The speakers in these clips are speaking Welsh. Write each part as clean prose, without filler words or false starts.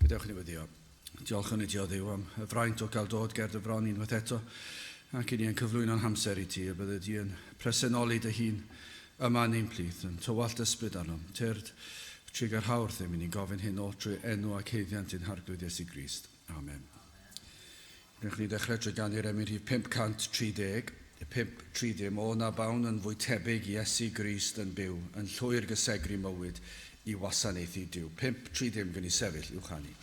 Gadewch i ni weddio. Diolchwn i ti o Dduw am y fraint o gael dod ger dy fron unwaith eto, ac i ni yn cyflwyno'n hamser i ti, y bydde di yn presenoli dy hun yma yn ein plith, yn tywallt ysbryd arnom. Tyrd, trugarha wrthym, i ni'n gofyn hyn oll trwy enw ac haeddiant ein Harglwydd Iesu Grist. Amen. Gwnewch ni ddechrau trwy ganu'r emyn rhif 530, 530, O na bawn yn fwy tebyg i Iesu Grist yn byw, yn llwyr gysegru mywyd i wasanaethu Duw. 530, gwn i sefyll i'w chanu.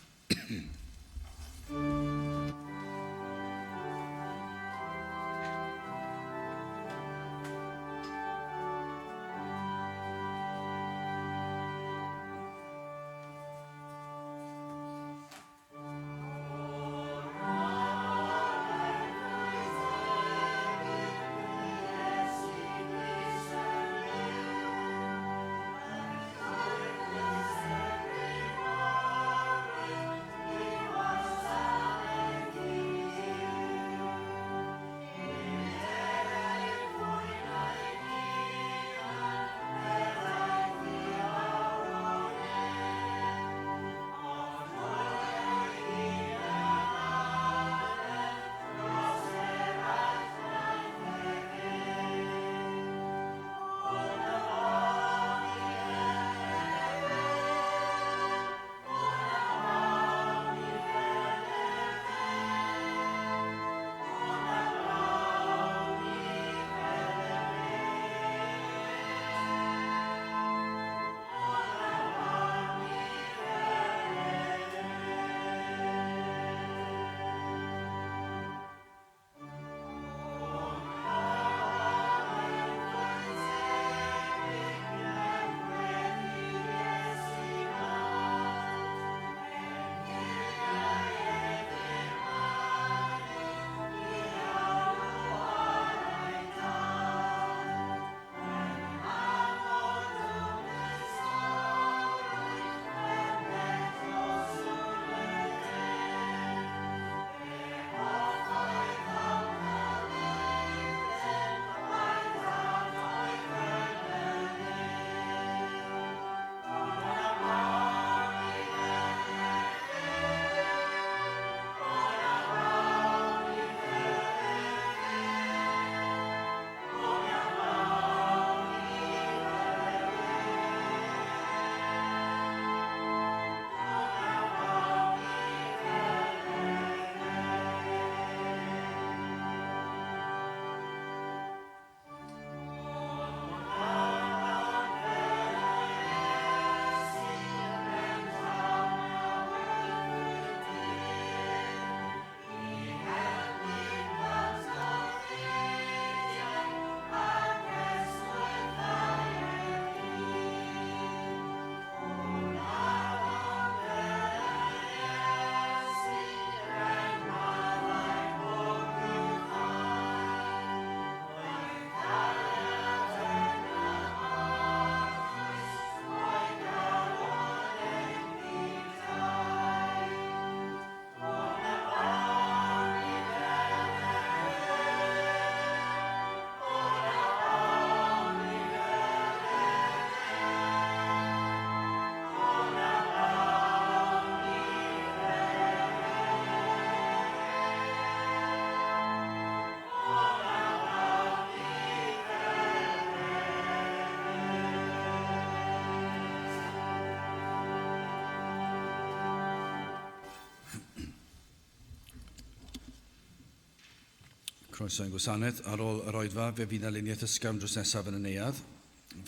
Croeso i'n gwasanaeth. Ar ôl yr oedfa, fe fydd aluniaeth ysgafn drws nesaf yn y neuadd.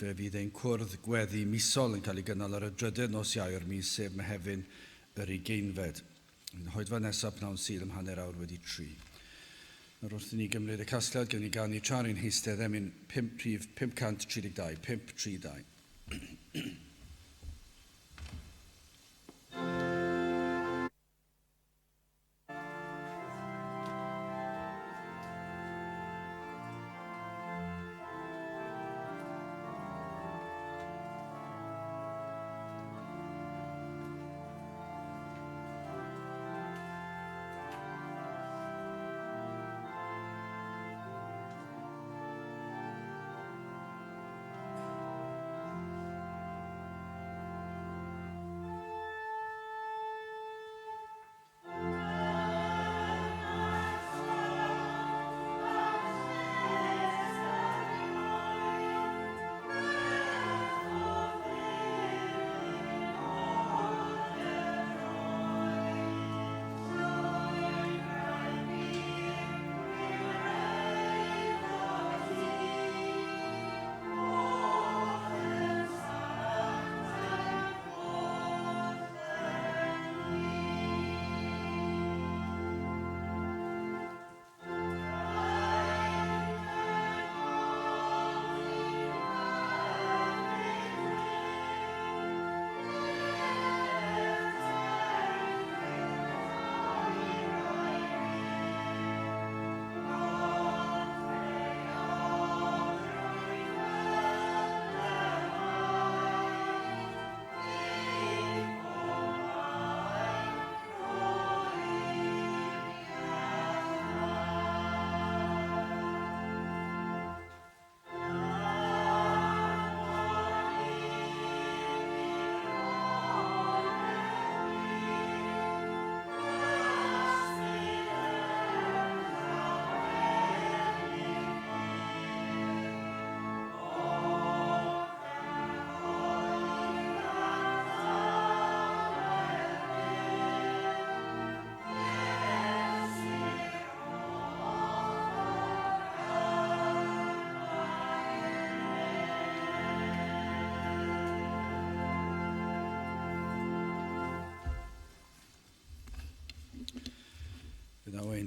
Fe fydd ein cwrdd gweddi misol yn cael ei gynnal ar y drydedd nos Iau o'r mis, sef Mehefin yr ugeinfed. Yn hoedfa nesaf pnawn Sul am 3:30. Nawr wrth i ni gymryd y casgliad, gewn ni ganu tra ni'n heistedd emyn 5 rhif 532, 532.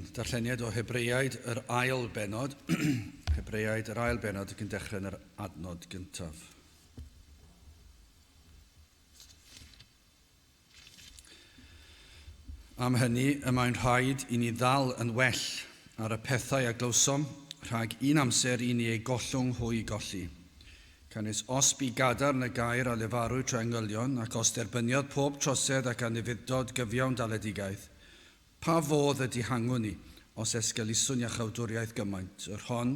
ein darlleniad o Hebreaid yr ail bennod, Hebreaid yr ail bennod ac yn dechrau yn yr adnod gyntaf. Am hynny, y mae'n rhaid i ni ddal yn well ar y pethau a glywsom, rhag un amser i ni eu gollwng hwy i golli. Canys os bu gadarn y gair a lefarwyd trwy angylion, ac os derbyniodd pob trosedd ac anufudd-dod gyfiawn daledigaeth, pa fodd y dihangwn ni, os esgeluswn iachawdwriaeth gymaint, yr hon,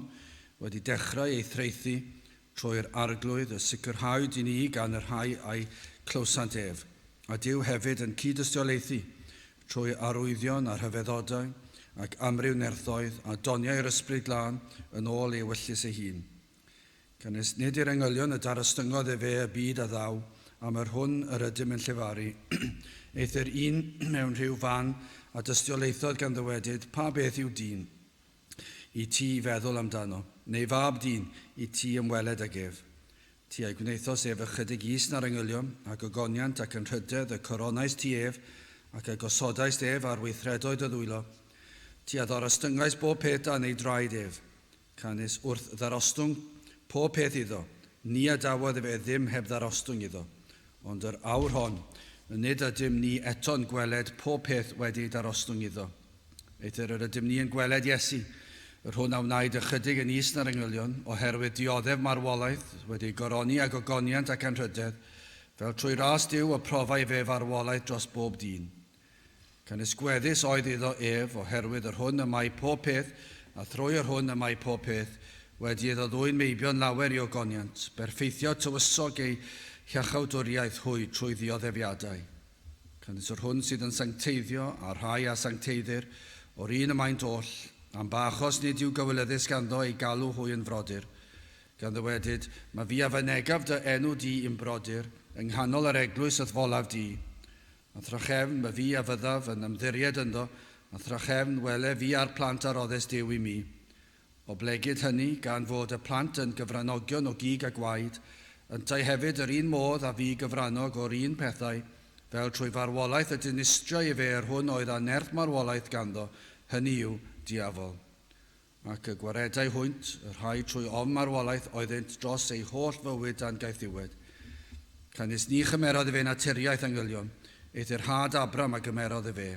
wedi dechrau ei thraethu trwy'r Arglwydd, y sicrhaed i ni gan y rhai a'i clywsant ef, a Duw hefyd yn cyd-dystiolaethu trwy arwyddion a rhyfeddodau, ac amryw nerthoedd, a doniau yr Ysbryd Glân, yn ôl ei ewyllys ei hun. Canys nid i'r angylion y darostyngodd efe y byd a ddaw, am yr hwn yr ydym yn llefaru, eithr un mewn rhyw fan a dystiolaethodd gan ddywedyd, Pa beth yw dyn, i ti feddwl amdano, neu fab dyn, i ti ymweled ag ef? Ti a'i gwnaethost ef ychydig is na'r angylion, a gogoniant ac anrhydedd y coronaist ti ef, ac y gosodaist ef ar weithredoedd dy ddwylo. Ti a ddarostyngaist bob peth dan ei draed ef. Canys wrth ddarostwng pob peth iddo, ni adawodd efe ddim heb ddarostwng iddo. Ond yr awr hon, nid ydym ni eto'n gweled pob peth wedi ei darostwng iddo. Eithr yr ydym ni yn gweled Iesu, yr hwn a wnaed ychydig yn is na'r angylion, oherwydd dioddef marwolaeth, wedi ei goroni ag ogoniant ac anrhydedd, fel trwy ras Duw y profai fe farwolaeth dros bob dyn. Canys gweddus oedd iddo ef, oherwydd yr hwn y mae pob peth, a thrwy yr hwn y mae pob peth, wedi iddo ddwyn meibion lawer i ogoniant, berffeithio tywysog eu hiachawdwriaeth hwy trwy ddioddefiadau. Canys yr hwn sydd yn sancteiddio, a'r rhai a sancteiddir, o'r un y maent oll, am ba achos nid yw gywilyddus ganddo eu galw hwy yn frodyr, gan ddywedyd, Mae fi a fynegaf dy enw di i'm brodyr, yng nghanol yr eglwys y'th folaf di. A thrachefn, myfi a fyddaf yn ymddiried ynddo, a thrachefn, wele fi a'r plant a roddes Duw i mi. Oblegid hynny, gan fod y plant yn gyfranogion o gig a gwaed, yntau hefyd yr un modd a fu gyfrannog o'r un pethau, fel trwy farwolaeth y dinistriai efe yr hwn oedd â nerth marwolaeth ganddo, hynny yw, diafol. Ac y gwaredai hwynt, y rhai trwy ofn marwolaeth oeddynt dros eu holl fywyd dan gaethiwed. Canys ni chymerodd efe naturiaeth angylion, eithr had Abram a gymerodd efe.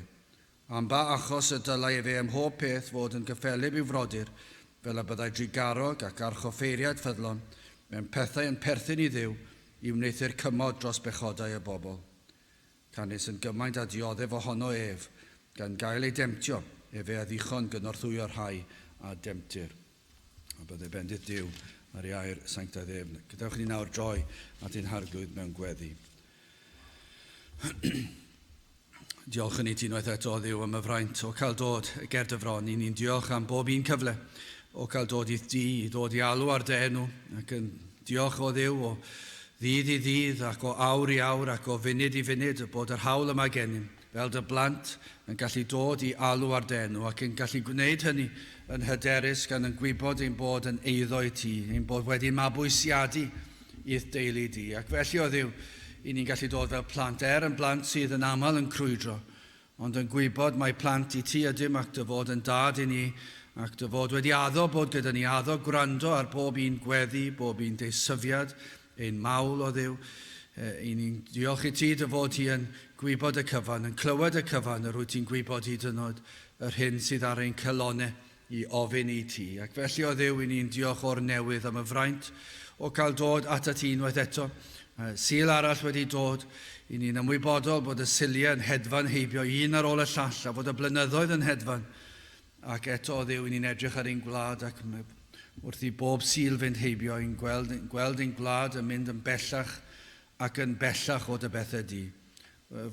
Am ba achos y dylai efe ym mhob peth fod yn gyffelyb i'w frodyr, fel y byddai drugarog ac archoffeiriad ffyddlon, mewn pethau yn perthyn i Dduw, i wneuthur cymod dros bechodau y bobl. Canys yn gymaint â dioddef ohono ef, gan gael ei demtio, efe a ddichon gynorthwyo'r rhai a demtir. A bydde bendith Duw ar ei air sanctaidd ef. Gadewch i ni nawr droi at ein Harglwydd mewn gweddi. Diolch yn i ti unwaith eto, Dduw, am y fraint o cael dod ger dy fron. I ni'n diolch am bob un cyfle o cael dod i'th di, i ddod i alw ar dy enw, ac yn diolch o Dduw o ddydd i ddydd ac o awr i awr ac o funud i funud bod yr hawl yma gennym, fel dy blant, yn gallu dod i alw ar dy enw ac yn gallu gwneud hynny yn hyderus gan yn gwybod ein bod yn eiddo i ti, ein bod wedi mabwysiadu i'th deulu di. Ac felly, o Dduw, i ni'n gallu dod fel plant, er yn blant sydd yn aml yn crwydro, Ond yn gwybod mai plant i ti ydym ac dy fod yn dad i ni, ac dy fod wedi addo bod gyda ni, addo gwrando ar bob un gweddi, bob un deisyfiad, ein mawl, o Dduw. I ni'n diolch i ti dy fod ti yn gwybod y cyfan, yn clywed y cyfan, yr wyt ti'n gwybod hyd yn oed yr hyn sydd ar ein calonau i ofyn i ti. Ac felly, o Dduw, i ni'n diolch o'r newydd am y fraint o cael dod atat ti unwaith eto. Sul arall wedi dod, i ni'n ymwybodol bod y Suliau yn hedfan heibio un ar ôl y llall a fod y blynyddoedd yn hedfan. Ac eto, o Dduw, i ni'n edrych ar ein gwlad ac wrth i bob Sul fynd heibio, i'n gweld, gweld ein gwlad yn mynd yn bellach ac yn bellach o dy bethau di.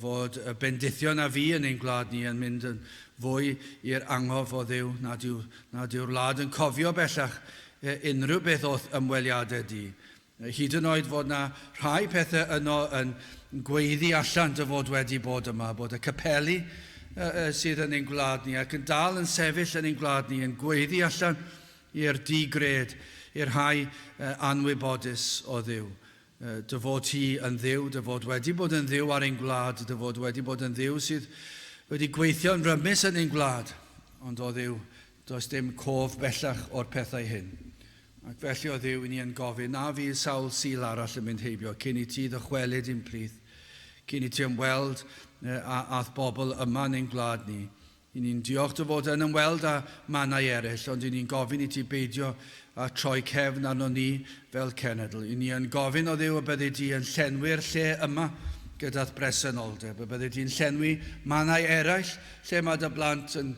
Fod y bendithion a fu yn ein gwlad ni yn mynd yn fwy i'r angof o Dduw, nad yw, nad yw'r wlad yn cofio bellach unrhyw beth o'th ymweliadau di. Hyd yn oed fod na rhai pethau yno yn gweiddi allan dy fod wedi bod yma, bod y capeli sydd yn ein gwlad ni ac yn dal yn sefyll yn ein gwlad ni yn gweiddi allan i'r di-gred, i'r rhai anwybodus o Dduw. Dy fod ti yn Dduw, dy fod wedi bod yn Dduw ar ein gwlad, dy fod wedi bod yn Dduw sydd wedi gweithio'n rymus yn ein gwlad. Ond o Dduw, does dim cof bellach o'r pethau hyn. Ac felly o Dduw, i ni yn gofyn na fydd sawl Sul arall yn mynd heibio cyn i ti ddychwelyd i'n plith, cyn i ti ymweld â'th bobl yma yn ein gwlad ni. I ni'n diolch dy fod yn ymweld â mannau eraill, ond i ni'n gofyn i ti beidio â troi cefn arno ni fel cenedl. I ni yn gofyn o Dduw y byddi di yn llenwi'r lle yma gyda'th bresenoldeb, y byddi di'n llenwi mannau eraill lle mae dy blant yn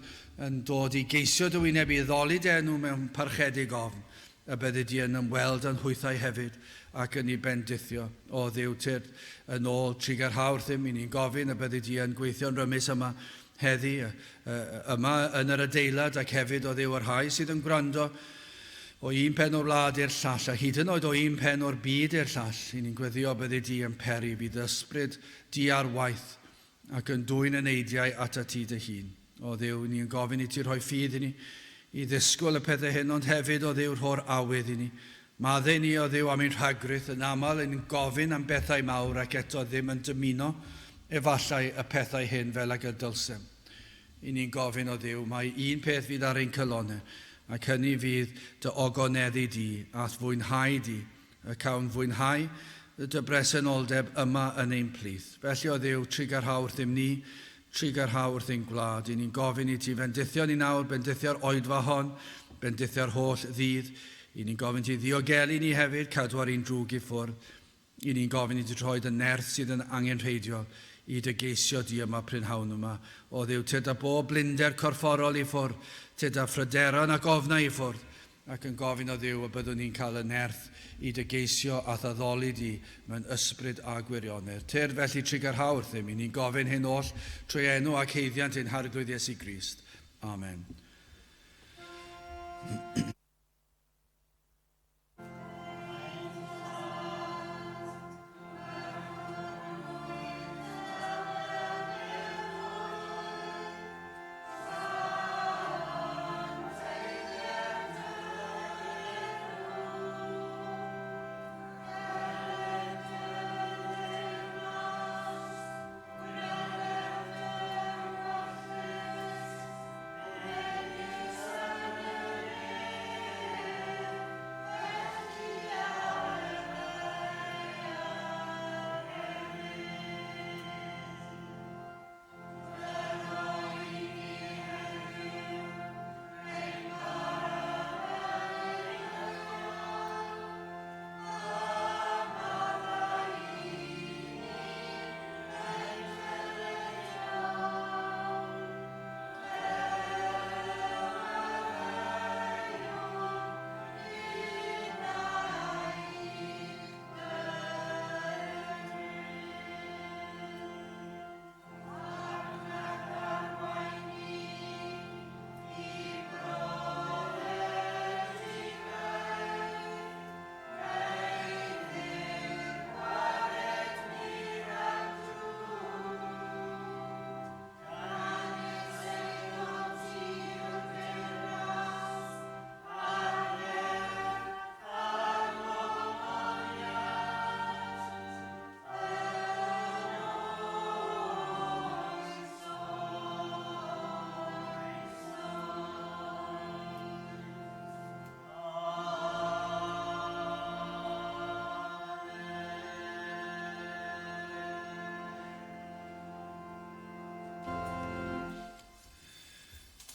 dod i geisio dy wyneb i addoli dy enw mewn parchedig ofn, y byddi di yn ymweld â'n hwythau hefyd ac yn ei bendithio. O Dduw, tyrd yn ôl, trugarha wrthym, i ni'n gofyn y byddi di yn gweithio'n rymus yma heddi, yma yn yr adeilad ac hefyd o Dduw y rhai sydd yn gwrando o un pen o'r wlad i'r llall, a hyd yn oed o un pen o'r byd i'r llall. I ni'n gweddio byddi di yn peri fydd ysbryd di ar waith ac yn dwyn eneidiau atat ti dy hun. O Dduw, ni'n gofyn i ti rhoi ffydd i ni i ddisgwyl y pethau hyn, ond hefyd, o Dduw, rho'r awydd i ni. Maddau ni, o Dduw, am ein rhagrith, yn aml yn gofyn am bethau mawr ac eto ddim yn dymuno efallai y pethau hyn fel ag y dylsem. I ni'n gofyn, o Dduw, mai un peth fydd ar ein calonnau, ac hynny fydd dy ogoneddu di a'th fwynhau di, y cawn fwynhau dy bresenoldeb yma yn ein plith. Felly, o Dduw, trugarha wrthym ni, trugarha wrth ein gwlad. I ni'n gofyn i ti fendithio ni nawr, bendithio'r oedfa hon, bendithio'r holl ddydd. I ni'n gofyn ti ddiogelu ni hefyd, cadw ar un drwg i ffwrdd. I ni'n gofyn i ti rhoi dy nerth sydd yn angenrheidiol i dy geisio di yma prynhawn yma. O Dduw, tyrd â bob blinder corfforol i ffwrdd, tyrd â phryderon ac ofnau i ffwrdd, ac yn gofyn o Dduw y byddwn ni'n cael y nerth i dy geisio a'th addoli di mewn ysbryd a gwirionedd. Tyrd felly trugarha wrthym, i ni'n gofyn hyn oll trwy enw ac haeddiant ein Harglwydd Iesu Grist. Amen.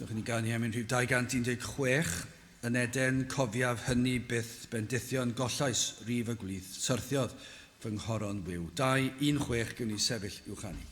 Dewch i ni ganu emyn rhif 216, Yn Eden cofiaf hynny byth, bendithion gollais rif y gwlith, syrthiodd fy nghoron wiw. 2, 1, 6, gewn ni sefyll i'w chanu.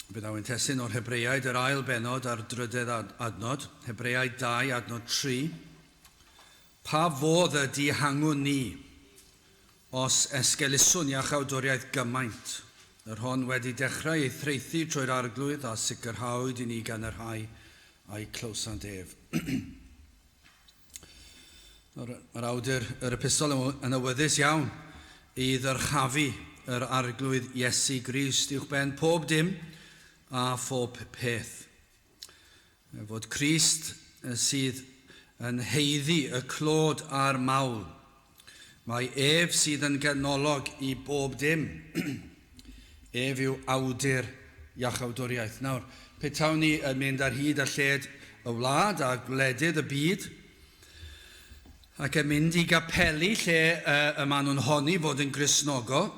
Byddaf yn testun o'r Hebreaid, yr ail bennod a'r drydedd adnod, Hebreaid 2, adnod 3. Pa fodd y dihangwn ni, os esgeluswn iachawdwriaeth gymaint, yr hon wedi dechrau ei thraethu trwy'r Arglwydd a sicrhaodd i ni gan y rhai a'i clywsant ef. Mae'r awdur yr epistol yn awyddus iawn i ddyrchafu yr Arglwydd Iesu Grist uwchben pob dim a phob peth. Fod Crist sydd yn haeddu y clod a'r mawl. Mae ef sydd yn ganolog i bob dim. Ef yw awdur iachawdwriaeth. Nawr, petawn ni yn mynd ar hyd a lled y wlad a gwledydd y byd, ac yn mynd i gapeli lle y maen nhw'n honni fod yn Gristnogol,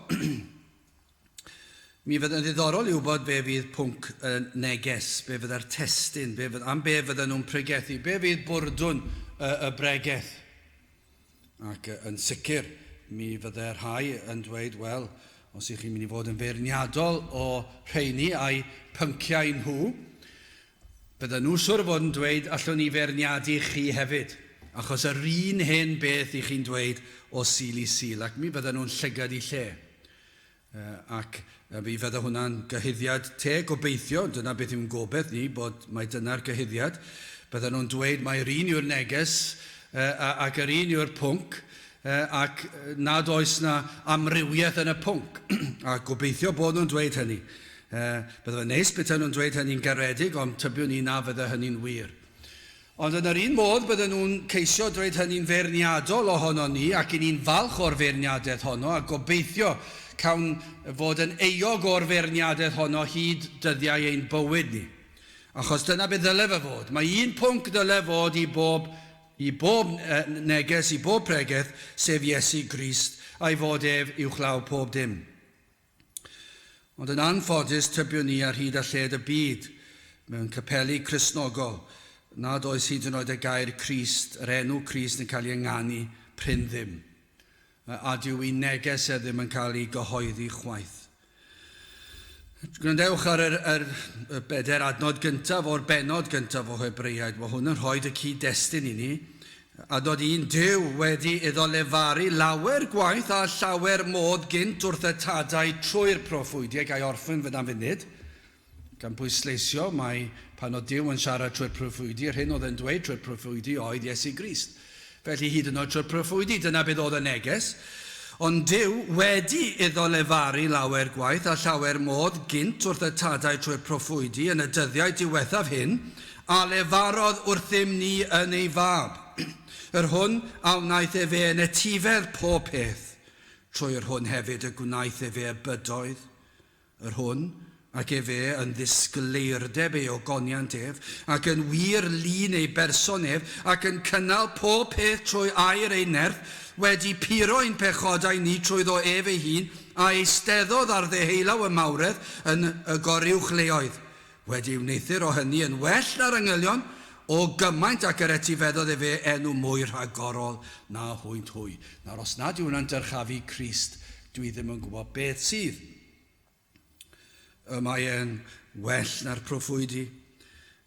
mi fydd yn ddiddorol i wybod be fydd pwnc y neges, be fydda'r testun, be fydd, am be fydden nhw'n pregethu, be fydd bwrdwn y bregeth. Ac yn sicr, mi fydde rhai yn dweud, wel, os ych chi'n mynd i fod yn feirniadol o rheini a'u pynciau nhw, bydden nhw siwr o fod yn dweud, allwn ni feirniadu chi hefyd, achos yr un hen beth i chi'n dweud o Sul i Sul, ac mi fydden nhw'n llygad i lle. Ac mi fydde hwnna'n gyhuddiad teg, gobeithio, dyna beth yw'n gobeith ni, bod mai dyna'r gyhuddiad. Bydden nhw'n dweud mai'r un yw'r neges ac yr un yw'r pwnc, ac nad oes na amrywiaeth yn y pwnc. A gobeithio bod nhw'n dweud hynny. Bydde fe'n neis petaen nhw'n dweud hynny'n garedig, ond tybiwn i na fydde hynny'n wir. Ond yn yr un modd, bydden nhw'n ceisio dweud hynny'n feirniadol ohonon ni, ac 'y ni'n falch o'r feirniadaeth honno, a gobeithio cawn fod yn euog o'r feirniadaeth honno hyd dyddiau ein bywyd ni. Achos dyna beth ddyle fe fod. Mae un pwnc ddyle fod i bob, i bob neges, i bob pregeth, sef Iesu Grist, a'i fod ef uwchlaw pob dim. Ond yn anffodus, tybiwn ni ar hyd a lled y byd, mewn capeli Cristnogol, nad oes hyd yn oed y gair Crist, yr enw Crist yn cael ei ynganu prin ddim. A dyw ei neges e ddim yn cael ei gyhoeddi chwaith. Gwrandewch ar yr, yr, y bedair adnod gyntaf o'r bennod gyntaf o Hebreaid. Mae hwn yn rhoi y cyd-destun i ni. Adnod 1, Duw wedi iddo lefaru lawer gwaith a llawer modd gynt wrth y tadau trwy'r proffwydi, ga i orffen fyna funud, gan bwysleisio mai pan oedd Duw yn siarad trwy'r proffwydi, yr hyn oedd e'n dweud trwy'r proffwydi oedd Iesu Grist. Felly hyd yn oed trwy'r proffwydi, dyna beth oedd y neges. Ond Duw wedi iddo lefaru lawer gwaith a llawer modd gynt wrth y tadau trwy'r proffwydi yn y dyddiau diwethaf hyn, a lefarodd wrthym ni yn ei Fab, yr hwn a wnaeth efe yn etifedd pob peth, trwy yr hwn hefyd y gwnaeth efe y bydoedd, yr hwn, ac efe yn ddisgleirdeb ei ogoniant ef, ac yn wir lun ei berson ef, ac yn cynnal pob peth trwy air ei nerth, wedi puro ein pechodau ni trwyddo ef ei hun, a eisteddodd ar ddeheulaw y mawredd yn y goruwchleoedd. Wedi wneuthur o hynny yn well na'r angylion, o gymaint ac yr etifeddodd efe enw mwy rhagorol na hwynt hwy. Nawr, os nad yw hwnna'n dyrchafu Crist, dwi ddim yn gwybod beth sydd. Y mae e'n well na'r proffwydi,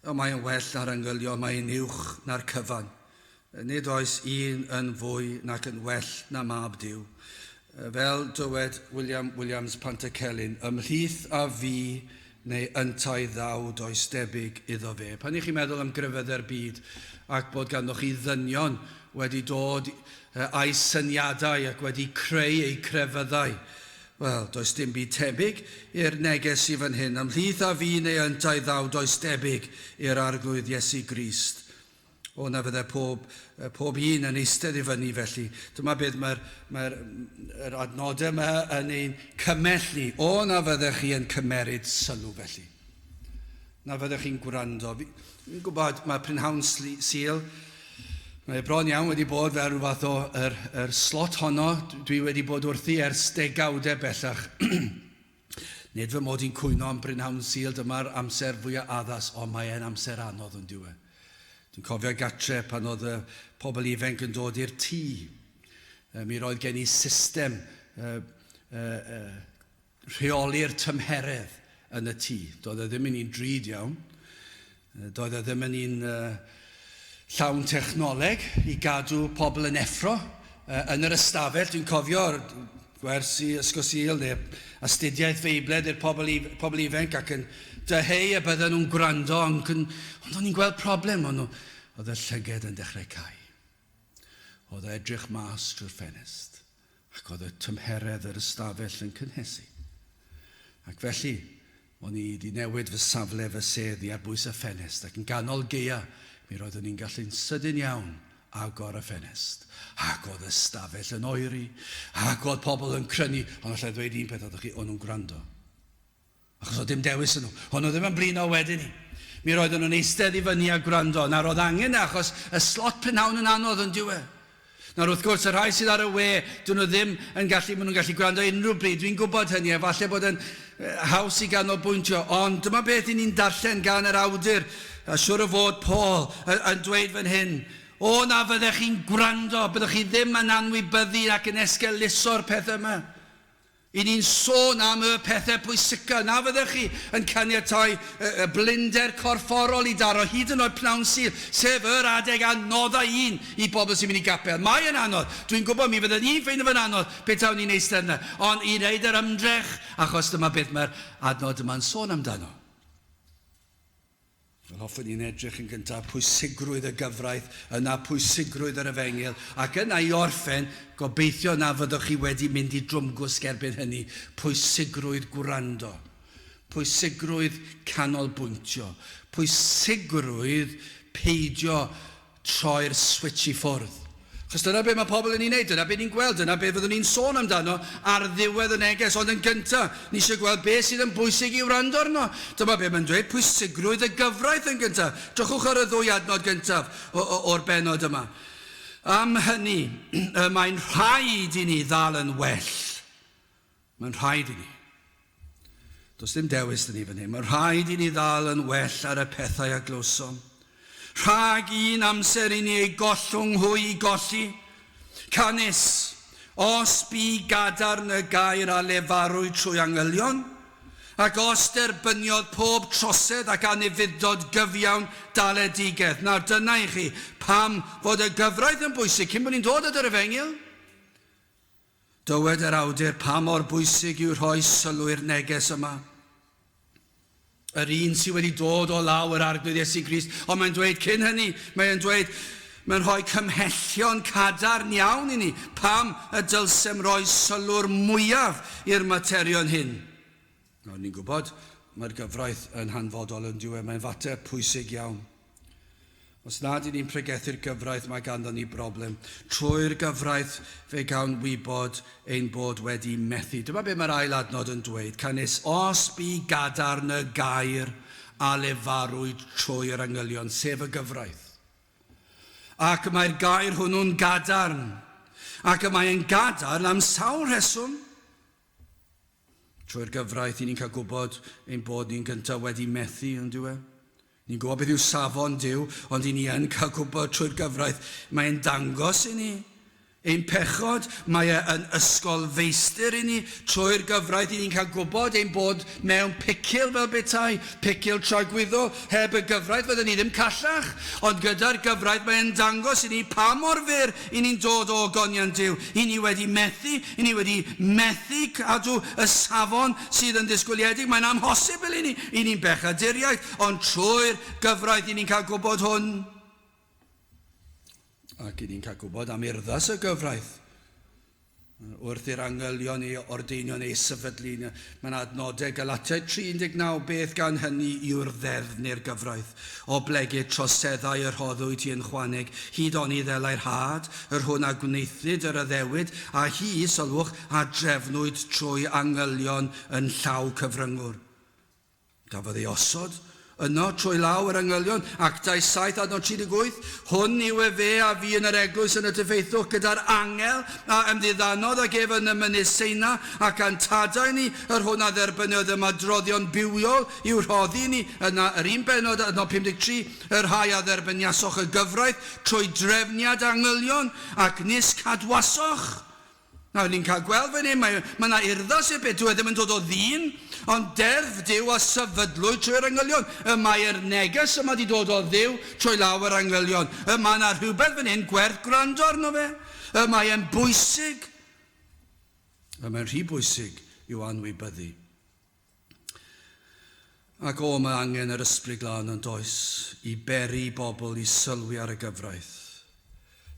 y mae e'n well na'r angylion, mae e'n uwch na'r cyfan. Nid oes un yn fwy nac yn well na Mab Duw. Fel dywed William Williams Pantycelyn, ymhlith a fi neu yntau ddaw does debyg iddo fe. Pan ych chi'n meddwl am grefyddau'r byd ac bod ganddoch chi ddynion wedi dod â'u syniadau ac wedi creu eu crefyddau, wel, does dim byd tebyg i'r neges i fan hyn. Ymhlith a fi neu yntau ddaw does debyg i'r Arglwydd Iesu Grist. O, na fydde pob, pob un yn eistedd i fyny felly. Dyma beth mae'r mae yr adnodau yma yn ein cymell ni. O, na fyddech chi yn cymeryd sylw felly. Na fyddech chi'n gwrando. Fi'n gwybod mae prynhawn Sul, mae bron iawn wedi bod fel rhyw fath o yr, yr slot honno. Dwi wedi bod wrthi ers degawdau bellach. Nid fy mod i'n cwyno am brynhawn Sul, dyma'r amser fwyaf addas, ond mae e'n amser anodd yn dyw e. Dwi'n cofio gatre pan oedd y pobl ifanc yn dod i'r tŷ. Mi roedd gen i system rheoli'r tymheredd yn y tŷ. Doedd e ddim yn un drud iawn. Doedd e ddim yn un llawn technoleg i gadw pobl yn effro yn yr ystafell. Dwi'n cofio gwersi Ysgol Sul neu astudiaeth Feibledd i'r pobl, pobl ifanc ac yn dyheu y bydden nhw'n gwrando, ond, ond o'n i'n gweld problem, ond oedd y llyged yn dechrau cau. Oedd e edrych mas trwy'r ffenest, ac oedd y tymheredd yr ystafell yn cynhesu. Ac felly, o'n i wedi newid fy safle fy sedd i ar bwys y ffenest, ac yn ganol gaea, mi roeddwn i'n gallu'n sydyn iawn agor y ffenest. Ac oedd y stafell yn oeri, ac oedd pobl yn crynu, ond allai ddweud un peth wrthych chi, o'n nhw'n gwrando. Achos oedd dim dewis yn nhw. O'n nhw ddim yn blino wedyn ni. Mi roedden nhw'n eistedd i fyny a gwrando. Nawr oedd angen e achos y slot prynhawn yn anodd yn dyw e. Nawr wrth gwrs y rhai sydd ar y we, dyn nhw ddim yn gallu, maen nhw'n gallu gwrando unrhyw bryd. Dwi'n gwybod hynny, a falle bod yn haws i ganolbwyntio. Ond dyma beth i ni'n darllen gan yr awdur, a siwr o fod Paul yn dweud fan hyn. O na fyddech chi'n gwrando, byddwch chi ddim yn anwybyddu ac yn esgeuluso'r pethau yma. I ni'n sôn am y pethau pwysica, na fyddech chi yn caniatáu y blinder corfforol i daro hyd yn oed pnawn Sul, sef yr adeg anodda un i bobl sy'n mynd i gapel. Mae yn anodd. Dwi'n gwybod mi fydden i'n ffeindio fo'n anodd petawn i'n eistedd yna. Ond i wneud yr ymdrech, achos dyma beth mae'r adnod yma'n sôn amdano. Fel hoffwn i'n edrych yn gyntaf pwysigrwydd y gyfraith, yna pwysigrwydd yr efengyl, ac yna i orffen, gobeithio na fyddwch chi wedi mynd i drwmgwsg erbyn hynny, pwysigrwydd gwrando, pwysigrwydd canolbwyntio, pwysigrwydd peidio troi'r switch i ffwrdd. Achos dyna be mae pobl yn ei wneud, dyna be ni'n gweld, dyna be fyddwn ni'n sôn amdano ar ddiwedd y neges. Ond yn gyntaf, ni eisiau gweld be sydd yn bwysig i wrando arno. Dyma be mae'n dweud, pwysigrwydd y gyfraith yn gyntaf. Drychwch ar y ddwy adnod gyntaf o'r bennod yma. Am hynny, y mae'n rhaid i ni ddal yn well. Mae'n rhaid i ni. Does dim dewis dyn ni fan hyn. Mae'n rhaid i ni ddal yn well ar y pethau a glywsom. Rhag un amser i ni ei gollwng hwy i golli. Canys, os bu gadarn y gair a lefarwyd trwy angylion, ac os derbyniodd pob trosedd ac anufudd-dod gyfiawn daledigaeth. Nawr dyna i chi pam fod y gyfraith yn bwysig cyn bod ni'n dod at yr efengyl. Dywed yr awdur pa mor bwysig yw rhoi sylw i'r neges yma. Yr un sydd wedi dod o law yr Arglwydd Iesu Grist. Ond mae'n dweud cyn hynny, mae'n dweud, mae'n rhoi cymhellion cadarn iawn i ni pam y dylsem roi sylw'r mwyaf i'r materion hyn. Nawr, ni'n gwybod, mae'r gyfraith yn hanfodol yn diwedd, mae'n fater pwysig iawn. Os nad y'n ni'n pregethu'r gyfraith, mae ganddo ni broblem. Trwy'r gyfraith fe gawn wybod ein bod wedi methu. Dyma be mae'r ail adnod yn dweud, canys os bu gadarn y gair a lefarwyd trwy yr angylion, sef y gyfraith. Ac mae'r gair hwnnw'n gadarn. Ac y mae'n gadarn am sawl rheswm. Trwy'r gyfraith, i ni'n cael gwybod ein bod ni'n gyntaf wedi methu, yn dyw e? Ni'n gwybod beth yw safon Duw, ond i ni yn cael gwybod trwy'r gyfraith, mae'n dangos i ni ein pechod, mae e yn ysgol feistr i ni. Trwy'r gyfraith, i ni'n cael gwybod ein bod mewn picil fel petai, picil tragwyddol. Heb y gyfraith, fydden ni ddim callach. Ond gyda'r gyfraith, mae'n dangos i ni pa mor fyr i ni'n dod o ogoniant Duw. I ni wedi methu, i ni wedi methu cadw y safon sydd yn ddisgwyliedig. Mae'n amhosibl i ni. I ni'n bechaduriaid, ond trwy'r gyfraith i ni'n cael gwybod hwn. Ac i ni'n cael gwybod am urddas y gyfraith. Wrth i'r angylion ei ordeinio neu ei sefydlu, mae'n adnodau Galatiaid 3.19 beth gan hynny yw'r ddeddf neu'r gyfraith. Oblegid troseddau y rhoddwyd hi yn chwaneg, hyd oni ddelai'r had, yr hwn a gwnaethid yr addewid, a hi, sylwch, a drefnwyd trwy angylion yn llaw cyfryngwr. Cafodd ei osod yno trwy law yr angylion, Actau 7 adnod 38, Hwn yw efe a fu yn yr eglwys yn y tyffeithwch gyda'r angel a ymddiddanodd ag ef yn y mynydd Seina, ac a'n tadau ni, yr hwn a dderbyniodd ymadroddion bywiol i'w rhoddi i ni, yna yr un bennod, adnod 53, y rhai a dderbyniasoch y gyfraith trwy drefniad angylion, ac nis cadwasoch. Nawr, ni'n cael gweld fan hyn, mae, mae yna urddas i'r beth, dyw e ddim yn dod o ddyn, ond deddf Duw a sefydlwyd trwy'r angylion. Y mae'r neges yma wedi dod o Dduw trwy law yr angylion. Y mae yna rhywbeth fan hyn gwerth gwrando arno fe. Y mae e'n bwysig. Y mae'n rhy bwysig i'w anwybyddu. Ac o, mae angen yr Ysbryd Glân yn does, i beri bobl i sylwi ar y gyfraith.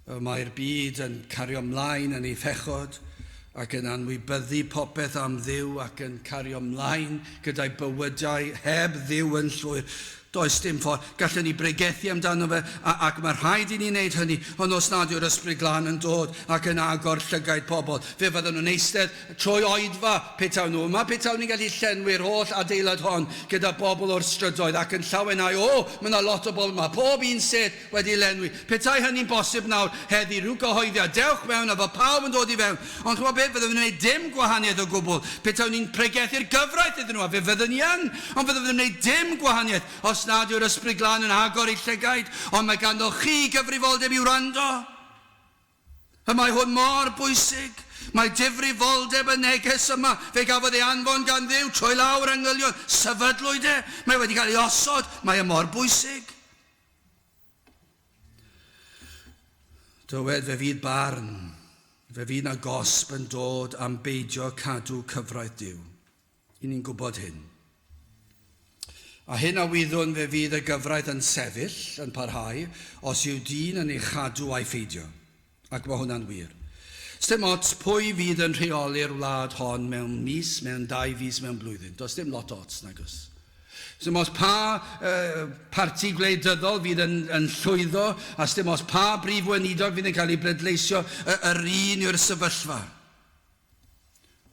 Y mae'r byd yn cario mlaen yn ei phechod, ac yn anwybyddu popeth am Dduw ac yn cario mlaen gyda'i bywydau heb Dduw yn llwyr. Does dim ffordd. Gallwn ni bregethu amdano fe, a, ac mae rhaid i ni wneud hynny, ond os nad yw'r Ysbryd Glân yn dod ac yn agor llygaid pobl, fe fydden nhw'n eistedd trwy oedfa petawn nhw yma, petawn ni'n gallu llenwi'r holl adeilad hon gyda bobl o'r strydoedd ac yn llawenhau, o, mae yna lot o bobl yma, pob un set wedi lenwi. Petai hynny'n bosib nawr, heddi, rhyw gyhoeddiad, dewch mewn a fod pawb yn dod i fewn. Ond chymod beth, fydden nhw'n gwneud dim gwahaniaeth o gwbl. Petawn ni'n pregethu'r gyfraith iddyn nhw, a fe fyddwn ni yn, ond fydden nhw'n gwneud dim gwahaniaeth os nad yw'r Ysbryd Glân yn agor eu llygaid. Ond mae ganddo chi gyfrifoldeb i wrando. Y mae hwn mor bwysig. Mae difrifoldeb y neges yma. Fe gafodd ei anfon gan Dduw trwy lawr angylion. Sefydlwyd e. Mae wedi cael ei osod. Mae e mor bwysig. Dywed, fe fydd barn, fe fydd na gosb yn dod am beidio cadw cyfraith Duw. I ni'n gwybod hyn. A hyn a wyddwn fe fydd y gyfraith yn sefyll, yn parhau, os yw dyn yn ei chadw a'i pheidio. Ac mae hwnna'n wir. Sdim ots pwy fydd yn rheoli'r wlad hon mewn mis, mewn dau fis, mewn blwyddyn. Does dim lot ots, nag oes. Sdim ots pa parti gwleidyddol fydd yn, yn llwyddo, a sdim ots pa brif weinidog fydd yn cael ei bleidleisio, yr un yw'r sefyllfa.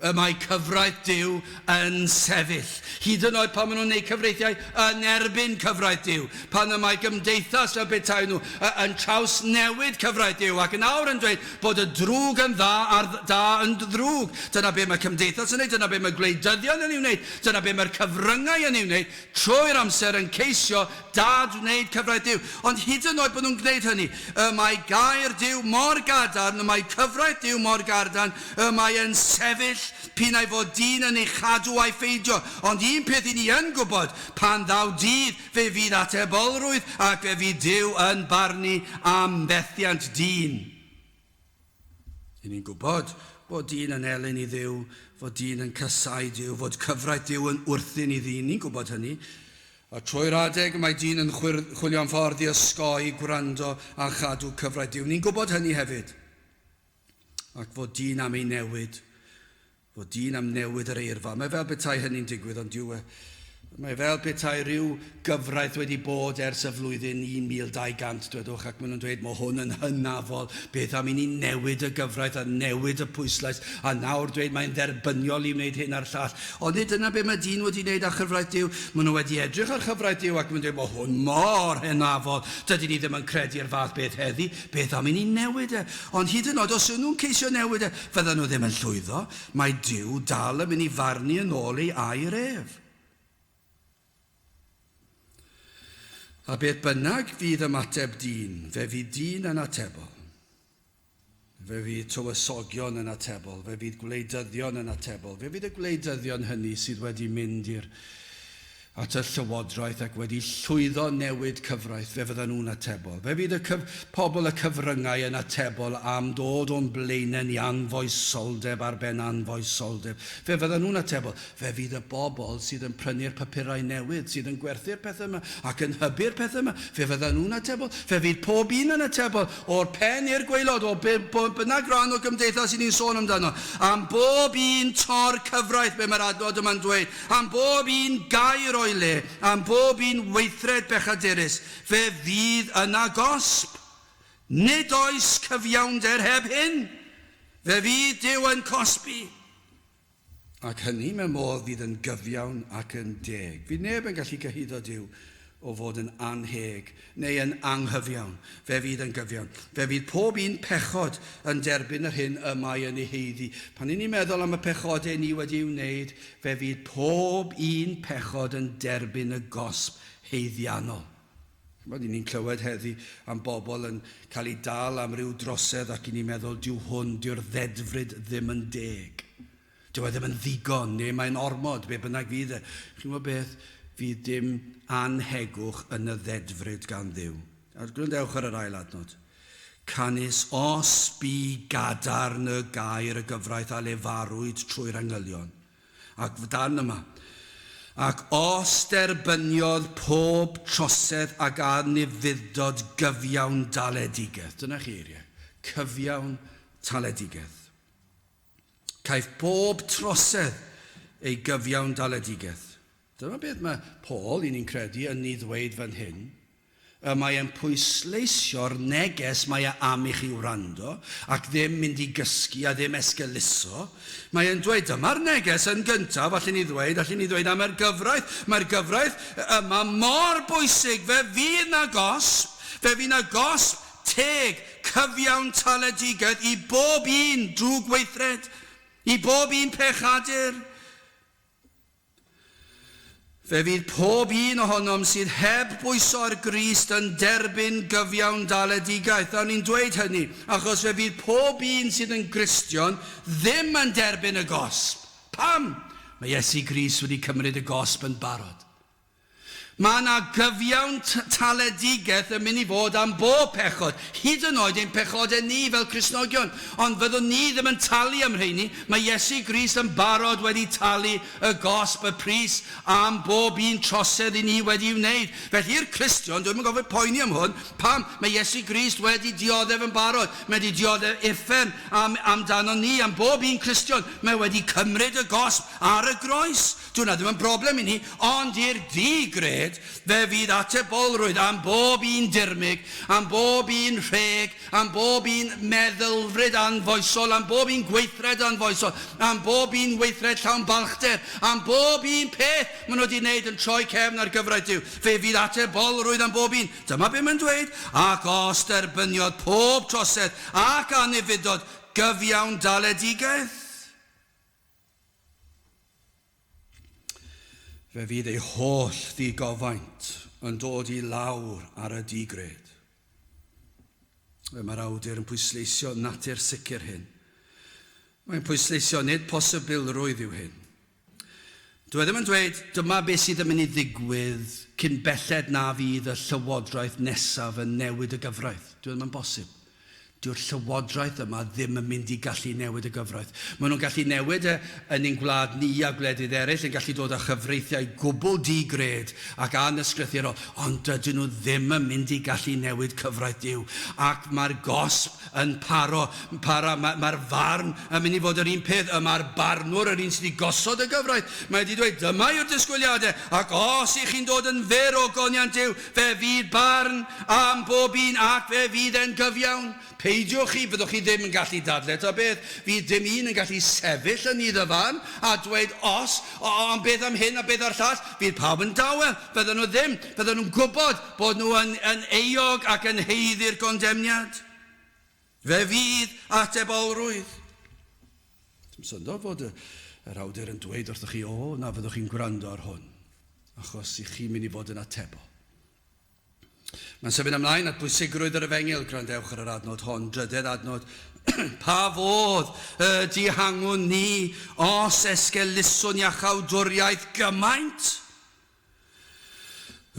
Y mae cyfraith Duw yn sefyll. Hyd yn oed pan maen nhw'n gwneud cyfreithiau yn erbyn cyfraith Duw. Pan y mae gymdeithas fel petai nhw yn trawsnewid cyfraith Duw ac yn awr yn dweud bod y drwg yn dda a'r da yn ddrwg. Dyna be mae cymdeithas yn wneud, dyna be mae gwleidyddion yn ei wneud, dyna be mae'r cyfryngau yn ei wneud trwy'r amser yn ceisio dad-wneud cyfraith Duw. Ond hyd yn oed bod nhw'n gwneud hynny, y mae gair Duw mor gadarn, y mae cyfraith Duw mor gadarn, y mae yn sefyll p'un ai fod dyn yn ei chadw ai pheidio. Ond un peth i ni yn gwybod, pan ddaw dydd, fe fydd atebolrwydd ac fe fydd Duw yn barnu am fethiant dyn. I ni'n gwybod bod dyn yn elyn i Dduw, fod dyn yn casáu Duw, fod cyfraith Duw yn wrthun i ddyn. Ni'n gwybod hynny. A trwy'r adeg mae dyn yn chwilio am ffordd i osgoi gwrando a chadw cyfraith Duw. Ni'n gwybod hynny hefyd. Ac fod dyn am ei newid. Fod dyn am newid yr eirfa. Mae fel petai hynny'n digwydd, ond dyw e. Mae fel petai rhyw gyfraith wedi bod ers y flwyddyn 1200, dwedwch, ac maen nhw'n dweud, mae hwn yn hynafol, beth am i ni newid y gyfraith a newid y pwyslais, a nawr dweud mae'n dderbyniol i wneud hyn a'r llall. Ond nid dyna be mae dyn wedi wneud â chyfraith Duw. Maen nhw wedi edrych ar chyfraith Duw ac maen nhw'n dweud, mae hwn mor hynafol, dydyn ni ddim yn credu'r fath beth heddi, beth am i ni newid e? Ond hyd yn oed os ydyn nhw'n ceisio newid e, Fyddan nhw ddim yn llwyddo, mae Duw dal yn mynd i farnu yn ôl ei air ef. A beth bynnag fydd ymateb dyn, fe fydd dyn yn atebol. Fe fydd tywysogion yn atebol, fe fydd gwleidyddion yn atebol, fe fydd y gwleidyddion hynny sydd wedi mynd i'r at y llywodraeth ac wedi llwyddo newid cyfraith, fe fyddan nhw'n atebol. Fe fydd y cyf pobl y cyfryngau yn atebol am dod o'n blaenau ni anfoesoldeb ar ben anfoesoldeb. Fe fyddan nhw'n atebol. Fe fydd y bobl sydd yn prynu'r papurau newydd, sydd yn gwerthu'r pethau yma ac yn hybu'r pethau yma, fe fyddan nhw'n atebol. Fe fydd pob un yn atebol, o'r pen i'r gwaelod, o be bynnag ran o gymdeithas i ni'n sôn amdano, am bob un tor cyfraith, be mae'r adnod yma'n dweud. Am bob un gair o'i le, am bob un weithred bechadurus, fe fydd yna gosb. Nid oes cyfiawnder heb hyn. Fe fydd Duw yn cosbi. Ac hynny mewn modd fydd yn gyfiawn ac yn deg. Fydd neb yn gallu cyhuddo Duw o fod yn annheg neu yn anghyfiawn. Fe fydd yn gyfiawn. Fe fydd pob un pechod yn derbyn yr hyn y mae yn ei haeddu. Pan 'y ni'n meddwl am y pechodau ni wedi ei wneud, fe fydd pob un pechod yn derbyn y gosb haeddiannol. Chimod, ni'n clywed heddi am bobl yn cael eu dal am ryw drosedd ac i ni'n meddwl, dyw hwn, dyw'r ddedfryd ddim yn deg. Dyw e ddim yn ddigon, neu mae'n ormod, be bynnag fydd e. Chi'n gwybod beth? Fydd dim anhegwch yn y ddedfryd gan Dduw. A gwrandewch ar yr ail adnod. Canys os bu gadarn y gair y gyfraith a lefarwyd trwy'r angylion, Ac dan yma. Ac os derbyniodd pob trosedd ag anufudd-dod gyfiawn daledigaeth. Dyna chi eiriau. Cyfiawn taledigaeth. Caiff pob trosedd ei gyfiawn daledigaeth. Dyma beth mae Paul, i ni'n credu, yn ei ddweud fan hyn. Y mae e'n pwysleisio'r neges mae e am i chi wrando, ac ddim mynd i gysgu a ddim esgeuluso. Mae e'n dweud, dyma'r neges yn gyntaf, allen ni ddweud, allen ni ddweud am yr gyfraith. Mae'r gyfraith yma mor bwysig, fe fydd 'na gosb, fe fydd 'na gosb teg, cyfiawn taledigaeth i bob un drwgweithred, i bob un pechadur. Fe fydd pob un ohonom sydd heb bwyso ar Grist yn derbyn gyfiawn daledigaeth. A ni'n dweud hynny achos fe fydd pob un sydd yn Gristion ddim yn derbyn y gosb. Pam? Mae Iesu Grist wedi cymryd y gosb yn barod. Mae yna gyfiawn taledigaeth yn mynd i fod am bob pechod, hyd yn oed ein pechodau ni fel Cristnogion. Ond fyddwn ni ddim yn talu am rheini. Mae Iesu Grist yn barod wedi talu y gosb, y pris, am bob un trosedd i ni wedi'i wneud. Felly i'r Cristion, dwi'm yn gorfod poeni am hwn. Pam? Mae Iesu Grist wedi dioddef yn barod. Mae wedi dioddef uffern am, amdano ni, am bob un Cristion. Mae wedi cymryd y gosb ar y groes. Dyw hwnna ddim yn broblem i ni, ond i'r di-gred, fe fydd atebolrwydd am bob un dirmyg, am bob un rheg, am bob un meddylfryd anfoesol, am bob un gweithred anfoesol, am bob un weithred llawn balchder, am bob un peth maen nhw wedi wneud yn troi cefn ar gyfraith Duw. Fe fydd atebolrwydd am bob un. Dyma be mae'n dweud, Ac os derbyniodd pob trosedd ac anufudd-dod gyfiawn daledigaeth, Fe fydd ei holl ddigofaint yn dod i lawr ar y di-gred. Fe mae'r awdur yn pwysleisio natur sicr hyn. Mae'n pwysleisio nid posibilrwydd yw hyn. Dwi e ddim yn dweud dyma beth sydd yn mynd i ddigwydd cyn belled na fydd y llywodraeth nesaf yn newid y gyfraith. Dwi e ddim yn bosib. Dyw'r llywodraeth yma ddim yn mynd i gallu newid y gyfraith. Maen nhw'n gallu newid e yn ein gwlad ni a gwledydd eraill, yn gallu dod â chyfreithiau gwbl di-gred ac anysgrythurol, ond dydyn nhw ddim yn mynd i gallu newid cyfraith Duw. Ac mae'r gosb yn paro, para, mae'r mae farn yn mynd i fod yr un peth, y mae'r barnwr yr un sydd wedi gosod y gyfraith, mae wedi dweud, dyma yw'r disgwyliadau, ac os ych chi'n dod yn fyr o goniant Duw, Fe fydd barn am bob un ac fe fydd e'n gyfiawn. Peidiwch chi, fyddwch chi ddim yn gallu dadle ta beth. Fydd dim un yn gallu sefyll yn iddo farn a dweud os, o, ond beth am hyn a beth a'r llall. Fydd pawb yn dawel. Fydden nhw ddim. Fydden nhw'n gwybod bod nhw yn, yn euog ac yn haeddu'r gondemniad. Fe fydd atebolrwydd. Dim syndod fod y, yr awdur yn dweud wrthych chi, o, na fyddwch chi'n gwrando ar hwn, achos i chi'n mynd i fod yn atebol. Mae'n symud ymlaen at bwysigrwydd yr efengyl, gwrandewch ar yr adnod hon, drydedd adnod. Pa fodd y dihangwn ni os esgeluswn iachawdwriaeth gymaint?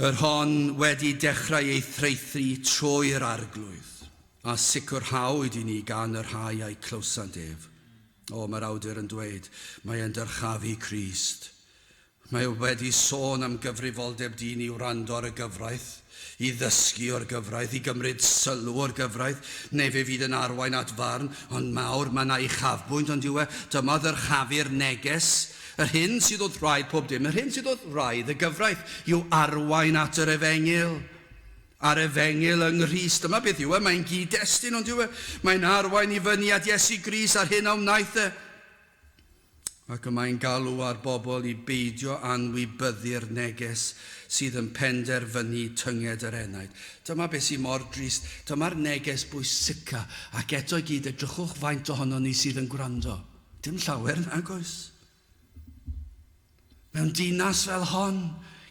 Yr hon wedi dechrau ei thraethu trwy'r Arglwydd, a sicrhawyd i ni gan y rhai a'i clywsant ef. O, mae'r awdur yn dweud, mae e'n dyrchafu Crist. Mae e wedi sôn am gyfrifoldeb dyn i wrando ar y gyfraith, i ddysgu o'r gyfraith, i gymryd sylw o'r gyfraith, neu fe fydd yn arwain at farn, ond mawr, mae yna uchafbwynt, ond yw e? Dyma ddyrchafu'r neges. Yr hyn sydd wrth wraidd pob dim, yr hyn sydd wrth wraidd y gyfraith, yw arwain at yr efengyl. A'r efengyl yng Nghrist. Dyma beth yw e, mae'n gyd-destun, ond yw e? Mae'n arwain i fyny at Iesu Grist a'r hyn a wnaeth e. Ac y mae'n galw ar bobl i beidio anwybyddu'r neges sydd yn penderfynu tynged yr enaid. Dyma beth sydd mor drist. Dyma'r neges bwysica, ac eto i gyd, edrychwch faint ohonon ni sydd yn gwrando. Dim llawer, nag oes? Mewn dinas fel hon,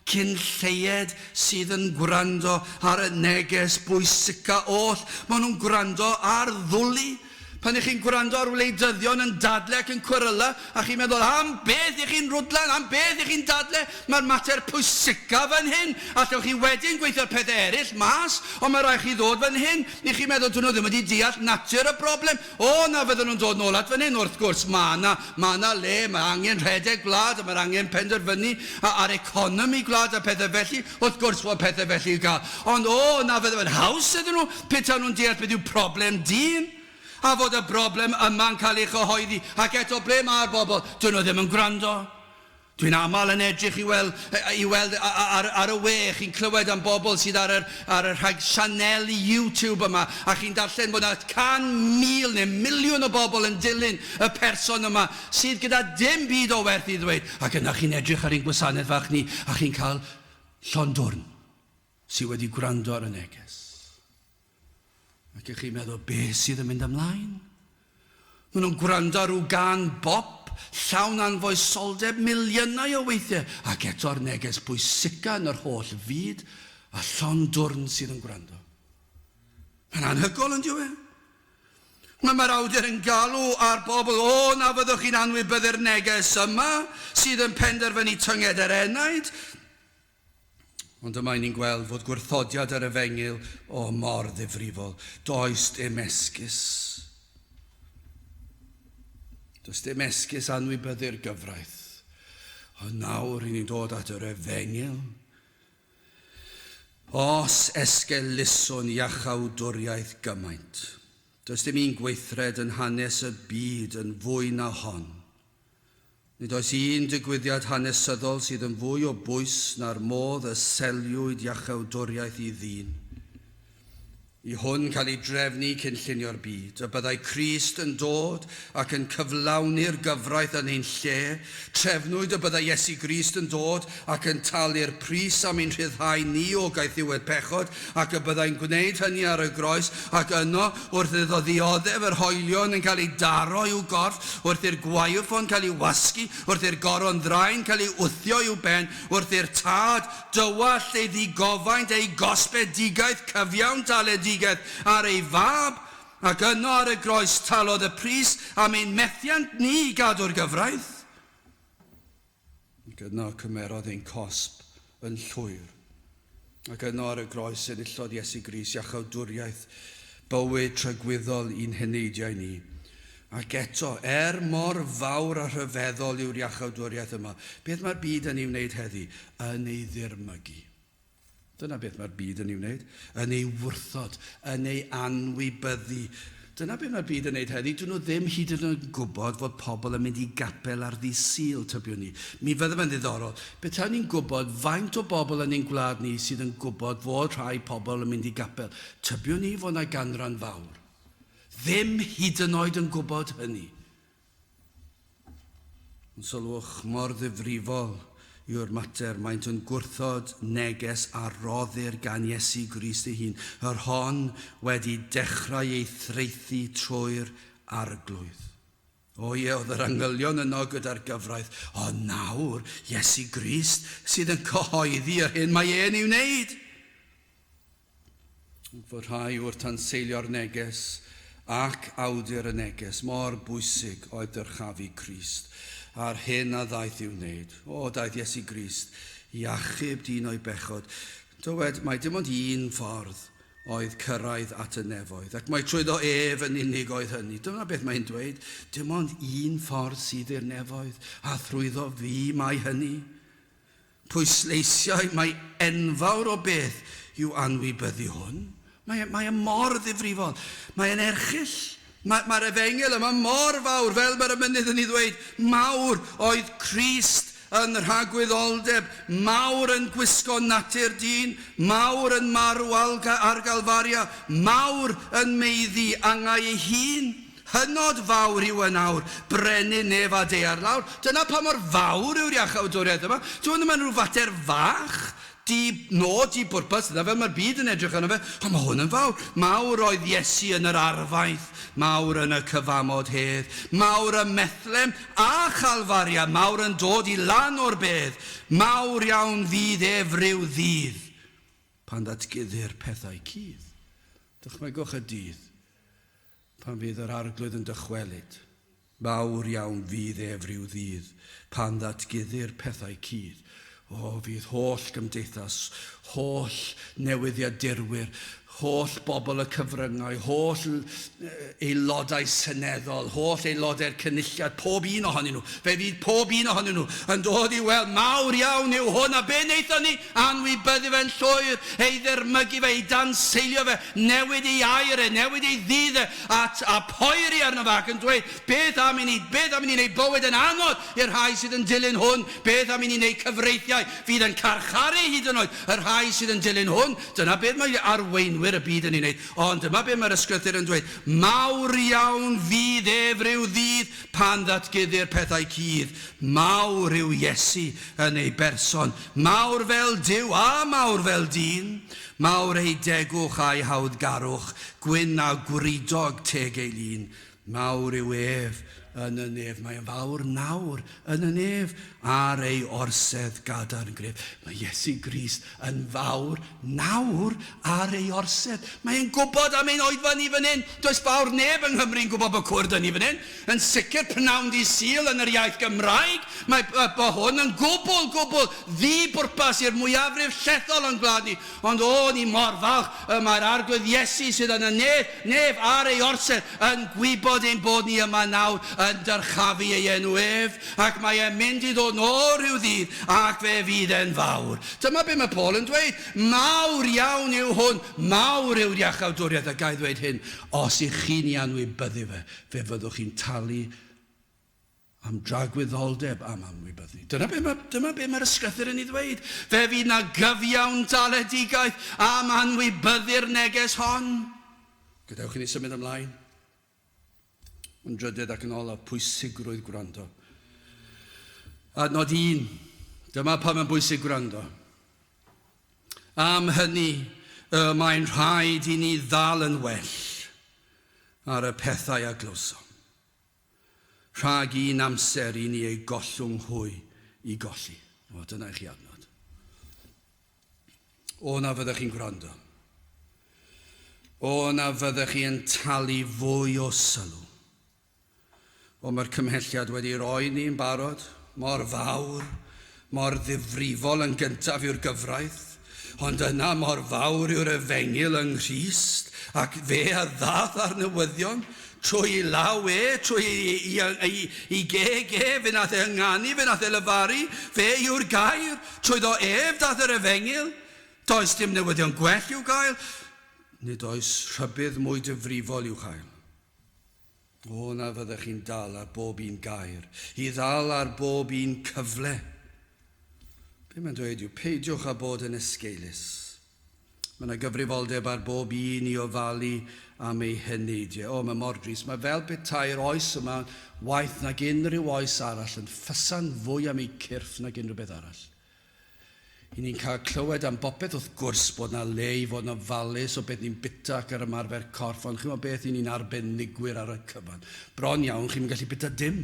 Cyn lleied sydd yn gwrando ar y neges bwysica oll. Maen nhw'n gwrando ar ddwli. Pan ych chi'n gwrando ar wleidyddion yn dadle ac yn cweryla, a chi'n meddwl, am beth ych chi'n rwdlan, am beth ych chi'n dadle, mae'r mater pwysica fan hyn. Allwch chi wedyn gweithio'r pethau eraill mas, ond mae rhaid chi ddod fan hyn. I chi'n meddwl, dyn nhw ddim wedi deall natur y broblem. O, na fydden nhw'n dod nôl at fan hyn. Wrth gwrs, mae yna, mae yna le, mae angen rhedeg gwlad, a mae'r angen penderfynu ar economi gwlad a pethau felly. Wrth gwrs fod pethau felly i gael. Ond o, na fydde fe'n haws iddyn nhw petai nhw'n deall beth yw problem dyn. A fod y broblem yma'n cael ei chyhoeddi. Ac eto, ble mae'r bobl? Dyn nhw ddim yn gwrando. Dwi'n aml yn edrych i weld, i weld ar, ar y we, chi'n clywed am bobl sydd ar yr, ar y rhag sianeli YouTube yma, a chi'n darllen bod yna 100,000 neu miliwn o bobl yn dilyn y person yma sydd gyda dim byd o werth i ddweud. Ac yna chi'n edrych ar ein gwasanaeth fach ni, a chi'n cael llond dwrn sydd wedi gwrando ar y neges. Ac ych chi'n meddwl, beth sydd yn mynd ymlaen? Maen nhw'n gwrando ar rhyw gân bop, llawn anfoesoldeb, miliynau o weithiau, ac eto'r neges bwysica yn yr holl fyd, a llond dwrn sydd yn gwrando. Mae'n anhygoel yn dyw e? Mae mae'r awdur yn galw ar bobl, o na fyddwch chi'n anwybyddu'r neges yma sydd yn penderfynu tynged yr enaid. Ond yma ni'n gweld fod gwrthodiad yr efengyl o mor ddifrifol. Does dim esgus. Does dim esgus anwybyddu'r gyfraith. Ond nawr i ni'n dod at yr efengyl. Os esgeluswn iachawdwriaeth gymaint, does dim un gweithred yn hanes y byd yn fwy na hon. Nid oes un digwyddiad hanesyddol sydd yn fwy o bwys na'r modd y seliwyd iachawdwriaeth i ddyn. I hwn cael ei drefnu cyn llunio'r byd, y byddai Crist yn dod ac yn cyflawni'r gyfraith yn ein lle. Trefnwyd y byddai Iesu Grist yn dod ac yn talu'r pris am ein rhyddhau ni o gaethiwed pechod, ac y byddai'n gwneud hynny ar y groes, ac yno, wrth iddo ddioddef yr hoelion yn cael ei daro i'w gorff, wrth i'r gwaywffon cael ei wasgu, wrth i'r goron ddraen cael ei wthio i'w ben, wrth i'r tad dywallt ei ddigofaint, ei gosbedigaeth, cyfiawn taledigaeth ar ei fab, ac yno ar y groes talodd y pris am ein methiant ni i gadw'r gyfraith. Ac yno cymerodd ein cosb yn llwyr. Ac yno ar y groes enillodd Iesu Grist iachawdwriaeth bywyd tragwyddol i'n heneidiau ni. Ac eto, er mor fawr a rhyfeddol yw'r iachawdwriaeth yma, beth mae'r byd yn ei wneud heddi? Yn ei ddirmygu. Dyna beth mae'r byd yn ei wneud. Yn ei wrthod, yn ei anwybyddu. Dyna beth mae'r byd yn wneud heddi. Dyn nhw ddim hyd yn oed yn gwybod fod pobl yn mynd i gapel ar ddydd Sul, tybiwn ni. Mi fydde fe'n ddiddorol. Petawn ni'n gwybod faint o bobl yn ein gwlad ni sydd yn gwybod fod rhai pobl yn mynd i gapel. Tybiwn ni fod 'na ganran fawr. Ddim hyd yn oed yn gwybod hynny. Ond sylwch mor ddifrifol yw'r mater, maent yn gwrthod neges a roddir gan Iesu Grist ei hun, yr hon wedi dechrau ei thraethu trwy'r Arglwydd. O ie, oedd yr angylion yno gyda'r gyfraith, ond nawr Iesu Grist sydd yn cyhoeddi yr hyn mae e'n ei wneud. Fod rhai wrth tanseilio'r neges ac awdur y neges, mor bwysig oedd dyrchafu Crist a'r hyn a ddaeth i'w wneud. O, daeth Iesu Grist i achub dyn o'i bechod. Dywed mai dim ond un ffordd oedd cyrraedd at y nefoedd, ac mai trwyddo ef yn unig oedd hynny. Dyma beth mae'n dweud, dim ond un ffordd sydd i'r nefoedd, a thrwyddo fi mae hynny. Pwysleisiau mai enfawr o beth yw anwybyddu hwn. Mae, mae e mor ddifrifol. Mae e'n erchyll. Mae'r mae efengyl yma mor fawr, fel mae'r emynydd yn ei ddweud, mawr oedd Crist yn rhagwyddoldeb, mawr yn gwisgo natur dyn, mawr yn marw ar Galfaria, mawr yn meiddi angau ei hun. Hynod fawr yw yn awr, brenin nef a daear lawr. Dyna pa mor fawr yw'r iachawdwriaeth yma. Dyw hwn ddim yn rhyw fater fach. Di nod, di bwrpas, dyna fel mae'r byd yn edrych arno fe, ond mae hwn yn fawr. Mawr oedd Iesu yn yr arfaeth, mawr yn y cyfamod hedd, mawr ym Methlem a Chalfaria, mawr yn dod i lan o'r bedd, mawr iawn fydd ef ryw ddydd, pan ddatguddir pethau cudd. Dychmygwch y dydd pan fydd yr Arglwydd yn dychwelyd. Mawr iawn fydd ef ryw ddydd, pan ddatguddir pethau cudd. O, fydd holl gymdeithas, holl newyddiadurwyr, holl bobl y cyfryngau, holl aelodau seneddol, holl aelodau'r cynulliad, pob un ohonyn nhw, fe fydd pob un ohonyn nhw yn dod i weld, mawr iawn yw hwn, a be wnaethon ni? Anwybyddu fe'n llwyr, ei ddirmygu fe, ei danseilio fe, newid ei air e, newid ei ddydd e, a, a poeri arno fe ac yn dweud, beth am i ni, beth am i ni wneud bywyd yn anodd i'r rhai sydd yn dilyn hwn, beth am i ni wneud cyfreithiau fydd yn carcharu hyd yn oed y rhai sydd yn dilyn hwn. Dyna beth mae arweinwyr y byd yn ei wneud. Ond dyma beth mae'r ysgrythur yn dweud, mawr iawn fydd ef ryw ddydd pan ddatguddir pethau cudd. Mawr yw Iesu yn ei berson, mawr fel Duw a mawr fel dyn, mawr ei degwch a'i hawddgarwch, gwyn a gwridog teg ei lun. Mawr yw ef yn y nef. Mae yn fawr nawr yn y nef ar ei orsedd gadarn gref. Mae Iesu Grist yn fawr nawr ar ei orsedd. Mae e'n gwybod am ein oedfa ni fan hyn. Does fawr neb yng Nghymru'n gwybod bod cwrdd ni fan hyn. Yn sicr, pnawn dydd Sul yn yr iaith Gymraeg, mae bod hwn yn gwbl, gwbl ddi-bwrpas i'r mwyafrif llethol o'n gwlad ni. Ond o, ni mor falch y mae'r Arglwydd Iesu sydd yn y nef, nef ar ei orsedd, yn gwybod ein bod ni yma nawr yn dyrchafu ei enw ef, ac mae e'n mynd i ddod nôl rhyw ddydd, ac fe fydd e'n fawr. Dyma be mae Paul yn dweud, mawr iawn yw hwn, mawr yw'r iachawdwriaeth, a ga i ddweud hyn, os ych chi'n ei anwybyddu fe, fe fyddwch chi'n talu am dragwyddoldeb am anwybyddu. Dyna be mae, dyma be mae'r ysgrythur yn ei ddweud. Fe fydd na gyfiawn daledigaeth am anwybyddu'r neges hon. Gadewch i ni symud ymlaen. Yn drydydd ac yn olaf, pwysigrwydd gwrando. Adnod 1. Dyma pam mae'n bwysig gwrando. Am hynny, y mae'n rhaid i ni ddal yn well ar y pethau a glywsom, rhag un amser i ni eu gollwng hwy i golli. O, dyna i chi adnod. O, na fyddech chi'n gwrando. O, na fyddech chi yn talu fwy o sylw. O, mae'r cymhelliad wedi roi ni'n barod, mor fawr, mor ddifrifol yn gyntaf yw'r gyfraith, ond yna mor fawr yw'r efengyl yng Nghrist, ac fe a ddath ar newyddion, trwy ei law e, trwy ei, ei, ei, ei geg e, fe nath e ynganu, fe nath e lefaru, fe yw'r gair, trwyddo ef dath yr efengyl. Does dim newyddion gwell i'w gael, nid oes rhybudd mwy difrifol i'w chael. O, na fyddech chi'n dal ar bob un gair, i ddal ar bob un cyfle. Be mae'n dweud yw, peidiwch â bod yn esgeulus. Mae yna gyfrifoldeb ar bob un i ofalu am ei heneidiau. O, mae mor drist. Mae fel petai'r oes yma waeth nag unrhyw oes arall yn ffysan fwy am eu cyrff nag unrhyw beth arall. I ni'n cael clywed am bopeth wrth gwrs bod 'na le i fod yn ofalus o beth ni'n bita ac ar ymarfer corff ond chimod beth i ni'n arbenigwyr ar y cyfan. Bron iawn chi'm yn gallu bita dim.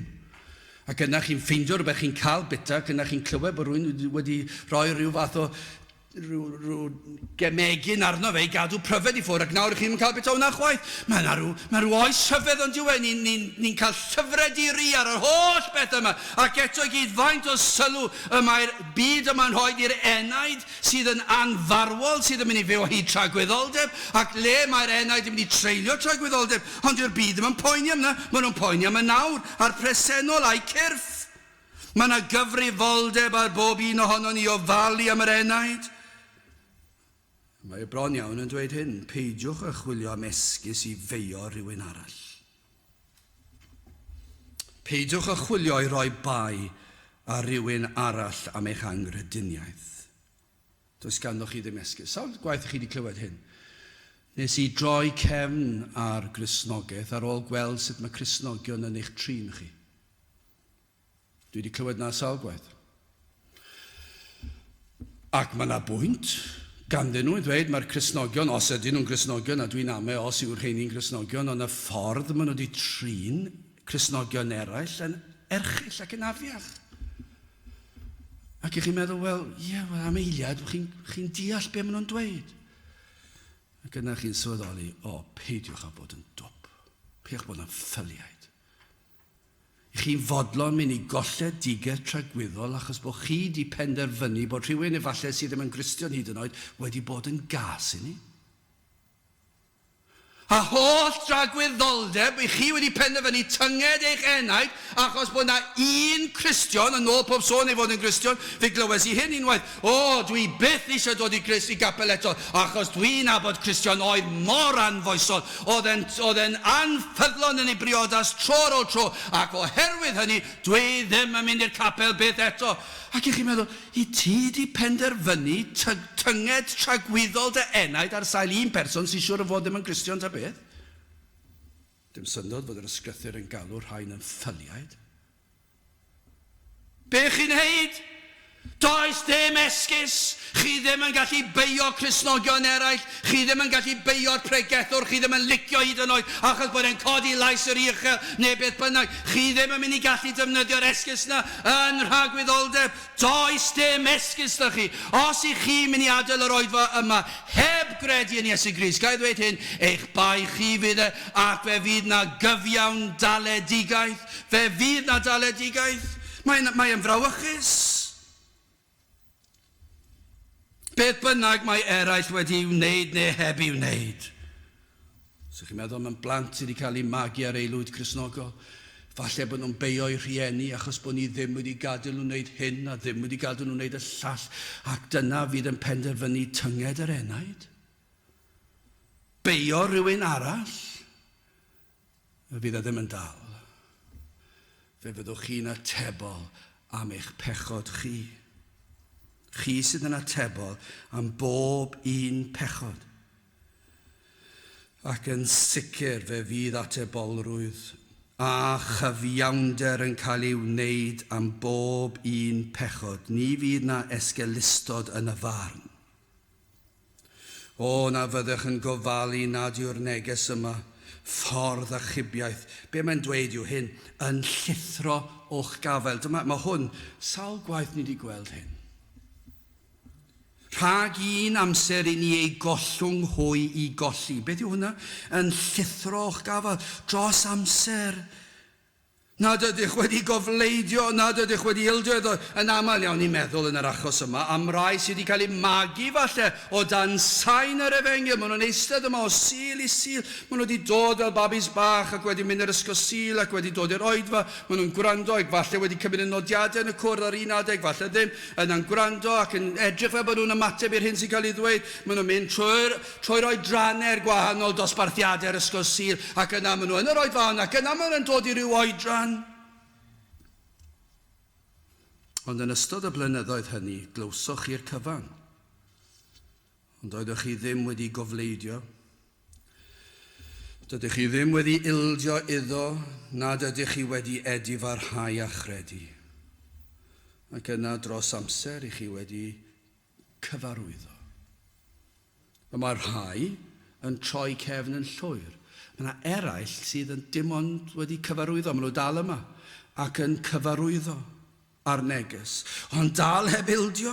Ac yna chi'n ffeindio rhywbeth chi'n cael bita ac yna chi'n clywed bod rhywun wedi rhoi rhyw fath o rhyw, rhyw gemegyn arno fe i gadw pryfed i ffwrdd ac nawr chi'm yn cael bita hwnna chwaith. Mae yna rhyw, mae rhyw oes rhyfedd ond yw e? Ni'n ni, ni cael llyfrau di-ri ar yr holl beth yma ac eto i gyd faint o sylw y mae'r byd yma'n rhoi i'r enaid sydd yn anfarwol, sydd yn mynd i fyw o hyd tragwyddoldeb, ac le mae'r enaid yn mynd i treulio tragwyddoldeb, ond dyw'r byd ddim yn poeni am 'na, maen nhw'n poeni am y nawr a'r presennol a'u cyrff. Mae yna gyfrifoldeb ar bob un ohonon ni i ofalu am yr enaid. Mae e bron iawn yn dweud hyn, peidiwch â chwilio am esgus i feio rhywun arall. Peidiwch â chwilio i roi bai ar rywun arall am eich anghrediniaeth. Does ganddoch chi ddim esgus. Sawl gwaith chi wedi clywed hyn? Nes i droi cefn ar Gristnogaeth ar ôl gweld sut mae Cristnogion yn eich trin chi. Dwi wedi clywed 'na sawl gwaith. Ac mae yna bwynt ganddyn nhw i ddweud mae'r Cristnogion, os ydyn nhw'n Gristnogion, a dwi'n ame os yw'r rheini'n Gristnogion, ond y ffordd maen nhw wedi trin Cristnogion eraill yn erchyll ac yn afiach. Ac i chi'n meddwl, wel, ie, yeah, well, am eiliad, chi'n chi deall be maen nhw'n dweud. Ac yna chi'n sylweddoli, o, peidiwch â bod yn dwp. Peidiwch bod yn ffyliaid. Chi'n fodlon mynd i golledigaeth tragwyddol achos bod chi 'di penderfynu bod rhywun efallai sydd ddim yn Gristion hyd yn oed wedi bod yn gas i ni? A holl dragwyddoldeb i chi wedi penderfynu tynged eich enaid achos bod 'na un Cristion, yn ôl pob sôn ei fod yn Gristion, fe glywes i hyn unwaith, O, dwi byth eisiau dod i Grist i gapel eto, achos dwi'n nabod Cristion oedd mor anfoesol, Oedd e'n, oedd e'n anffyddlon yn ei briodas tro ar ôl tro, ac oherwydd hynny, dwi ddim yn mynd i'r capel byth eto. Ac y'ch chi'n meddwl, i ti 'di penderfynu ty, tynged tragwyddol dy enaid ar sail un person sy'n siŵr o fod ddim yn Gristion ta beth? Dim syndod fod yr Ysgrythur yn galw'r rhain yn ffyliaid. Be chi'n neud? Does dim esgus! Chi ddim yn gallu beio Cristnogion eraill, chi ddim yn gallu beio'r pregethwr chi ddim yn licio hyd yn oed achos bod e'n codi lais yr uchel neu beth bynnag. Chi ddim yn mynd i gallu defnyddio'r esgus 'na yn nhragwyddoldeb. Does dim esgus 'da chi. Os y'ch chi'n mynd i adael yr oedfa yma heb gredu yn Iesu Grist, ga i ddweud hyn, eich bai chi fydd e ac fe fydd 'na gyfiawn daledigaeth. Fe fydd 'na daledigaeth. Mae'n, mae e'n frawychus. Beth bynnag mae eraill wedi ei wneud neu heb ei wneud. Os ydych chi'n meddwl am blant sydd wedi cael eu magu ar aelwyd Cristnogol, falle bod nhw'n beio'u rhieni achos bod ni ddim wedi gadael nhw wneud hyn a ddim wedi gadael nhw wneud y llall, ac dyna fydd yn penderfynu tynged yr enaid. Beio rhywun arall. Fydd e ddim yn dal. Fe fyddwch chi'n atebol am eich pechod chi. Chi sydd yn atebol am bob un pechod. Ac yn sicr fe fydd atebolrwydd a chyfiawnder yn cael ei wneud am bob un pechod. Ni fydd na esgeulustod yn y farn. O, na fyddech yn gofalu nad yw'r neges yma, ffordd achubiaeth, be mae'n dweud yw hyn, yn llithro o'ch gafael. Dyma, mae hwn, sawl gwaith ni wedi gweld hyn. Rhag un amser i ni ei gollwng hwy i golli. Beth yw hwnna? Yn llithro o'ch gafael dros amser. Nad ydych wedi gofleidio, nad ydych wedi ildio iddo. Yn aml iawn ni'n meddwl yn yr achos yma am rai sydd wedi cael eu magu falle o dan sain yr efengyl. Maen nhw'n eistedd yma o Sul i Sul. Maen nhw wedi dod fel babis bach ac wedi mynd i'r ysgol Sul ac wedi dod i'r oedfa. Maen nhw'n gwrando ac falle wedi cymryd y nodiadau yn y cwrdd ar un adeg, falle ddim. Yna'n gwrando ac yn edrych fel bod nhw'n ymateb i'r hyn sy'n cael ei ddweud. Maen nhw'n mynd trwy'r Trwy roi drannau'r gwahanol dosbarthiadau'r Ysgol Sul, ac yna maen nhw yn yr oedfa hon, ac yna maen nhw'n dod i ryw oedran. Ond yn ystod y blynyddoedd hynny, glywsoch chi'r cyfan. Ond oeddech chi ddim wedi gofleidio. Dydych chi ddim wedi ildio iddo, nad ydych chi wedi edifarhau a chredu. Ac yna dros amser i chi wedi cyfarwyddo. Y mae rhai yn troi cefn yn llwyr. Mae yna eraill sydd yn dim ond wedi cyfarwyddo, maen nhw dal yma, ac yn cyfarwyddo ar neges, ond dal heb ildio.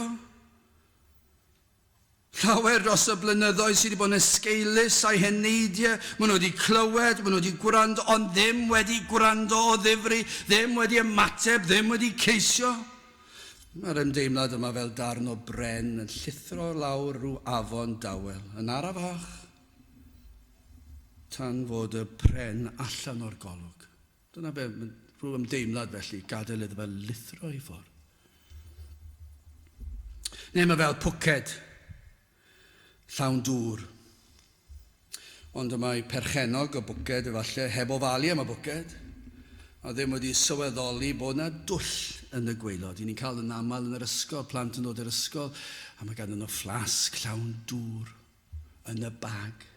Llawer dros y blynyddoedd sydd wedi bod yn esgeulus a'i heneidiau, maen nhw wedi clywed, maen nhw wedi gwrando, ond ddim wedi gwrando o ddifri, ddim wedi ymateb, ddim wedi ceisio. Mae'r ymdeimlad yma fel darn o bren yn llithro lawr rhyw afon dawel, yn arafach, tan fod y pren allan o'r golwg. Dyna be, rhyw ymdeimlad felly, gadael iddo fe lithro i ffwrdd. Neu mae fel pwced llawn dŵr. Ond y mae perchennog y bwced efallai heb ofalu am y bwced, a ddim wedi sylweddoli bod yna dwll yn y gwaelod. Y'n ni'n cael yn aml yn yr ysgol, plant yn dod i'r ysgol, a mae ganddyn nhw fflasg llawn dŵr yn y bag.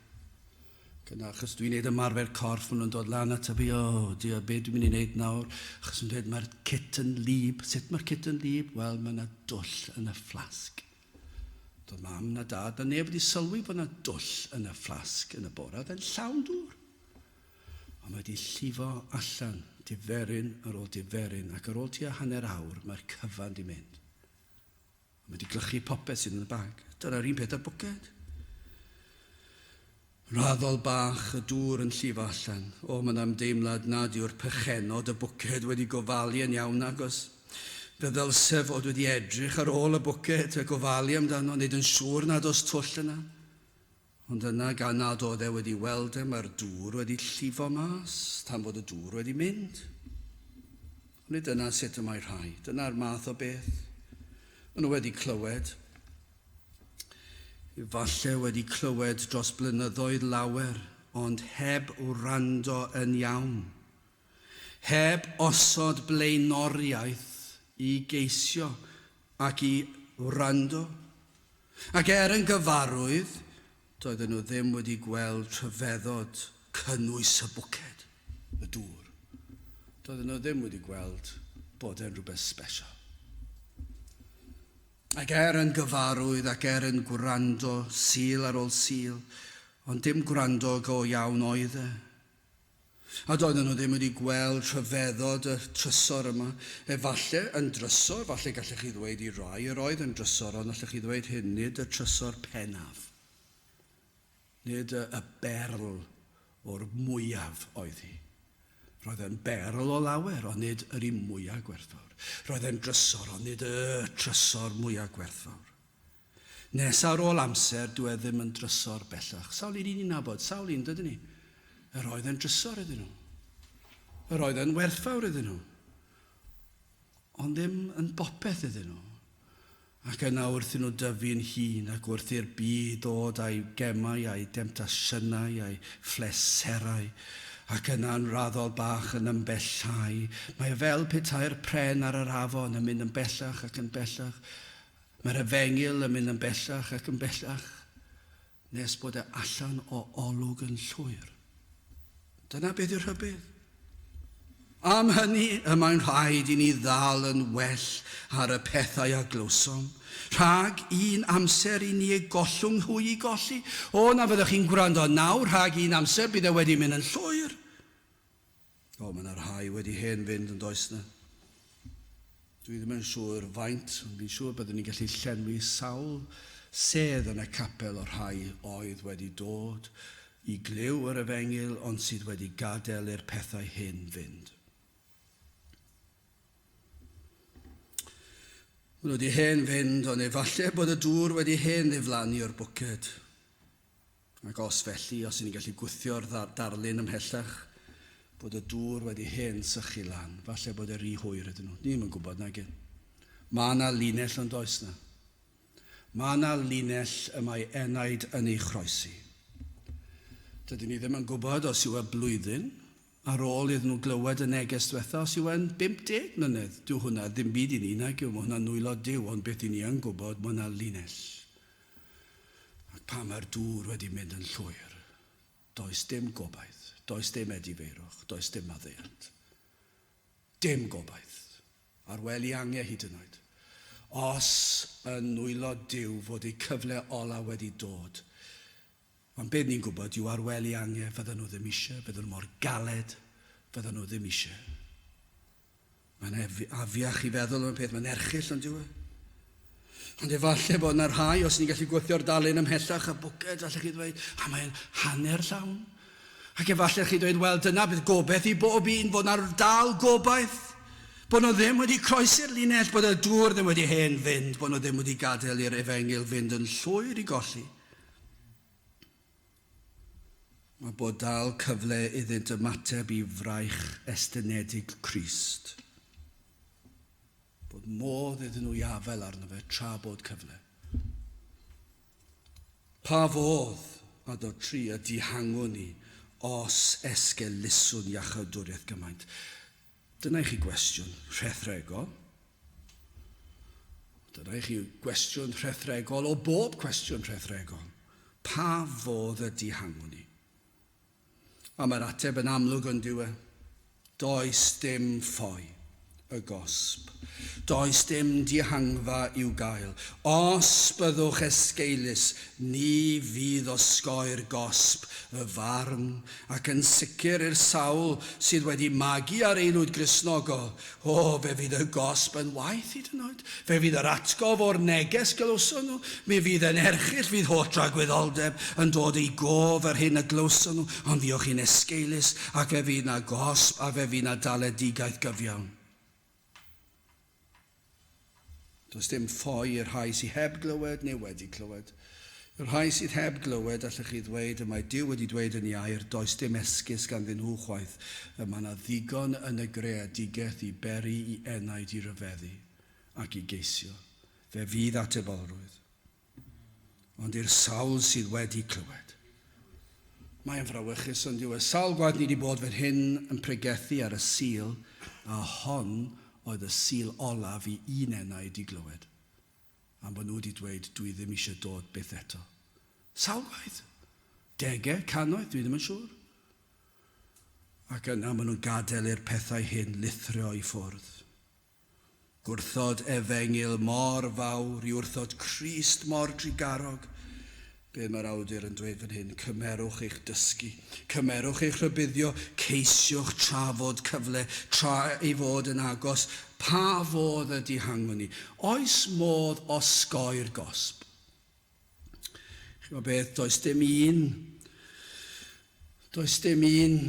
Ac yna, achos dwi'n neud ymarfer corff, maen nhw'n dod lan ata fi, o, oh, dear, be dwi'n mynd i wneud nawr? Achos nhw'n dweud, mae'r kit yn lib. Sut mae'r kit yn lib? Wel, mae yna dwll yn y fflasg. Doedd mam na dad na neb wedi sylwi bod 'na dwll yn y fflasg yn y bore, oedd e'n llawn dŵr. Ond mae wedi llifo allan diferyn ar ôl diferyn ac ar ôl tua hanner awr mae'r cyfan 'di mynd. Mae wedi glychu popeth sydd yn y bag. Dyna'r un peth â'r bwced. Raddol bach y dŵr yn llifo allan. O, mae yna ymdeimlad nad yw'r perchennog y bwced wedi gofalu yn iawn nagos. Fe ddylse fod wedi edrych ar ôl y bwced a gofalu amdano, wneud yn siŵr nad oes twll yna. Ond yna, gan nad oedd e wedi weld e, mae'r dŵr wedi llifo mas tan fod y dŵr wedi mynd. Ond nid dyna sut y mae rhai. Dyna'r math o beth. Maen nhw wedi clywed. Efallai wedi clywed dros blynyddoedd lawer, ond heb wrando yn iawn. Heb osod blaenoriaeth i geisio ac i wrando. Ac er yn gyfarwydd, doedden nhw ddim wedi gweld rhyfeddod cynnwys y bwced, y dŵr. Doedden nhw ddim wedi gweld bod e'n rhywbeth special. Ac er yn gyfarwydd ac er yn gwrando Sul ar ôl Sul, ond dim gwrando go iawn oedd e. A doedden nhw ddim wedi gweld rhyfeddod y trysor yma. Efallai yn drysor, falle gallech chi ddweud i rai yr oedd yn drysor, ond allech chi ddweud hyn, nid y trysor pennaf. Nid y, y berl o'r mwyaf oedd hi. Roedd e'n berl o lawer, ond nid yr un mwyaf gwerthfawr. Roedd e'n drysor, ond nid y trysor mwyaf gwerthfawr. Nes ar ôl amser, dyw e ddim yn drysor bellach. Sawl un i ni'n nabod, sawl un, dydyn ni? Yr oedd e'n drysor iddyn nhw. Yr oedd e'n werthfawr iddyn nhw. Ond ddim yn bopeth iddyn nhw. Ac yna wrth i nhw dyfu'n hun ac wrth i'r byd ddod a'i gemau a'i demtasiynau a'i phleserau, ac yna'n raddol bach yn ymbellhau, mae e fel petai'r pren ar yr afon yn mynd yn bellach ac yn bellach, Mae'r efengyl yn mynd yn bellach ac yn bellach nes bod e allan o olwg yn llwyr. Dyna beth yw'r rhybudd. Am hynny y mae'n rhaid i ni ddal yn well ar y pethau a glywsom, rhag un amser i ni eu gollwng hwy i golli. O, na fyddwch chi'n gwrando nawr, rhag un amser bydd e wedi mynd yn llwyr. O, mae yna rhai wedi hen fynd yn does na. Dwi ddim yn siŵr faint, ond fi'n siŵr byddwn ni'n gallu llenwi sawl sedd yn y capel o'r rhai oedd wedi dod i glyw yr efengyl ond sydd wedi gadael i'r pethau hyn fynd. Maen nhw wedi hen fynd, ond efallai bod y dŵr wedi hen ddiflannu o'r bwced. Ac os felly, os 'y ni'n gallu gwthio'r darlun ymhellach, bod y dŵr wedi hen sychu lan, falle bod e rhy hwyr iddyn nhw. Ni ddim yn gwybod, nag yn. Mae yna linell ond oes na. Mae yna linell y mae enaid yn ei chroesi. Dydyn ni ddim yn gwybod os yw e blwyddyn ar ôl iddyn nhw glywed y neges diwetha, os yw e'n 50 mlynedd. Dyw hwnna ddim byd i ni, nag yw, mae hwnna'n nwylo Duw, ond beth i ni yn gwybod, mae yna linell. Ac pan mae'r dŵr wedi mynd yn llwyr, does dim gobaith, does dim edifeirwch, does dim maddeuant. Dim gobaith. Ar wely ange hyd yn oed. Os yn nwylo Duw fod eu cyfle ola wedi dod. Ond beth ni'n gwybod yw ar wely ange fydden nhw ddim eisiau, fydden nhw mor galed, fydden nhw ddim eisiau. Mae'n afiach i feddwl am y peth, mae'n erchyll ond yw e? Ond efallai bod yna rhai, os ni'n gallu gwythio'r dalun ymhellach y bwced, allech chi ddweud, a mae'n hanner llawn. Ac efallai chi dweud, wel, dyna bydd gobaith i bob un, bod yna dal gobaith. Bod nhw ddim wedi croesi'r linell, bod y dŵr ddim wedi hen fynd, bod nhw ddim wedi gadael i'r efengyl fynd yn llwyr i golli. Mae bod dal cyfle iddynt ymateb i fraich estynedig Crist. Bod modd iddyn nhw i afael arno fe tra bod cyfle. Pa fodd, adnod 3, y dihangwn ni os esgeluswn iachawdwriaeth gymaint? Dyna i chi gwestiwn rhethregol. Dyna i chi gwestiwn rhethregol o bob cwestiwn rhethregol. Pa fodd y dihangwn ni? A mae'r ateb yn amlwg yn dyw e. Does dim ffoi. y gosb. Does dim dihangfa i'w gael. Os byddwch esgeulus, ni fydd osgoi'r gosb, y farn, ac yn sicr i'r sawl sydd wedi magu ar aelwyd Gristnogol, o, fe fydd y gosb yn waeth hyd yn oed. Fe fydd yr atgof o'r neges glywson nhw. Mi fydd yn erchyll, fydd holl dragwyddoldeb yn dod i gof yr hyn y glywson nhw, ond fuoch chi'n esgeulus, ac fe fydd 'na gosb a fe fydd 'na daledigaeth gyfiawn. Does dim ffoi i'r rhai sydd heb glywed neu wedi clywed. I'r rhai sydd heb glywed, allwch chi ddweud, y mae Duw wedi dweud yn ei air, does dim esgus ganddyn nhw chwaith. Y mae yna ddigon yn y greadigaeth i beri i enaid i ryfeddu ac i geisio. Fe fydd atebolrwydd. Ond i'r sawl sydd wedi clywed. Mae'n frawychus ond yw e. Sawl gwaith ni wedi bod fan hyn yn pregethu ar y Sul, a hon oedd y Sul olaf i un enaid i glywed. Am bod nhw wedi dweud, dwi ddim eisiau dod byth eto. Sawl gwaith? Degau, cannoedd, dwi ddim yn siŵr. Ac yna maen nhw'n gadael i'r pethau hyn lithro i ffwrdd. Gwrthod efengyl mor fawr i wrthod Crist mor drugarog. Be mae'r awdur yn dweud fan hyn? Cymerwch eich dysgu, cymerwch eich rhybuddio, ceisiwch trafod cyfle tra ei fod yn agos. Pa fodd y dihangwn ni? Oes modd osgoi'r gosb? Chi'n gwybod beth, does dim un, does dim un,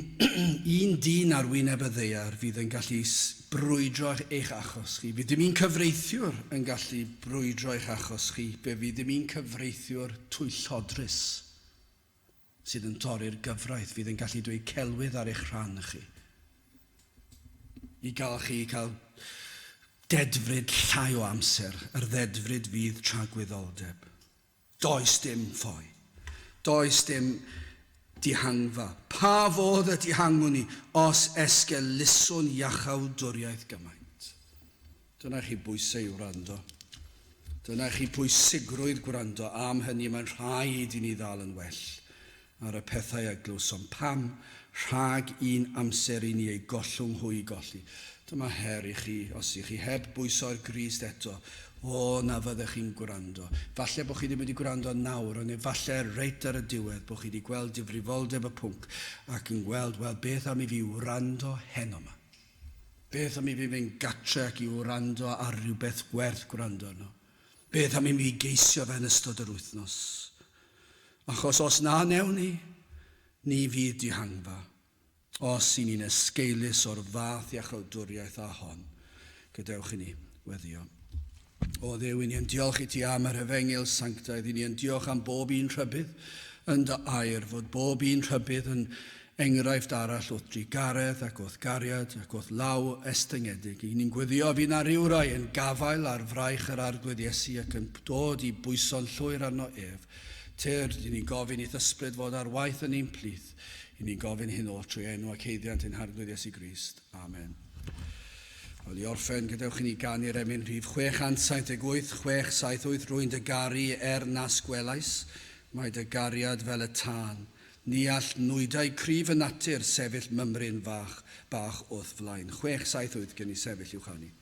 un dyn ar wyneb y ddaear fydd yn gallu brwydro eich achos chi. Fydd dim un cyfreithiwr yn gallu brwydro eich achos chi. Fe fydd dim un cyfreithiwr twyllodrus sydd yn torri'r gyfraith fydd yn gallu dweud celwydd ar eich rhan chi. I gael chi cael dedfryd llai o amser, yr ddedfryd fydd tragwyddoldeb. Does dim ffoi. Does dim dihangfa. Pa fodd y dihangwn ni os esgeluswn iachawdwriaeth gymaint? Dyna chi bwysau i wrando. Dyna chi pwysigrwydd gwrando. Am hynny mae'n rhaid i ni ddal yn well ar y pethau a glywsom. Pam? Rhag un amser i ni eu gollwng hwy i golli. Dyma her i chi, os ych chi heb bwyso'r Grist eto, o, na fyddech chi'n gwrando. Falle bod chi ddim wedi gwrando nawr, ond efallai reit ar y diwedd bod chi wedi gweld difrifoldeb y pwnc ac yn gweld, wel, beth am i fi wrando heno 'ma? Beth am i fi fynd gatre ac i wrando ar rhywbeth gwerth gwrando arno? Beth am i mi geisio fe yn ystod yr wythnos? Achos os na wnewn ni, ni fydd dihangfa. Os i ni'n esgeulus o'r fath iachawdwriaeth â hon, gadewch i ni weddïo. O Dduw, i ni yn diolch i ti am yr efengyl sanctaidd, i ni yn diolch am bob un rhybudd yn dy air, fod bob un rhybudd yn enghraifft arall o'th drugaredd ac o'th gariad ac o'th law estyngedig. I ni'n gweddio fydd na rywrai yn gafael ar fraich yr Arglwydd Iesu ac yn dod i bwyso'n llwyr arno ef. Tyrd, i ni'n gofyn i'th ysbryd fod ar waith yn ein plith. I ni'n gofyn hyn oll trwy enw ac haeddiant ein Harglwydd Iesu Grist. Amen. Wel, i orffen, gadewch i ni ganu'r emyn rhif 678, 678, rwy'n dy garu er nas gwelais, mae dy gariad fel y tân. Ni all nwydau cryf y natur sefyll mymryn fach bach o'th flaen. 678 gen i sefyll i'w chanu.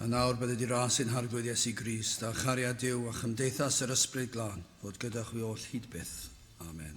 A nawr bydde di ras ein Harglwydd Iesu Grist a chariad Duw a chymdeithas yr Ysbryd Glân fod gyda chwi oll hyd byth. Amen.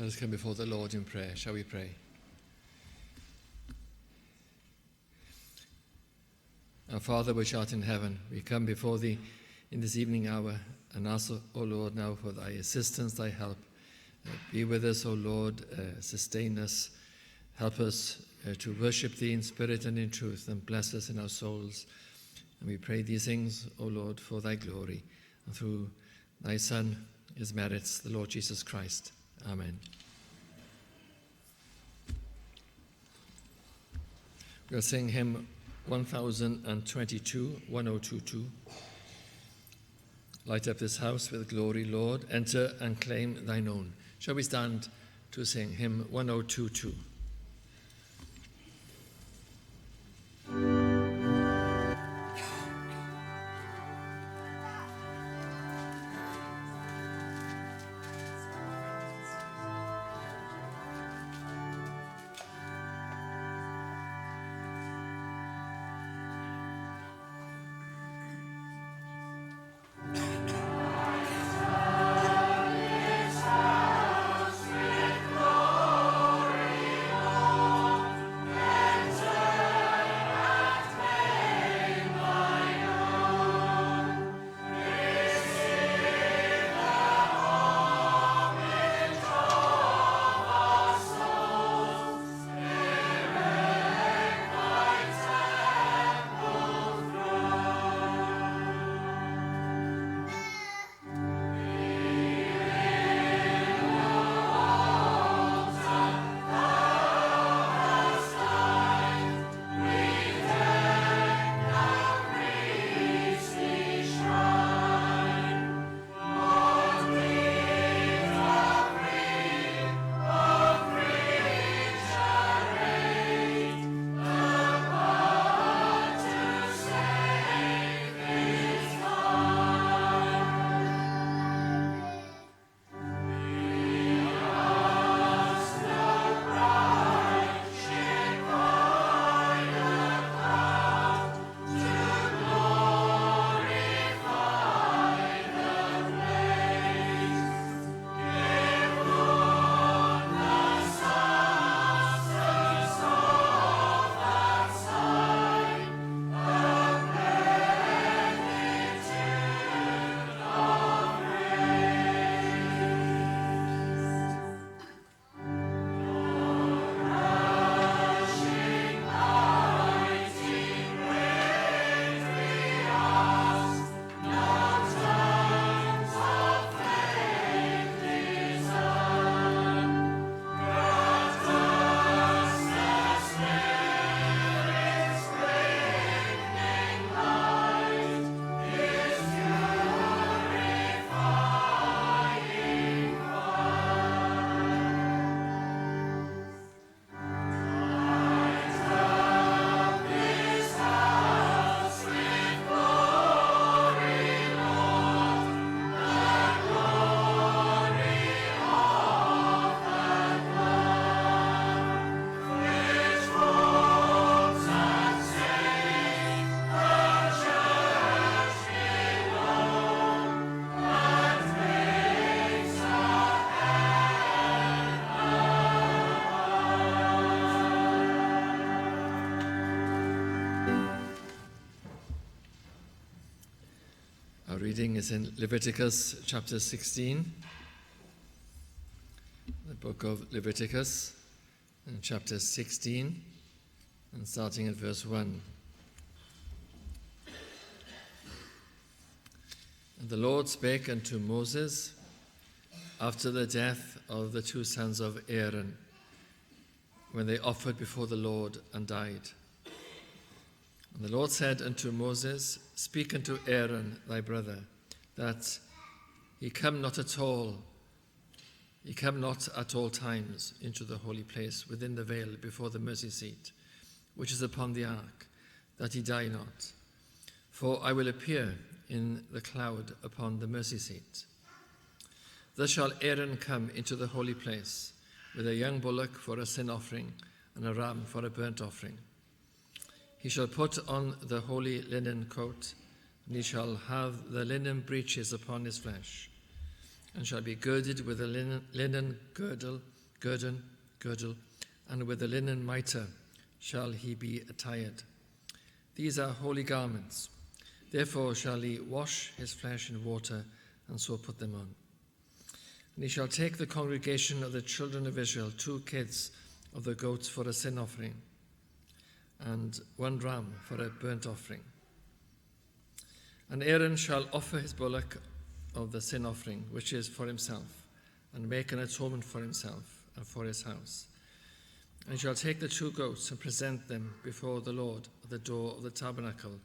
Let us come before the Lord in prayer. Shall we pray? Our Father which art in heaven, we come before thee in this evening hour and ask, O Lord, now for thy assistance, thy help. Be with us, O Lord, sustain us, help us to worship thee in spirit and in truth, and bless us in our souls. And we pray these things, O Lord, for thy glory, and through thy Son, his merits, the Lord Jesus Christ. Amen. We'll sing hymn 1022, 1022. Light up this house with glory, Lord. Enter and claim thine own. Shall we stand to sing hymn 1022? Our reading is in Leviticus chapter 16, the book of Leviticus, in chapter 16, and starting at verse 1. And the Lord spake unto Moses after the death of the two sons of Aaron, when they offered before the Lord and died. And the Lord said unto Moses, Speak unto Aaron thy brother, that he come not at all, he come not at all times into the holy place within the veil before the mercy seat, which is upon the ark, that he die not. For I will appear in the cloud upon the mercy seat. Thus shall Aaron come into the holy place with a young bullock for a sin offering and a ram for a burnt offering. He shall put on the holy linen coat, and he shall have the linen breeches upon his flesh, and shall be girded with a linen girdle, girdle, and with the linen mitre shall he be attired. These are holy garments. Therefore shall he wash his flesh in water, and so put them on. And he shall take the congregation of the children of Israel, 2 kids of the goats for a sin offering, and 1 ram for a burnt offering. And Aaron shall offer his bullock of the sin offering, which is for himself, and make an atonement for himself and for his house. And he shall take the 2 goats and present them before the Lord at the door of the tabernacle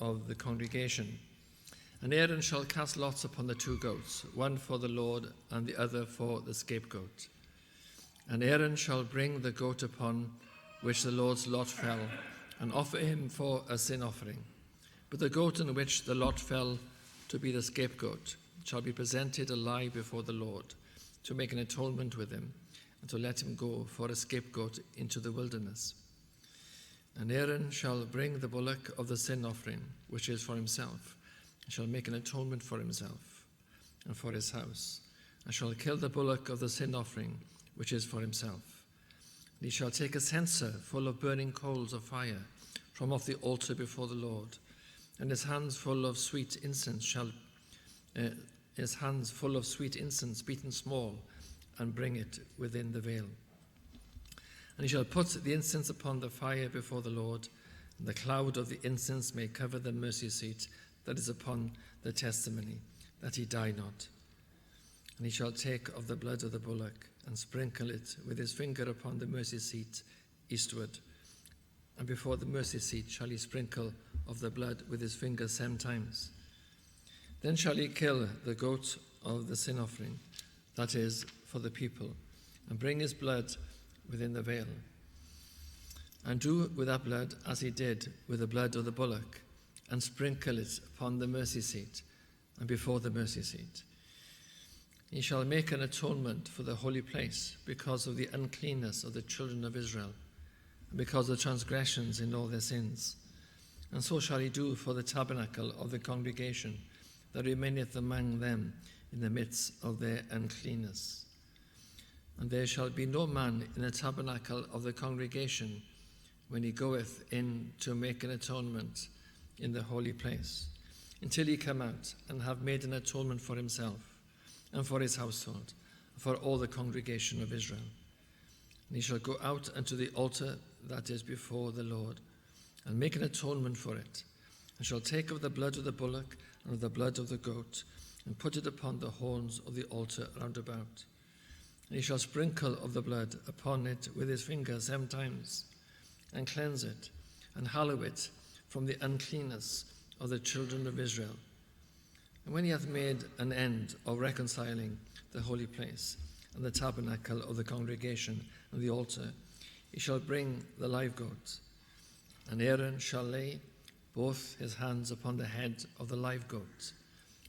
of the congregation. And Aaron shall cast lots upon the 2 goats, one for the Lord and the other for the scapegoat. And Aaron shall bring the goat upon which the Lord's lot fell, and offer him for a sin offering. But the goat on which the lot fell to be the scapegoat shall be presented alive before the Lord, to make an atonement with him, and to let him go for a scapegoat into the wilderness. And Aaron shall bring the bullock of the sin offering, which is for himself, and shall make an atonement for himself and for his house, and shall kill the bullock of the sin offering, which is for himself. And he shall take a censer full of burning coals of fire from off the altar before the Lord, and his hands full of sweet incense shall his hands full of sweet incense beaten small, and bring it within the veil. And he shall put the incense upon the fire before the Lord, and the cloud of the incense may cover the mercy seat that is upon the testimony, that he die not. And he shall take of the blood of the bullock, and sprinkle it with his finger upon the mercy seat eastward. And before the mercy seat shall he sprinkle of the blood with his finger 7 times. Then shall he kill the goat of the sin offering, that is, for the people, and bring his blood within the veil. And do with that blood as he did with the blood of the bullock, and sprinkle it upon the mercy seat and before the mercy seat. He shall make an atonement for the holy place because of the uncleanness of the children of Israel, and because of the transgressions in all their sins. And so shall he do for the tabernacle of the congregation that remaineth among them in the midst of their uncleanness. And there shall be no man in the tabernacle of the congregation when he goeth in to make an atonement in the holy place, until he come out and have made an atonement for himself and for his household, and for all the congregation of Israel. And he shall go out unto the altar that is before the Lord, and make an atonement for it, and shall take of the blood of the bullock and of the blood of the goat, and put it upon the horns of the altar round about. And he shall sprinkle of the blood upon it with his finger 7 times, and cleanse it, and hallow it from the uncleanness of the children of Israel. And when he hath made an end of reconciling the holy place and the tabernacle of the congregation and the altar, he shall bring the live goat. And Aaron shall lay both his hands upon the head of the live goat,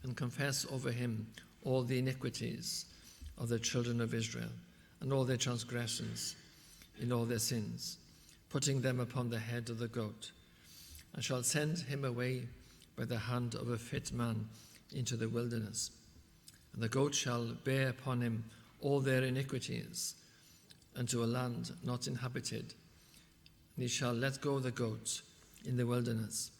and confess over him all the iniquities of the children of Israel, and all their transgressions in all their sins, putting them upon the head of the goat, and shall send him away by the hand of a fit man into the wilderness. And the goat shall bear upon him all their iniquities unto a land not inhabited, and he shall let go the goat in the wilderness.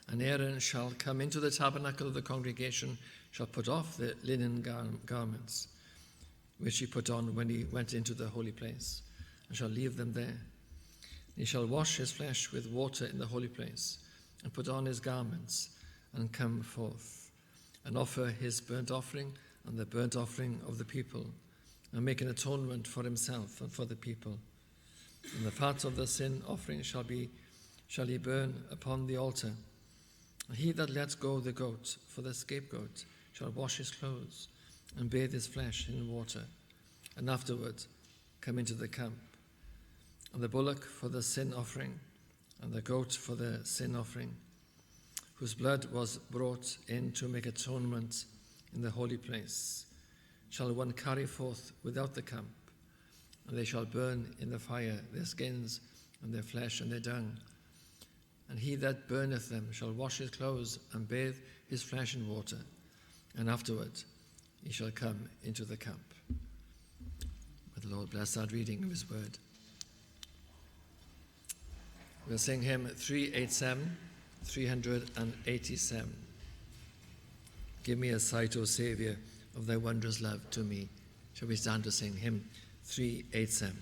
And Aaron shall come into the tabernacle of the congregation, shall put off the linen garments which he put on when he went into the holy place, and shall leave them there. And he shall wash his flesh with water in the holy place, and put on his garments, and come forth, and offer his burnt offering and the burnt offering of the people, and make an atonement for himself and for the people. And the fat of the sin offering shall he burn upon the altar. And he that lets go the goat for the scapegoat shall wash his clothes and bathe his flesh in water, and afterward come into the camp. And the bullock for the sin offering, and the goat for the sin offering, whose blood was brought in to make atonement in the holy place, shall one carry forth without the camp, and they shall burn in the fire their skins and their flesh and their dung. And he that burneth them shall wash his clothes and bathe his flesh in water, and afterward he shall come into the camp. May the Lord bless that reading of his word. We'll sing hymn 387, 387. Give me a sight, O Saviour, of thy wondrous love to me. Shall we stand to sing hymn 387?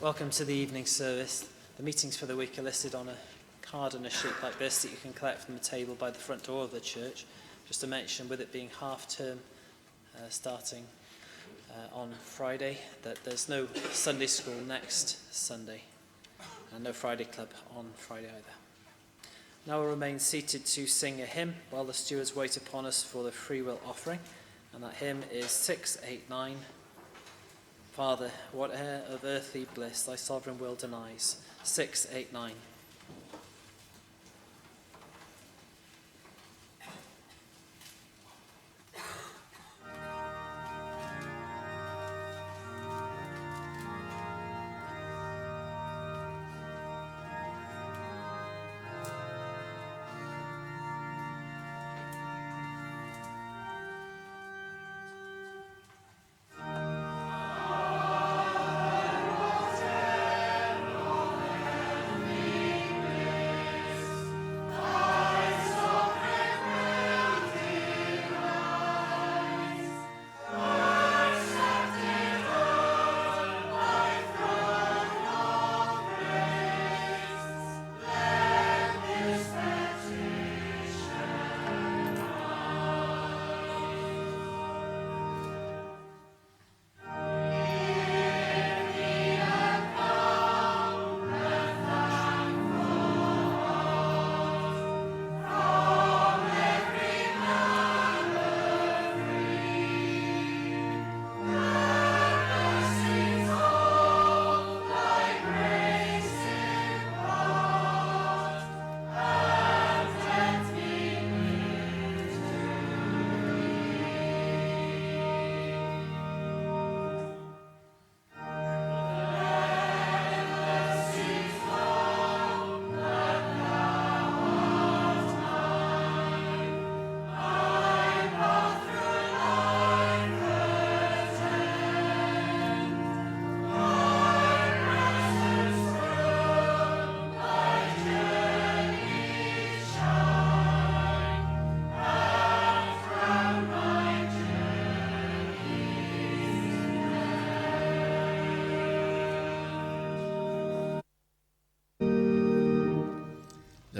Welcome to the evening service. The meetings for the week are listed on a card and a sheet like this that you can collect from the table by the front door of the church. Just to mention, with it being half term starting on Friday, that there's no Sunday school next Sunday and no Friday club on Friday either. Now we'll remain seated to sing a hymn while the stewards wait upon us for the free will offering, and that hymn is 689. Father, what air of earthly bliss thy sovereign will denies? 689.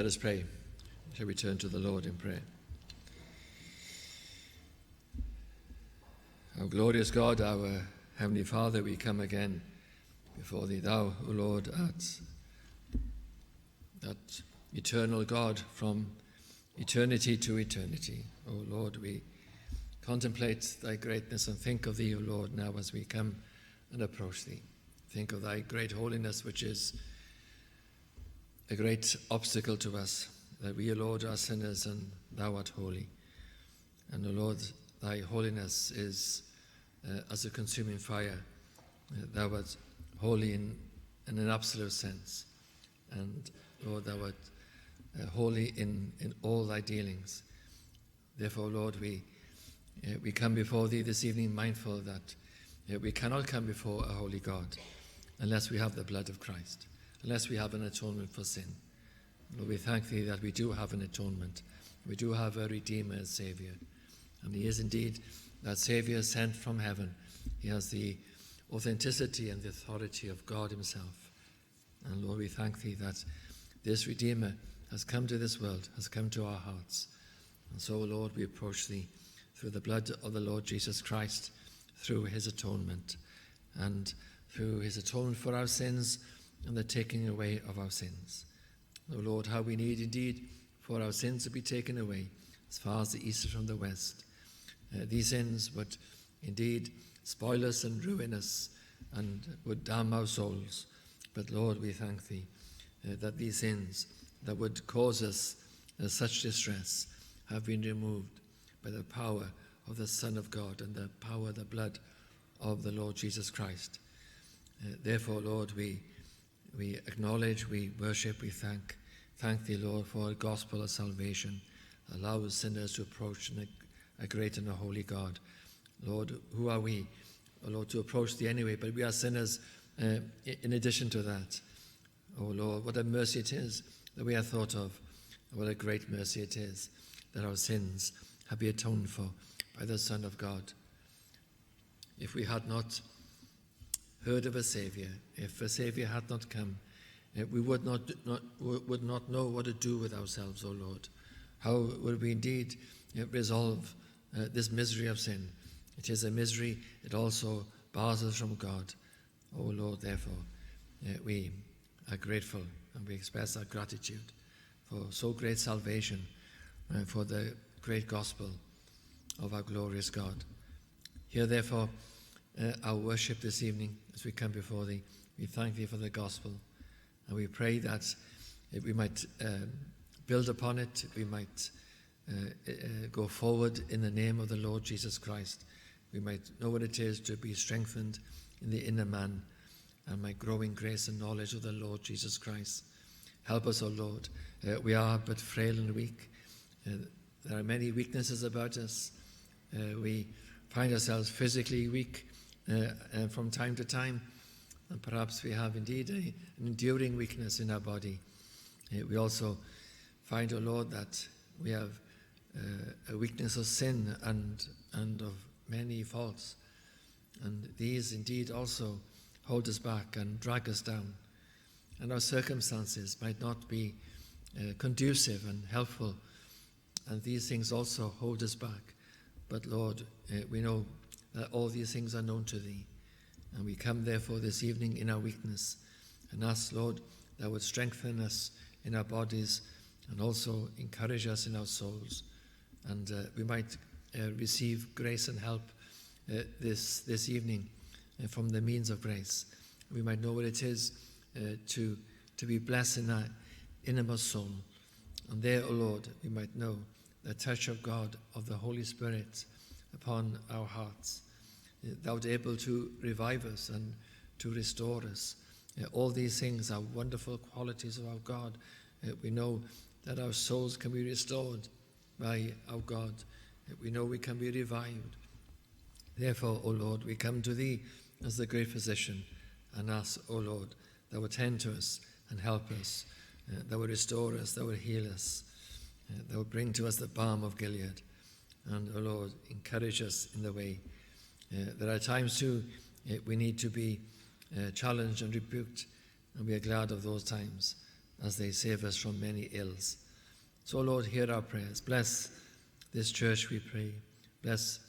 us pray. Shall we turn to the Lord in prayer? Our glorious God, our Heavenly Father, we come again before Thee, Thou, O Lord, art that eternal God from eternity to eternity. O Lord, we contemplate Thy greatness and think of Thee, O Lord, now as we come and approach Thee. Think of Thy great holiness, which is a great obstacle to us, that we, O Lord, are sinners and Thou art holy. And, O Lord, Thy holiness is as a consuming fire. Thou art holy in an absolute sense. And, Lord, Thou art holy in all Thy dealings. Therefore, Lord, we come before Thee this evening mindful that we cannot come before a holy God unless we have the blood of Christ, unless we have an atonement for sin. Lord, we thank Thee that we do have an atonement. We do have a Redeemer and Saviour. And He is indeed that Saviour sent from heaven. He has the authenticity and the authority of God Himself. And Lord, we thank Thee that this Redeemer has come to this world, has come to our hearts. And so, Lord, we approach Thee through the blood of the Lord Jesus Christ, through His atonement, and through His atonement for our sins and the taking away of our sins. O Lord, how we need indeed for our sins to be taken away as far as the east is from the west. These sins would indeed spoil us and ruin us and would damn our souls. But Lord, we thank Thee that these sins that would cause us such distress have been removed by the power of the Son of God and the power of the blood of the Lord Jesus Christ. Therefore, Lord, we acknowledge, we worship, we thank Thee, Lord, for the gospel of salvation. Allow sinners to approach a great and a holy God. Lord, who are we, O Lord, to approach Thee anyway? But we are sinners in addition to that. O Lord, what a mercy it is that we are thought of. What a great mercy it is that our sins have been atoned for by the Son of God. If we had not heard of a Saviour, if a Saviour had not come, we would not know what to do with ourselves, O Lord. How would we indeed resolve this misery of sin? It is a misery, it also bars us from God. O Lord, therefore, we are grateful and we express our gratitude for so great salvation, for the great gospel of our glorious God. Hear, therefore, our worship this evening as we come before Thee. We thank Thee for the gospel, and we pray that we might build upon it, we might go forward in the name of the Lord Jesus Christ. We might know what it is to be strengthened in the inner man, and might grow in grace and knowledge of the Lord Jesus Christ. Help us, O Lord. We are but frail and weak. There are many weaknesses about us. We find ourselves physically weak from time to time, and perhaps we have indeed an enduring weakness in our body. We also find, O Lord, that we have a weakness of sin and of many faults, and these indeed also hold us back and drag us down. And our circumstances might not be conducive and helpful, and these things also hold us back. But Lord, we know that all these things are known to Thee. And we come therefore this evening in our weakness and ask, Lord, that would strengthen us in our bodies and also encourage us in our souls. And we might receive grace and help this evening from the means of grace. We might know what it is to be blessed in our innermost soul. And there, O Lord, we might know the touch of God, of the Holy Spirit upon our hearts. Thou art able to revive us and to restore us. All these things are wonderful qualities of our God. We know that our souls can be restored by our God. We know we can be revived. Therefore, O Lord, we come to Thee as the great physician and ask, O Lord, that would tend to us and help us, that would restore us, that would heal us, that would bring to us the balm of Gilead. And, O Lord, encourage us in the way. There are times, too, we need to be challenged and rebuked, and we are glad of those times. as they save us from many ills. So, Lord, hear our prayers. Bless this church, we pray. Bless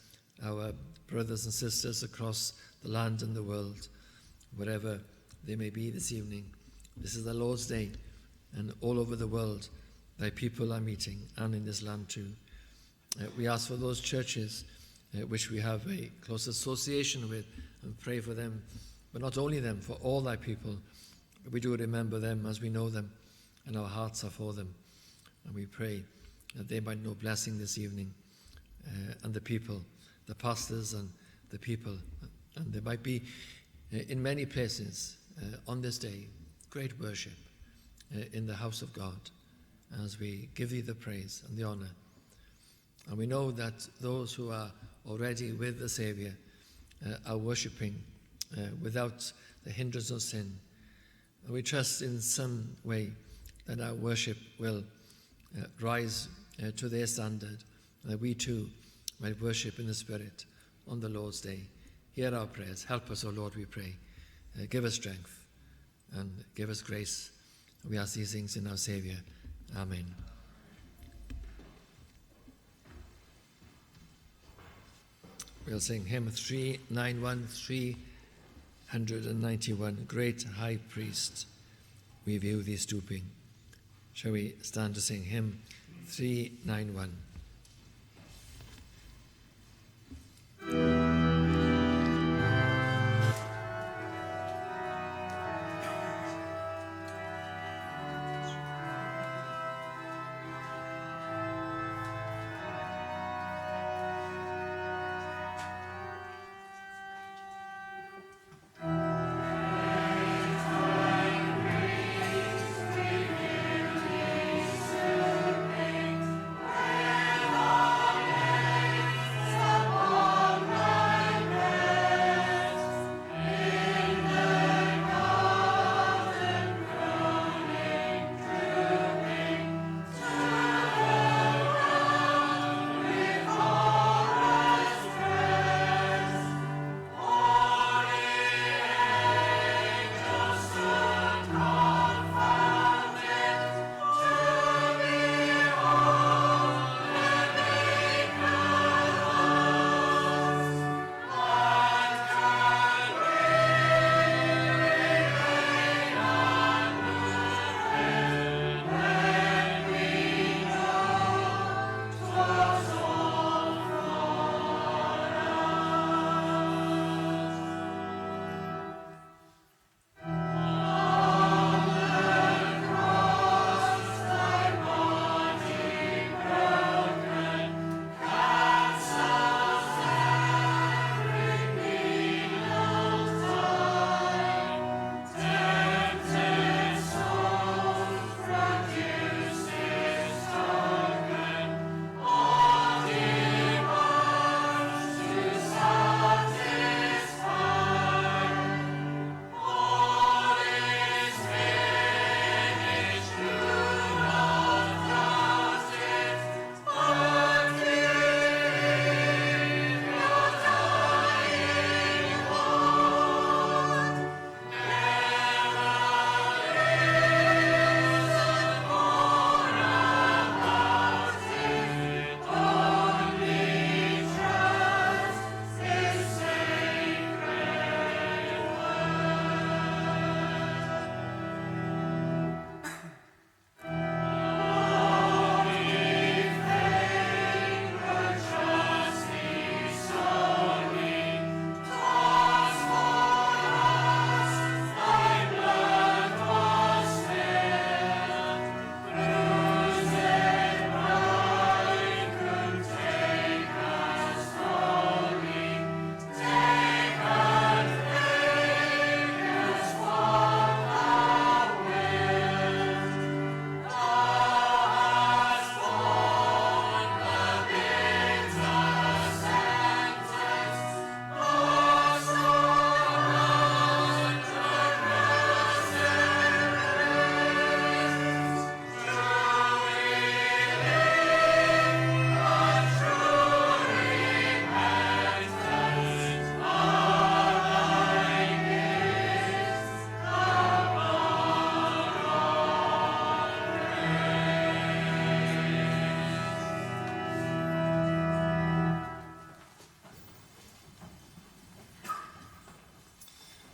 our brothers and sisters across the land and the world, wherever they may be this evening. This is the Lord's Day, and all over the world, thy people are meeting, and in this land too. We ask for those churches which we have a close association with, and pray for them, but not only them, for all thy people. We do remember them as we know them, and our hearts are for them. And we pray that they might know blessing this evening, and the people, the pastors and the people. And there might be in many places on this day great worship in the house of God as we give thee the praise and the honor. And we know that those who are already with the Saviour are worshipping without the hindrance of sin. And we trust in some way that our worship will rise to their standard, that we too might worship in the Spirit on the Lord's day. Hear our prayers. Help us, O Lord, we pray. Give us strength and give us grace. We ask these things in our Saviour. Amen. We'll sing hymn 391, 391, Great High Priest, we view thee stooping. Shall we stand to sing hymn 391? Upon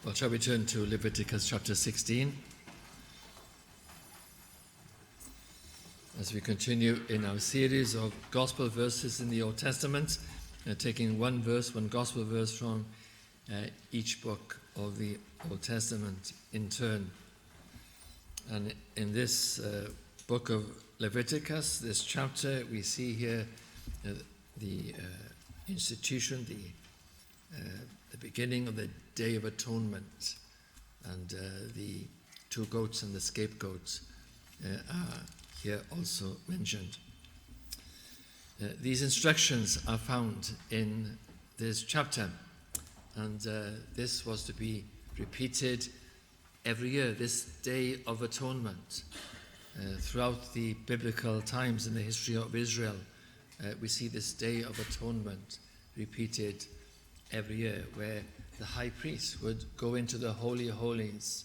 Well, shall we turn to Leviticus chapter 16? As we continue in our series of gospel verses in the Old Testament, taking one verse, one gospel verse from each book of the Old Testament in turn. And in this book of Leviticus, this chapter, we see here the institution, the beginning of the Day of Atonement, and the two goats and the scapegoat are here also mentioned. These instructions are found in this chapter, and this was to be repeated every year, this Day of Atonement. Throughout the biblical times in the history of Israel, we see this Day of Atonement repeated every year, where the high priest would go into the Holy of Holies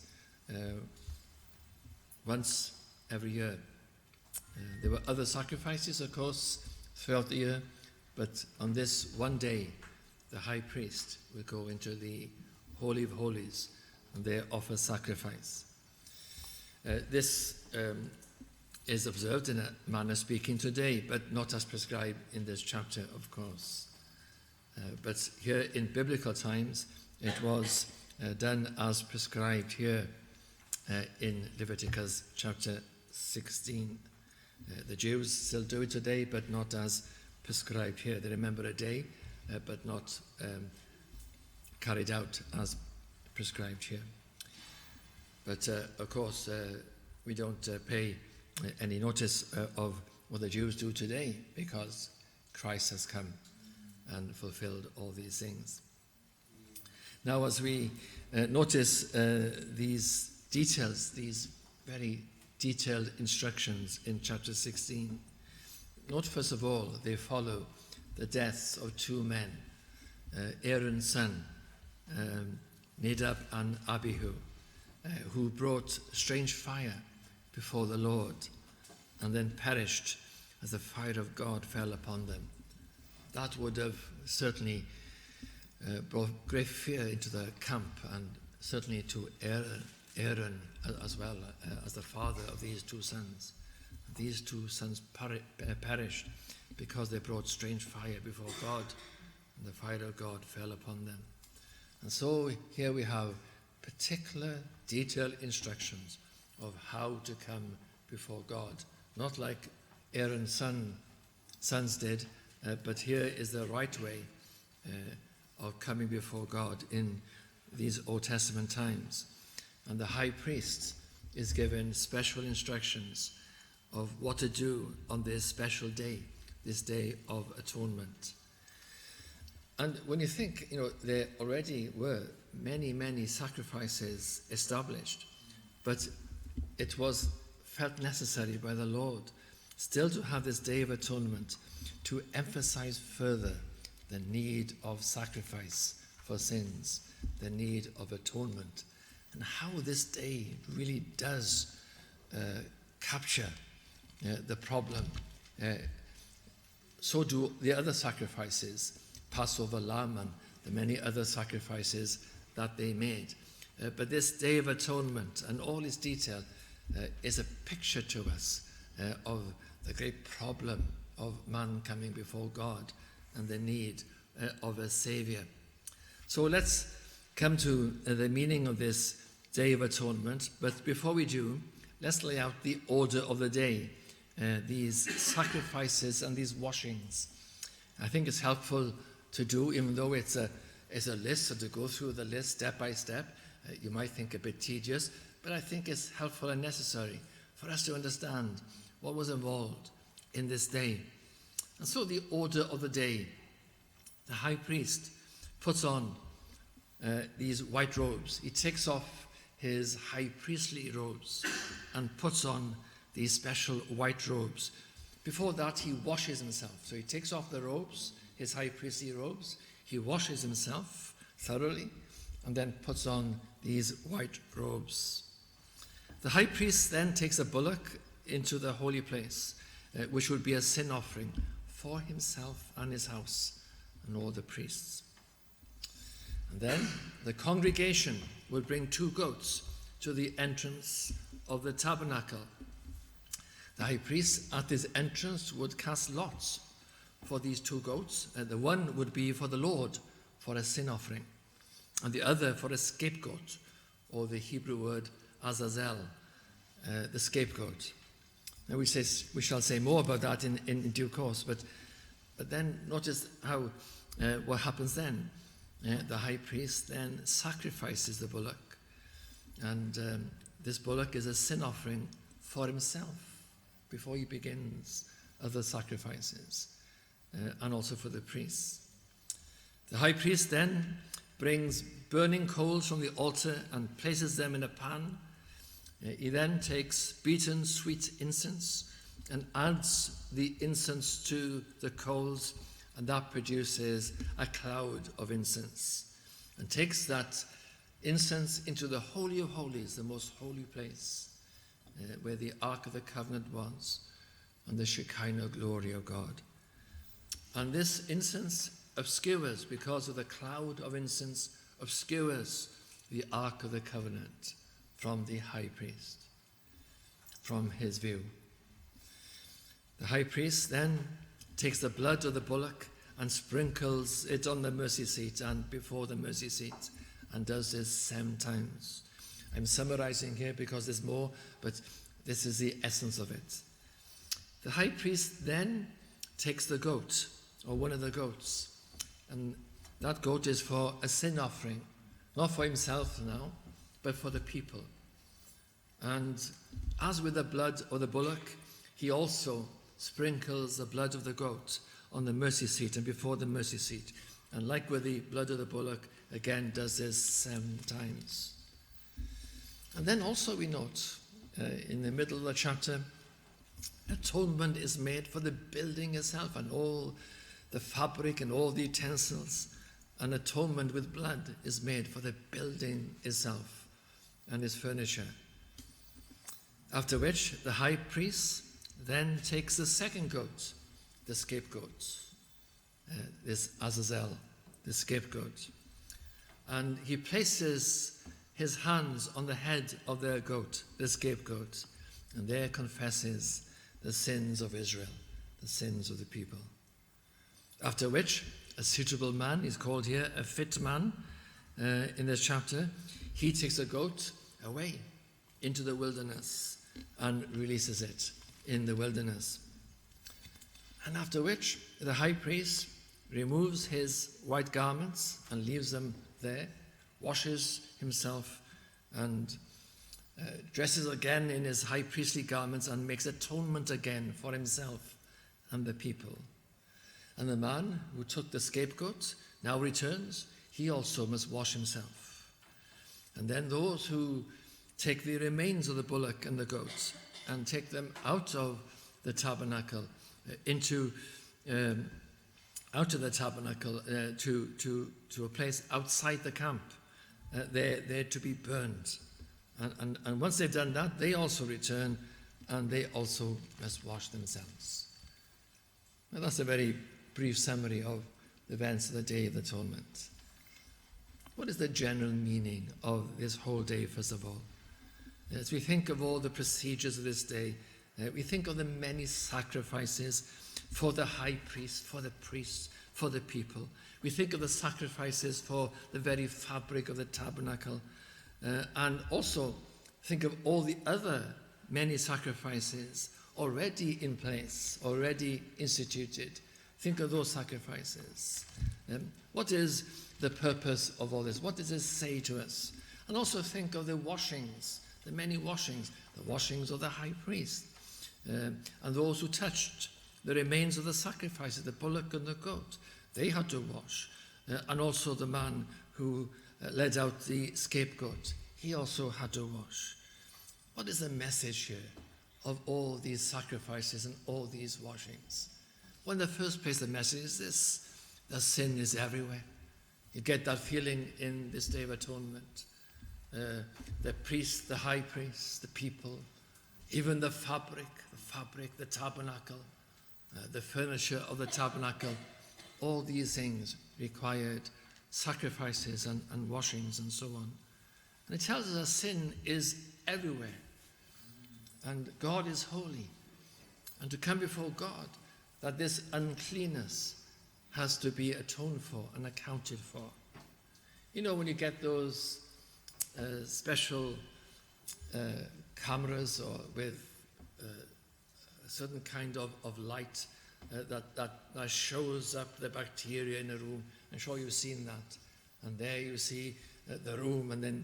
once every year. There were other sacrifices, of course, throughout the year, but on this one day, the high priest would go into the Holy of Holies and there offer sacrifice. This is observed in a manner speaking today, but not as prescribed in this chapter, of course. But here in biblical times, it was done as prescribed here in Leviticus chapter 16. The Jews still do it today, but not as prescribed here. They remember a day, but not carried out as prescribed here. But of course, we don't pay any notice of what the Jews do today, because Christ has come and fulfilled all these things. Now, as we notice these details, these very detailed instructions in chapter 16, note first of all, they follow the deaths of two men, Aaron's son, Nadab and Abihu, who brought strange fire before the Lord and then perished as the fire of God fell upon them. That would have certainly brought great fear into the camp, and certainly to Aaron as well, as the father of these two sons. These two sons perished because they brought strange fire before God, and the fire of God fell upon them. And so here we have particular detailed instructions of how to come before God. Not like Aaron's sons did, but here is the right way of coming before God in these Old Testament times. And the high priest is given special instructions of what to do on this special day, this Day of Atonement. And when you think, there already were many, many sacrifices established, but it was felt necessary by the Lord still to have this Day of Atonement to emphasize further the need of sacrifice for sins, the need of atonement, and how this day really does capture the problem. So do the other sacrifices, Passover lamb and the many other sacrifices that they made. But this Day of Atonement and all its detail is a picture to us of the great problem of man coming before God and the need of a Saviour. So let's come to the meaning of this Day of Atonement. But before we do, let's lay out the order of the day, these sacrifices and these washings. I think it's helpful to do, even though it's a list, so to go through the list step by step, you might think a bit tedious, but I think it's helpful and necessary for us to understand what was involved in this day. And so the order of the day, the high priest puts on these white robes. He takes off his high priestly robes and puts on these special white robes. Before that, he washes himself. So he takes off the robes, his high priestly robes. He washes himself thoroughly and then puts on these white robes. The high priest then takes a bullock into the holy place, which would be a sin offering for himself and his house and all the priests. And then the congregation would bring 2 goats to the entrance of the tabernacle. The high priest at this entrance would cast lots for these 2 goats. The one would be for the Lord, for a sin offering, and the other for a scapegoat, or the Hebrew word Azazel, the scapegoat. Now we shall say more about that in due course, but then notice how what happens then. The high priest then sacrifices the bullock, and this bullock is a sin offering for himself before he begins other sacrifices, and also for the priests. The high priest then brings burning coals from the altar and places them in a pan. He then takes beaten sweet incense and adds the incense to the coals, and that produces a cloud of incense, and takes that incense into the Holy of Holies, the most holy place, where the Ark of the Covenant was, and the Shekinah glory of God. And this incense obscures, because of the cloud of incense, obscures the Ark of the Covenant from the high priest, from his view. The high priest then takes the blood of the bullock and sprinkles it on the mercy seat and before the mercy seat, and does this 7 times. I'm summarizing here because there's more, but this is the essence of it. The high priest then takes the goat, or one of the goats, and that goat is for a sin offering, not for himself now, but for the people. And as with the blood of the bullock, he also sprinkles the blood of the goat on the mercy seat and before the mercy seat. And like with the blood of the bullock, again does this 7 times. And then also we note in the middle of the chapter, atonement is made for the building itself and all the fabric and all the utensils. And atonement with blood is made for the building itself and its furniture. After which, the high priest then takes the second goat, the scapegoat, this Azazel, the scapegoat, and he places his hands on the head of the goat, the scapegoat, and there confesses the sins of Israel, the sins of the people. After which, a suitable man is called here, a fit man, in this chapter. He takes a goat away into the wilderness and releases it in the wilderness. And after which, the high priest removes his white garments and leaves them there, washes himself and dresses again in his high priestly garments and makes atonement again for himself and the people. And the man who took the scapegoat now returns. He also must wash himself. And then those who take the remains of the bullock and the goat and take them out of the tabernacle out of the tabernacle to a place outside the camp, they're to be burned. And once they've done that, they also return and they also must wash themselves. Now that's a very brief summary of the events of the Day of Atonement. What is the general meaning of this whole day, first of all? As we think of all the procedures of this day, we think of the many sacrifices for the high priest, for the priests, for the people. We think of the sacrifices for the very fabric of the tabernacle, and also think of all the other many sacrifices already in place, already instituted. Think of those sacrifices. What is the purpose of all this? What does this say to us? And also think of the washings, the many washings, the washings of the high priest, and those who touched the remains of the sacrifices, the bullock and the goat. They had to wash. And also the man who led out the scapegoat, he also had to wash. What is the message here of all these sacrifices and all these washings? Well, in the first place, the message is this: that sin is everywhere. You get that feeling in this Day of Atonement. The priest, the high priest, the people, even the fabric, the tabernacle, the furniture of the tabernacle, all these things required sacrifices and washings and so on. And it tells us that sin is everywhere. And God is holy. And to come before God, that this uncleanness has to be atoned for and accounted for. You know, when you get those special cameras or with a certain kind of light that shows up the bacteria in a room. I'm sure you've seen that. And there you see the room, and then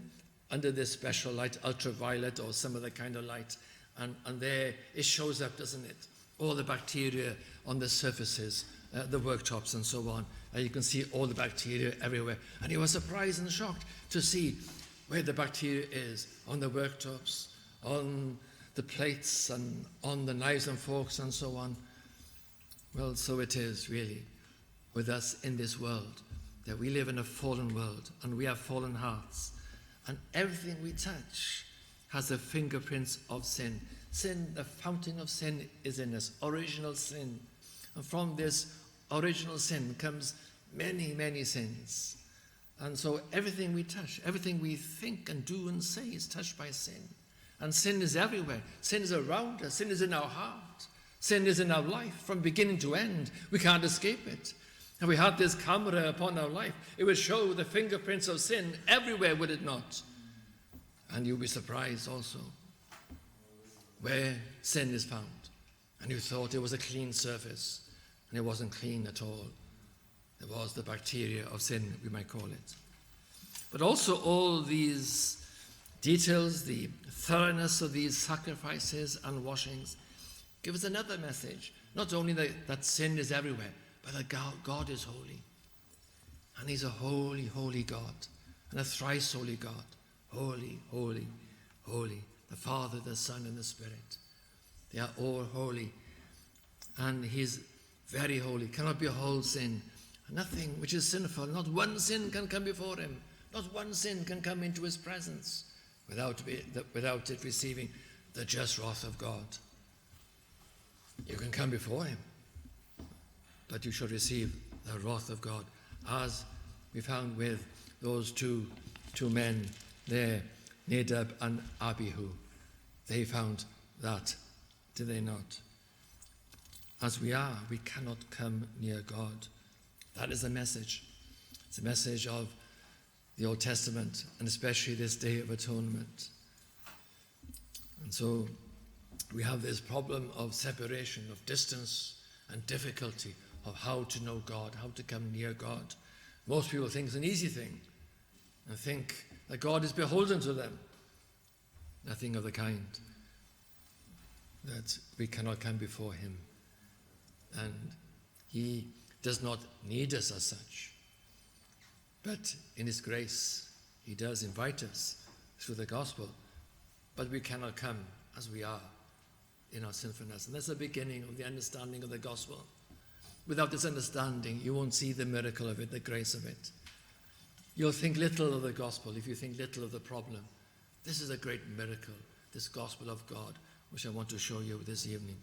under this special light, ultraviolet or some other kind of light, and there it shows up, doesn't it? All the bacteria on the surfaces, the worktops and so on. And you can see all the bacteria everywhere. And he was surprised and shocked to see where the bacteria is, on the worktops, on the plates, and on the knives and forks and so on. Well, so it is really with us in this world, that we live in a fallen world and we have fallen hearts. And everything we touch has the fingerprints of sin. Sin, the fountain of sin is in us, original sin. And from this original sin comes many, many sins. And so everything we touch, everything we think and do and say is touched by sin. And sin is everywhere. Sin is around us. Sin is in our heart. Sin is in our life from beginning to end. We can't escape it. If we had this camera upon our life, it would show the fingerprints of sin everywhere, would it not? And you'll be surprised also where sin is found. And you thought it was a clean surface, and it wasn't clean at all. There was the bacteria of sin, we might call it. But also all these details, the thoroughness of these sacrifices and washings, give us another message. Not only that sin is everywhere, but that God is holy. And he's a holy, holy God, and a thrice holy God. Holy, holy, holy. The Father, the Son, and the Spirit. They are all holy. And he's very holy, cannot behold sin. Nothing which is sinful, not one sin can come before him. Not one sin can come into his presence without it receiving the just wrath of God. You can come before him, but you shall receive the wrath of God, as we found with those two men there, Nadab and Abihu. They found that, did they not? As we are, we cannot come near God. That is the message. It's a message of the Old Testament, and especially this Day of Atonement. And so we have this problem of separation, of distance and difficulty of how to know God, how to come near God. Most people think it's an easy thing and think that God is beholden to them. Nothing of the kind. That we cannot come before him. And he does not need us as such. But in his grace, he does invite us through the gospel. But we cannot come as we are in our sinfulness. And that's the beginning of the understanding of the gospel. Without this understanding, you won't see the miracle of it, the grace of it. You'll think little of the gospel if you think little of the problem. This is a great miracle, this gospel of God, which I want to show you this evening.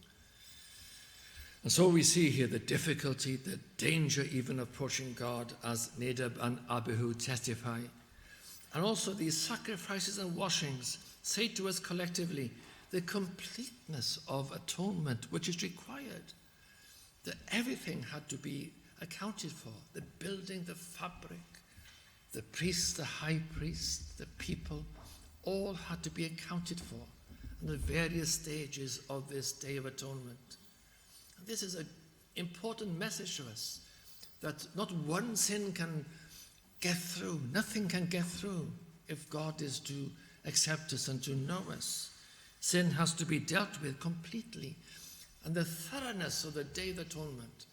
And so we see here the difficulty, the danger even of approaching God, as Nadab and Abihu testify. And also these sacrifices and washings say to us collectively the completeness of atonement which is required. That everything had to be accounted for. The building, the fabric, the priest, the high priest, the people, all had to be accounted for in the various stages of this Day of Atonement. And this is an important message to us, that not one sin can get through, nothing can get through if God is to accept us and to know us. Sin has to be dealt with completely. And the thoroughness of the Day of Atonement,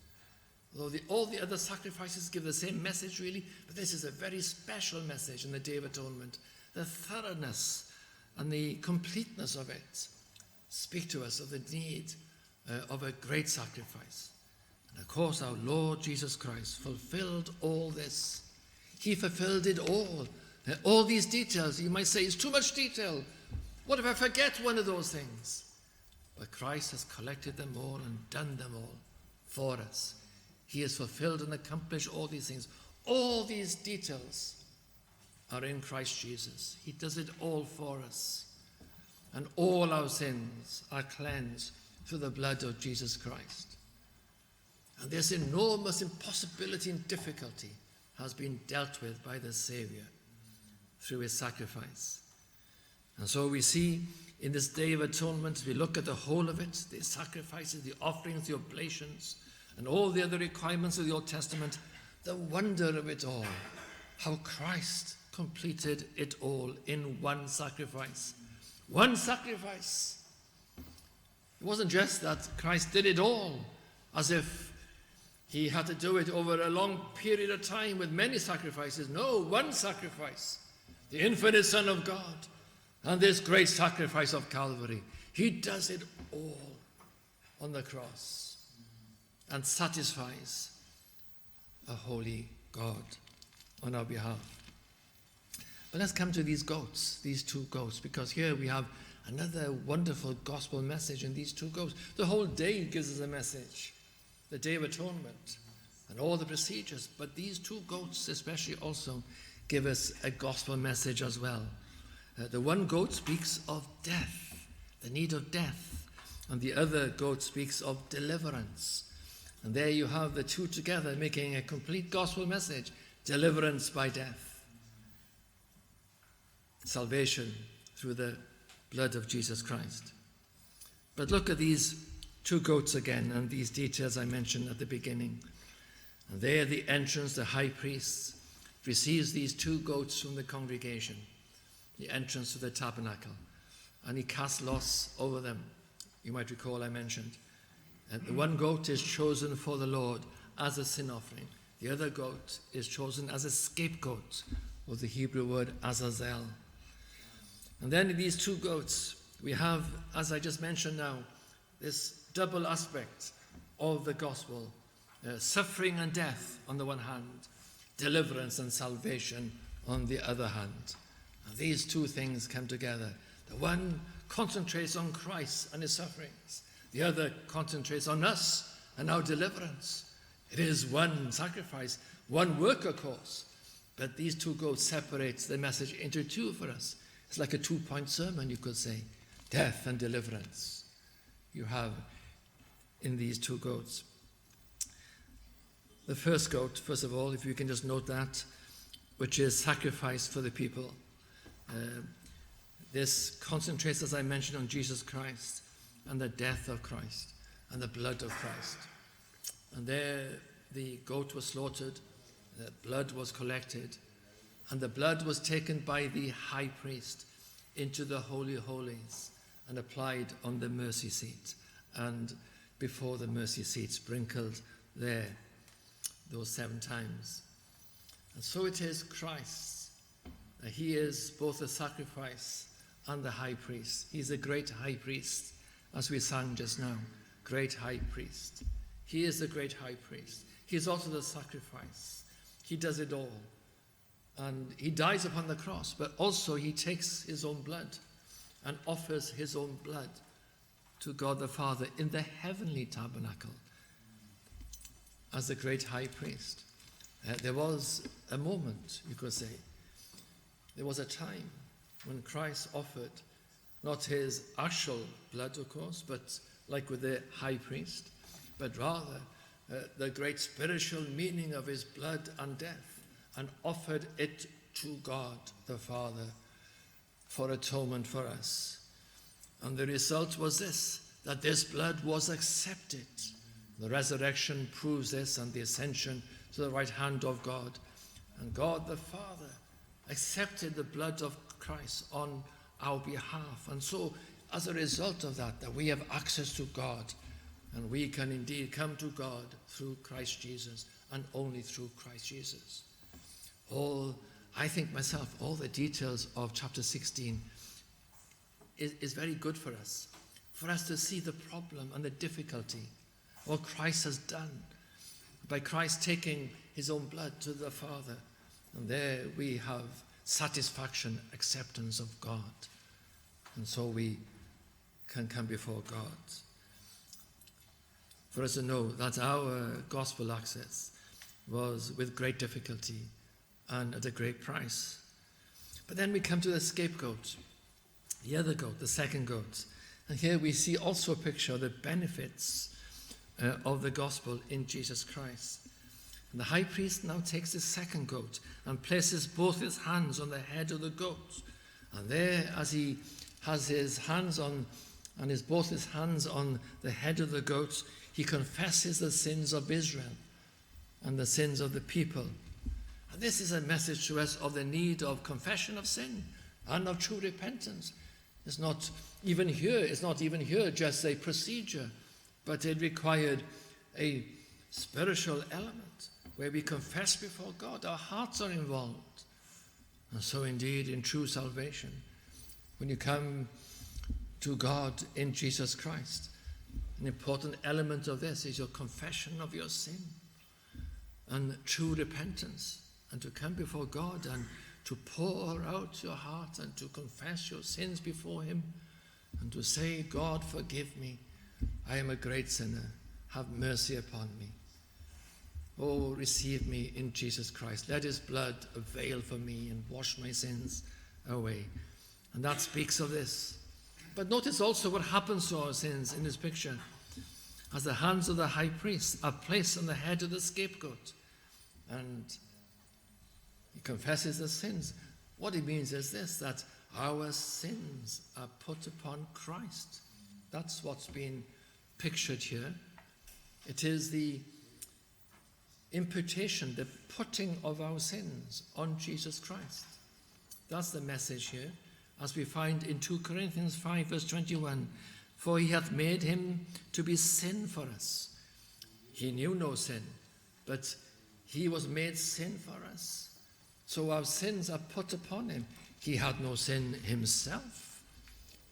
although all the other sacrifices give the same message really, but this is a very special message in the Day of Atonement. The thoroughness and the completeness of it speak to us of the need of a great sacrifice. And of course, our Lord Jesus Christ fulfilled all this. He fulfilled it all. All these details, you might say, it's too much detail. What if I forget one of those things? But Christ has collected them all and done them all for us. He has fulfilled and accomplished all these things. All these details are in Christ Jesus. He does it all for us. And all our sins are cleansed through the blood of Jesus Christ. And this enormous impossibility and difficulty has been dealt with by the Saviour through his sacrifice. And so we see in this Day of Atonement, as we look at the whole of it, the sacrifices, the offerings, the oblations, and all the other requirements of the Old Testament, the wonder of it all, how Christ completed it all in one sacrifice. One sacrifice. It wasn't just that Christ did it all, as if he had to do it over a long period of time with many sacrifices. No, one sacrifice. The infinite Son of God and this great sacrifice of Calvary. He does it all on the cross and satisfies a holy God on our behalf. But let's come to these goats, these two goats, because here we have another wonderful gospel message in these two goats. The whole day gives us a message, the Day of Atonement and all the procedures. But these two goats especially also give us a gospel message as well. The one goat speaks of death, the need of death, and the other goat speaks of deliverance. And there you have the two together making a complete gospel message, deliverance by death, salvation through the blood of Jesus Christ. But look at these two goats again and these details I mentioned at the beginning. And there the entrance, the high priest receives these two goats from the congregation, the entrance to the tabernacle, and he casts lots over them. You might recall I mentioned. And the one goat is chosen for the Lord as a sin offering. The other goat is chosen as a scapegoat, or the Hebrew word Azazel. And then in these two goats, we have, as I just mentioned now, this double aspect of the gospel, suffering and death on the one hand, deliverance and salvation on the other hand. And these two things come together. The one concentrates on Christ and his sufferings. The other concentrates on us and our deliverance. It is one sacrifice, one work, of course, but these two goats separate the message into two for us. It's like a two-point sermon, you could say. Death and deliverance you have in these two goats. The first goat, first of all, if you can just note that, which is sacrifice for the people. This concentrates, as I mentioned, on Jesus Christ and the death of Christ and the blood of Christ. And there the goat was slaughtered, the blood was collected, and the blood was taken by the high priest into the Holy Holies and applied on the mercy seat, and before the mercy seat sprinkled there those 7 times. And so it is Christ. He is both the sacrifice and the high priest. He's a great high priest, as we sang just now. Great high priest. He is the great high priest. He is also the sacrifice. He does it all. And he dies upon the cross, but also he takes his own blood and offers his own blood to God the Father in the heavenly tabernacle as the great high priest. There was a moment, you could say. There was a time when Christ offered not his actual blood, of course, but like with the high priest, but rather the great spiritual meaning of his blood and death, and offered it to God the Father for atonement for us. And the result was this, that this blood was accepted. The resurrection proves this, and the ascension to the right hand of God. And God the Father accepted the blood of Christ on our behalf. And so, as a result of that, that we have access to God, and we can indeed come to God through Christ Jesus, and only through Christ Jesus. All, I think myself, all the details of chapter 16 is very good for us to see the problem and the difficulty, what Christ has done by Christ taking his own blood to the Father. And there we have satisfaction, acceptance of God. And so we can come before God. For us to know that our gospel access was with great difficulty and at a great price. But then we come to the scapegoat, the other goat, the second goat. And here we see also a picture of the benefits of the gospel in Jesus Christ. And the high priest now takes the second goat and places both his hands on the head of the goat. And there, as he has his hands on, and his both his hands on the head of the goat, he confesses the sins of Israel and the sins of the people. And this is a message to us of the need of confession of sin and of true repentance. It's not even here, it's not even here just a procedure, but it required a spiritual element where we confess before God. Our hearts are involved. And so indeed, in true salvation, when you come to God in Jesus Christ, an important element of this is your confession of your sin and true repentance, and to come before God and to pour out your heart and to confess your sins before him and to say, God, forgive me. I am a great sinner. Have mercy upon me. Oh, receive me in Jesus Christ. Let his blood avail for me and wash my sins away. And that speaks of this. But notice also what happens to our sins in this picture. As the hands of the high priest are placed on the head of the scapegoat, and he confesses the sins. What he means is this, that our sins are put upon Christ. That's what's been pictured here. It is the imputation, the putting of our sins on Jesus Christ. That's the message here, as we find in 2 Corinthians 5, verse 21. For he hath made him to be sin for us. He knew no sin, but he was made sin for us. So our sins are put upon him. He had no sin himself,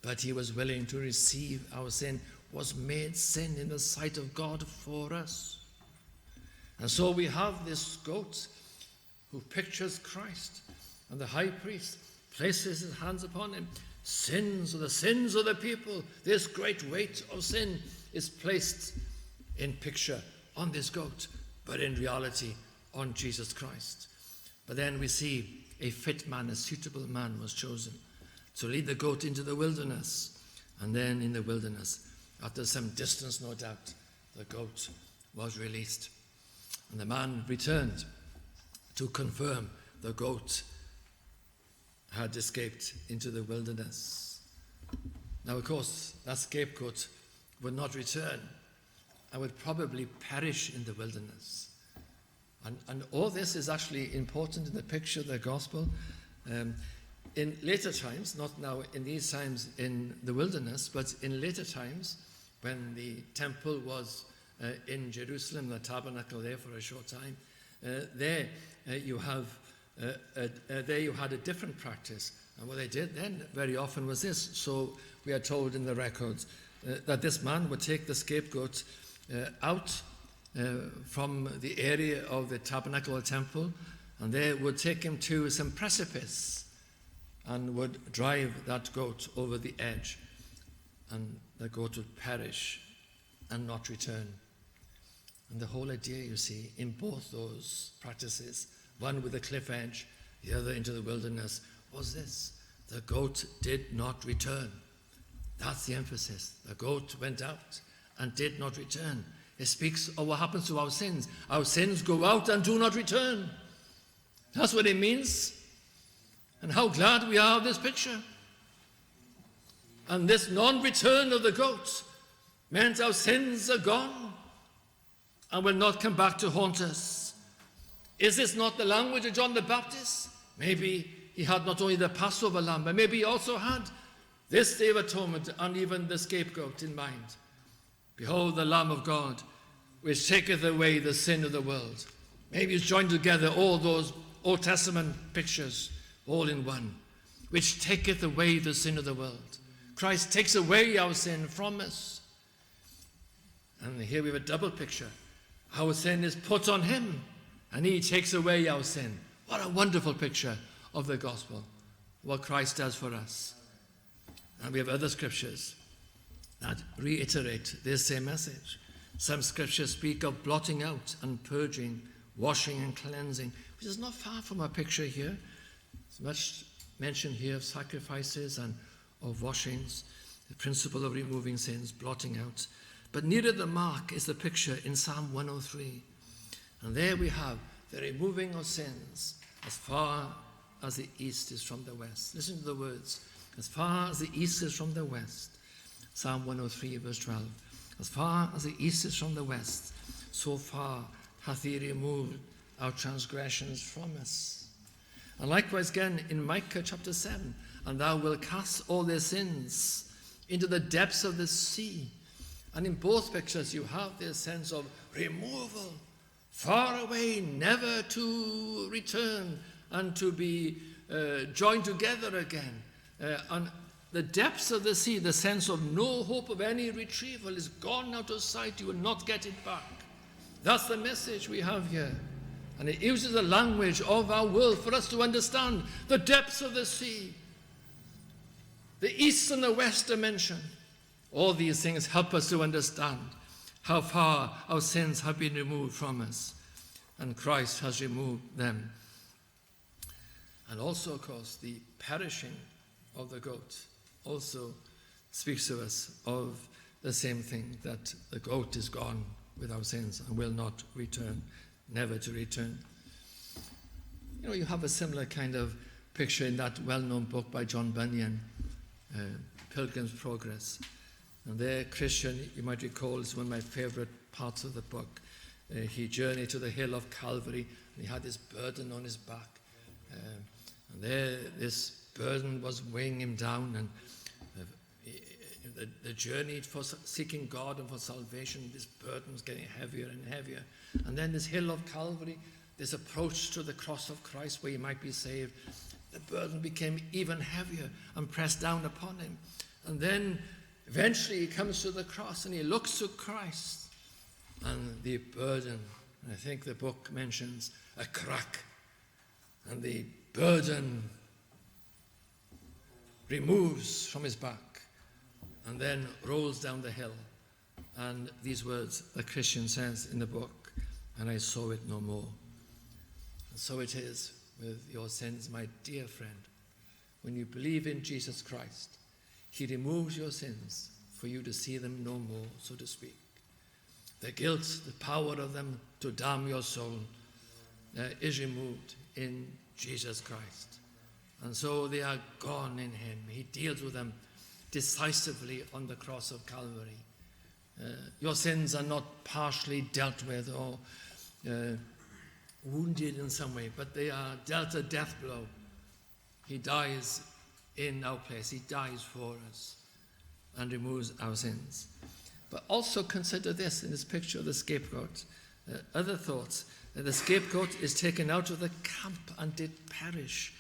but he was willing to receive our sin, was made sin in the sight of God for us. And so we have this goat who pictures Christ, and the high priest places his hands upon him. Sins, or the sins of the people, this great weight of sin is placed in picture on this goat, but in reality on Jesus Christ. But then we see a fit man, a suitable man was chosen to lead the goat into the wilderness. And then in the wilderness, after some distance, no doubt, the goat was released. And the man returned to confirm the goat had escaped into the wilderness. Now, of course, that scapegoat would not return and would probably perish in the wilderness. And all this is actually important in the picture of the gospel. In later times, not now in these times in the wilderness, but in later times when the temple was in Jerusalem, the tabernacle there for a short time, there you had a different practice. And what they did then very often was this. So we are told in the records that this man would take the scapegoat out from the area of the tabernacle or temple, and they would take him to some precipice and would drive that goat over the edge, and the goat would perish and not return. And the whole idea, you see, in both those practices, one with the cliff edge, the other into the wilderness, was this: the goat did not return. That's the emphasis. The goat went out and did not return. It speaks of what happens to our sins. Our sins go out and do not return. That's what it means. And how glad we are of this picture. And this non-return of the goat meant our sins are gone and will not come back to haunt us. Is this not the language of John the Baptist? Maybe he had not only the Passover lamb, but maybe he also had this Day of Atonement and even the scapegoat in mind. Behold the Lamb of God, which taketh away the sin of the world. Maybe he's joined together all those Old Testament pictures, all in one, which taketh away the sin of the world. Christ takes away our sin from us. And here we have a double picture. Our sin is put on him, and he takes away our sin. What a wonderful picture of the gospel, what Christ does for us. And we have other scriptures that reiterate this same message. Some scriptures speak of blotting out and purging, washing and cleansing, which is not far from our picture here. It's much, mention here of sacrifices and of washings, the principle of removing sins, blotting out. But nearer the mark is the picture in Psalm 103. And there we have the removing of sins as far as the east is from the west. Listen to the words. As far as the east is from the west. Psalm 103, verse 12. As far as the east is from the west, so far hath he removed our transgressions from us. And likewise again in Micah chapter 7, and thou wilt cast all their sins into the depths of the sea. And in both pictures you have this sense of removal, far away, never to return and to be joined together again. And the depths of the sea, the sense of no hope of any retrieval is gone out of sight. You will not get it back. That's the message we have here. And it uses the language of our world for us to understand the depths of the sea, the east and the west dimension. All these things help us to understand how far our sins have been removed from us, and Christ has removed them. And also, of course, the perishing of the goat also speaks to us of the same thing, that the goat is gone with our sins and will not return, never to return. You know, you have a similar kind of picture in that well-known book by John Bunyan, Pilgrim's Progress. And there, Christian, you might recall, is one of my favorite parts of the book. He journeyed to the hill of Calvary, and he had this burden on his back. And there, this burden was weighing him down, and the journey for seeking God and for salvation, this burden was getting heavier and heavier. And then this hill of Calvary, this approach to the cross of Christ where he might be saved, the burden became even heavier and pressed down upon him. And then eventually he comes to the cross and he looks to Christ, and the burden, I think the book mentions a crack, and the burden removes from his back and then rolls down the hill. And these words the Christian says in the book, and I saw it no more. And so it is with your sins, my dear friend. When you believe in Jesus Christ, he removes your sins for you to see them no more, so to speak. The guilt, the power of them to damn your soul is removed in Jesus Christ. And so they are gone in him. He deals with them decisively on the cross of Calvary. Your sins are not partially dealt with or wounded in some way, but they are dealt a death blow. He dies in our place. He dies for us and removes our sins. But also consider this in this picture of the scapegoat. Other thoughts. The scapegoat is taken out of the camp and did perish.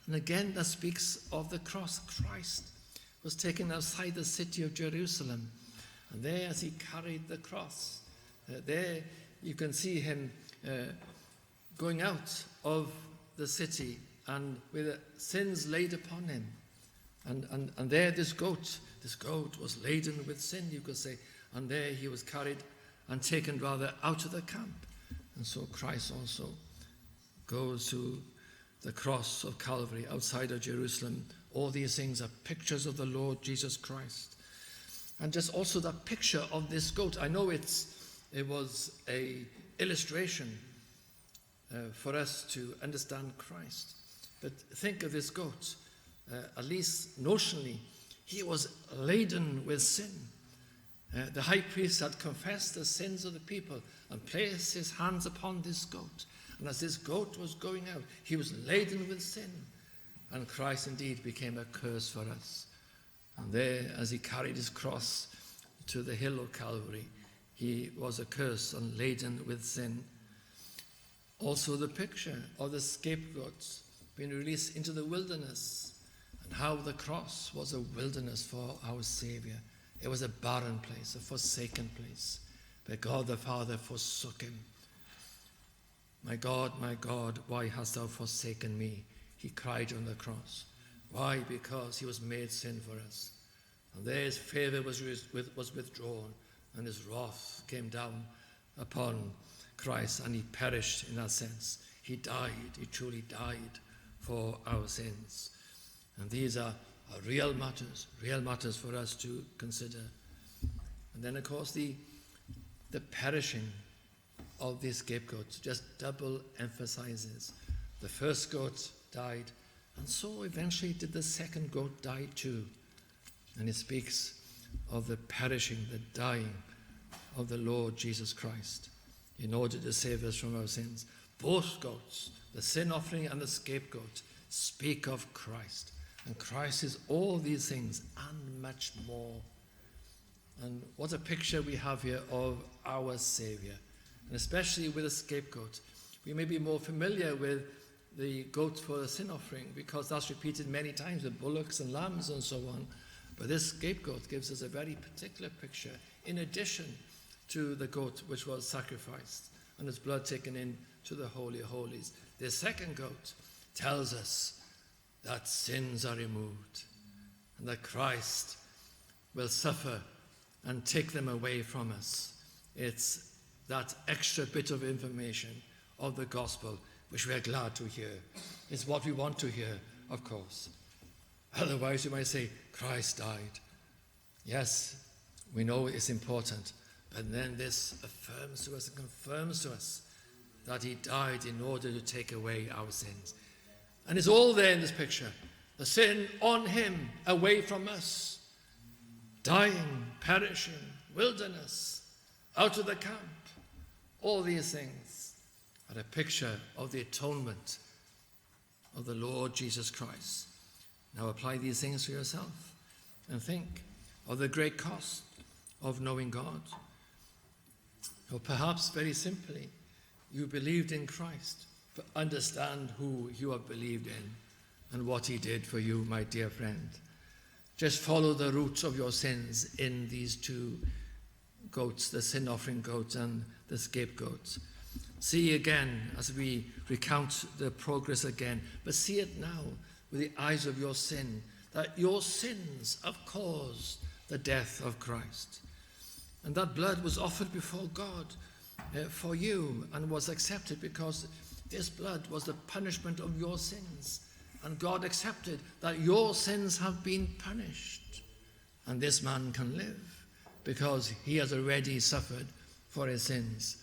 And again, that speaks of the cross. Christ was taken outside the city of Jerusalem. And there, as he carried the cross, there you can see him going out of the city and with sins laid upon him. And there this goat was laden with sin, you could say. And there he was carried and taken rather out of the camp. And so Christ also goes to the cross of Calvary outside of Jerusalem. All these things are pictures of the Lord Jesus Christ. And just also the picture of this goat. I know it was an illustration for us to understand Christ. But think of this goat. At least notionally, he was laden with sin. The high priest had confessed the sins of the people and placed his hands upon this goat. And as this goat was going out, he was laden with sin. And Christ indeed became a curse for us. And there, as he carried his cross to the hill of Calvary, he was a curse and laden with sin. Also the picture of the scapegoats being released into the wilderness, and how the cross was a wilderness for our Savior. It was a barren place, a forsaken place, but God the Father forsook him. My God, my God, why hast thou forsaken me? He cried on the cross. Why? Because he was made sin for us. And there his favor was withdrawn, and his wrath came down upon Christ, and he perished in that sense. He died, he truly died for our sins. And these are real matters, real matters for us to consider. And then, of course, the perishing of the scapegoat just double emphasizes. The first goat died, and so eventually did the second goat die too. And it speaks of the perishing, the dying of the Lord Jesus Christ in order to save us from our sins. Both goats, the sin offering and the scapegoat, speak of Christ. And Christ is all these things and much more. And what a picture we have here of our Saviour. And especially with the scapegoat. We may be more familiar with the goat for the sin offering because that's repeated many times with bullocks and lambs and so on. But this scapegoat gives us a very particular picture in addition to the goat which was sacrificed and its blood taken in to the Holy of Holies. The second goat tells us that sins are removed and that Christ will suffer and take them away from us. It's that extra bit of information of the gospel which we are glad to hear. It's what we want to hear, of course. Otherwise, you might say, Christ died. Yes, we know it's important, but then this affirms to us and confirms to us that he died in order to take away our sins. And it's all there in this picture. The sin on him, away from us. Dying, perishing, wilderness, out of the camp. All these things are a picture of the atonement of the Lord Jesus Christ. Now apply these things to yourself and think of the great cost of knowing God. Or perhaps very simply, you believed in Christ, but understand who you have believed in and what he did for you, my dear friend. Just follow the roots of your sins in these two goats, the sin offering goat and the scapegoat. See again as we recount the progress again, but see it now with the eyes of your sin, that your sins have caused the death of Christ. And that blood was offered before God for you and was accepted because this blood was the punishment of your sins. And God accepted that your sins have been punished. And this man can live because he has already suffered for his sins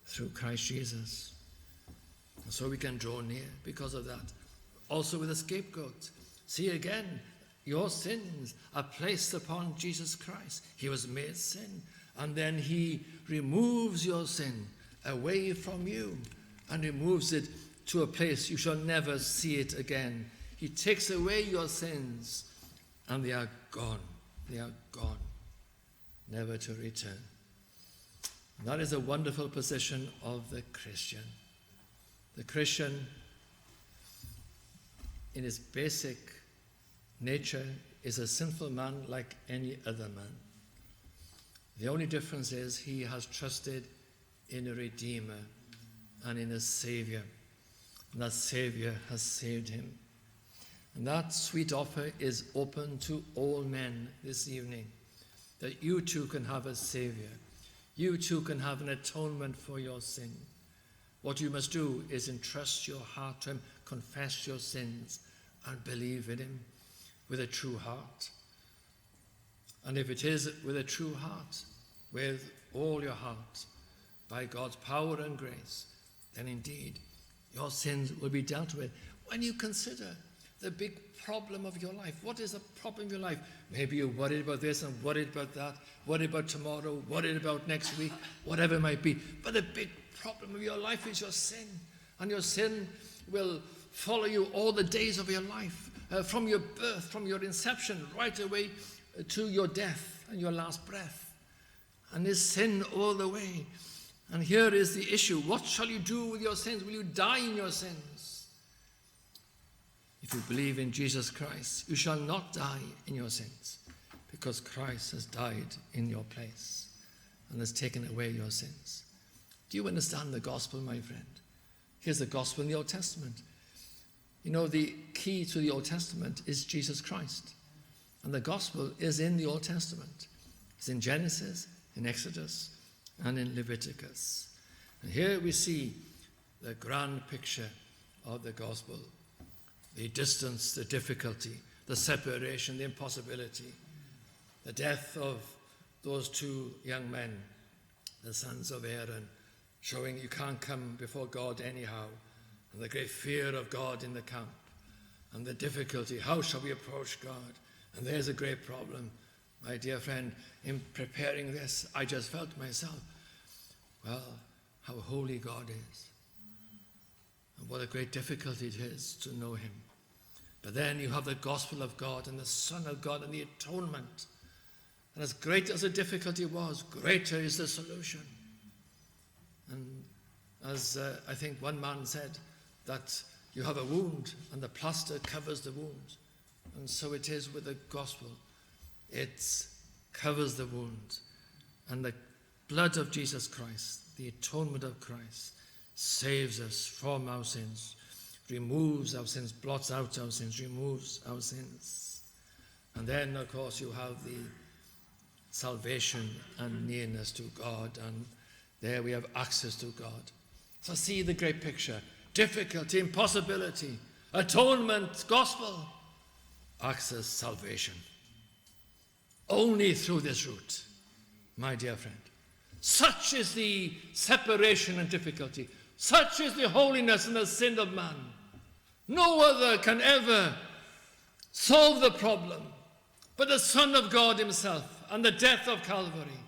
through Christ Jesus. And so we can draw near because of that. Also with the scapegoat. See again, your sins are placed upon Jesus Christ. He was made sin. And then he removes your sin away from you and removes it to a place you shall never see it again. He takes away your sins and they are gone. They are gone, never to return. And that is a wonderful position of the Christian. The Christian, in his basic nature, is a sinful man like any other man. The only difference is he has trusted in a Redeemer and in a Savior. And that Savior has saved him. And that sweet offer is open to all men this evening, that you too can have a Savior. You too can have an atonement for your sin. What you must do is entrust your heart to him, confess your sins, and believe in him with a true heart. And if it is with a true heart, with all your heart, by God's power and grace, then indeed your sins will be dealt with. When you consider the big problem of your life, what is the problem of your life? Maybe you're worried about this and worried about that, worried about tomorrow, worried about next week, whatever it might be. But the big problem of your life is your sin. And your sin will follow you all the days of your life, from your birth, from your inception, right away to your death and your last breath. And there's sin all the way. And here is the issue. What shall you do with your sins? Will you die in your sins? If you believe in Jesus Christ, you shall not die in your sins, because Christ has died in your place and has taken away your sins. Do you understand the gospel, my friend? Here's the gospel in the Old Testament. You know, the key to the Old Testament is Jesus Christ. And the gospel is in the Old Testament. It's in Genesis, in Exodus, and in Leviticus. And here we see the grand picture of the gospel. The distance, the difficulty, the separation, the impossibility, the death of those two young men, the sons of Aaron, showing you can't come before God anyhow, and the great fear of God in the camp, and the difficulty, how shall we approach God? And there's a great problem. My dear friend, in preparing this, I just felt myself, well, how holy God is, and what a great difficulty it is to know him. But then you have the gospel of God and the Son of God and the atonement. And as great as the difficulty was, greater is the solution. And as I think one man said, that you have a wound and the plaster covers the wound. And so it is with the gospel. It covers the wound. And the blood of Jesus Christ, the atonement of Christ, saves us from our sins, removes our sins, blots out our sins, removes our sins. And then, of course, you have the salvation and nearness to God, and there we have access to God. So see the great picture. Difficulty, impossibility, atonement, gospel, access, salvation. Only through this route, my dear friend. Such is the separation and difficulty. Such is the holiness and the sin of man. No other can ever solve the problem but the Son of God himself and the death of Calvary.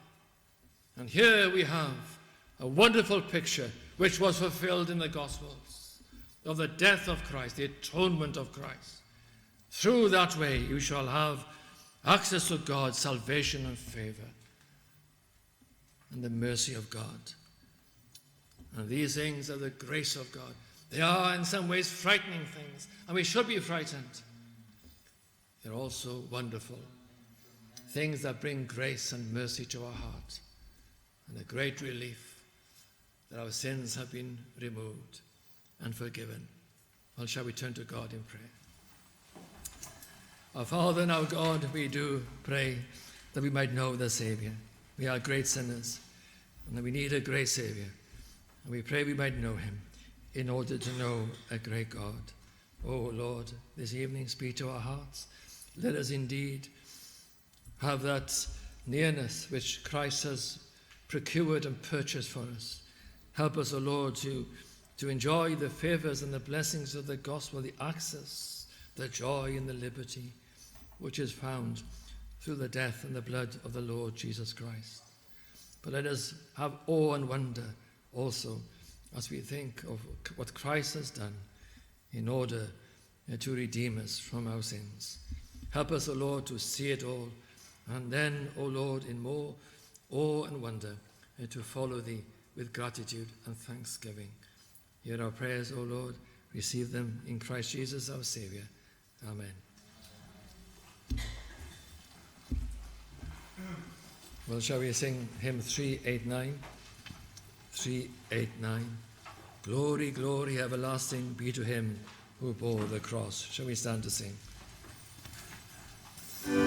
And here we have a wonderful picture which was fulfilled in the Gospels of the death of Christ, the atonement of Christ. Through that way you shall have access to God, salvation and favor, and the mercy of God. And these things are the grace of God. They are in some ways frightening things, and we should be frightened. They're also wonderful things that bring grace and mercy to our heart, and a great relief that our sins have been removed and forgiven. Well, shall we turn to God in prayer? Our Father and our God, we do pray that we might know the Saviour. We are great sinners, and that we need a great Saviour. And we pray we might know him in order to know a great God. Oh Lord, this evening speak to our hearts. Let us indeed have that nearness which Christ has procured and purchased for us. Help us, O Lord, to enjoy the favors and the blessings of the gospel, the access, the joy and the liberty which is found through the death and the blood of the Lord Jesus Christ. But let us have awe and wonder also as we think of what Christ has done in order to redeem us from our sins. Help us, O Lord, to see it all, and then, O Lord, in more awe and wonder, to follow thee with gratitude and thanksgiving. Hear our prayers, O Lord. Receive them in Christ Jesus, our Saviour. Amen. Well, shall we sing hymn 389? 389. Glory, glory, everlasting be to him who bore the cross. Shall we stand to sing? Glory,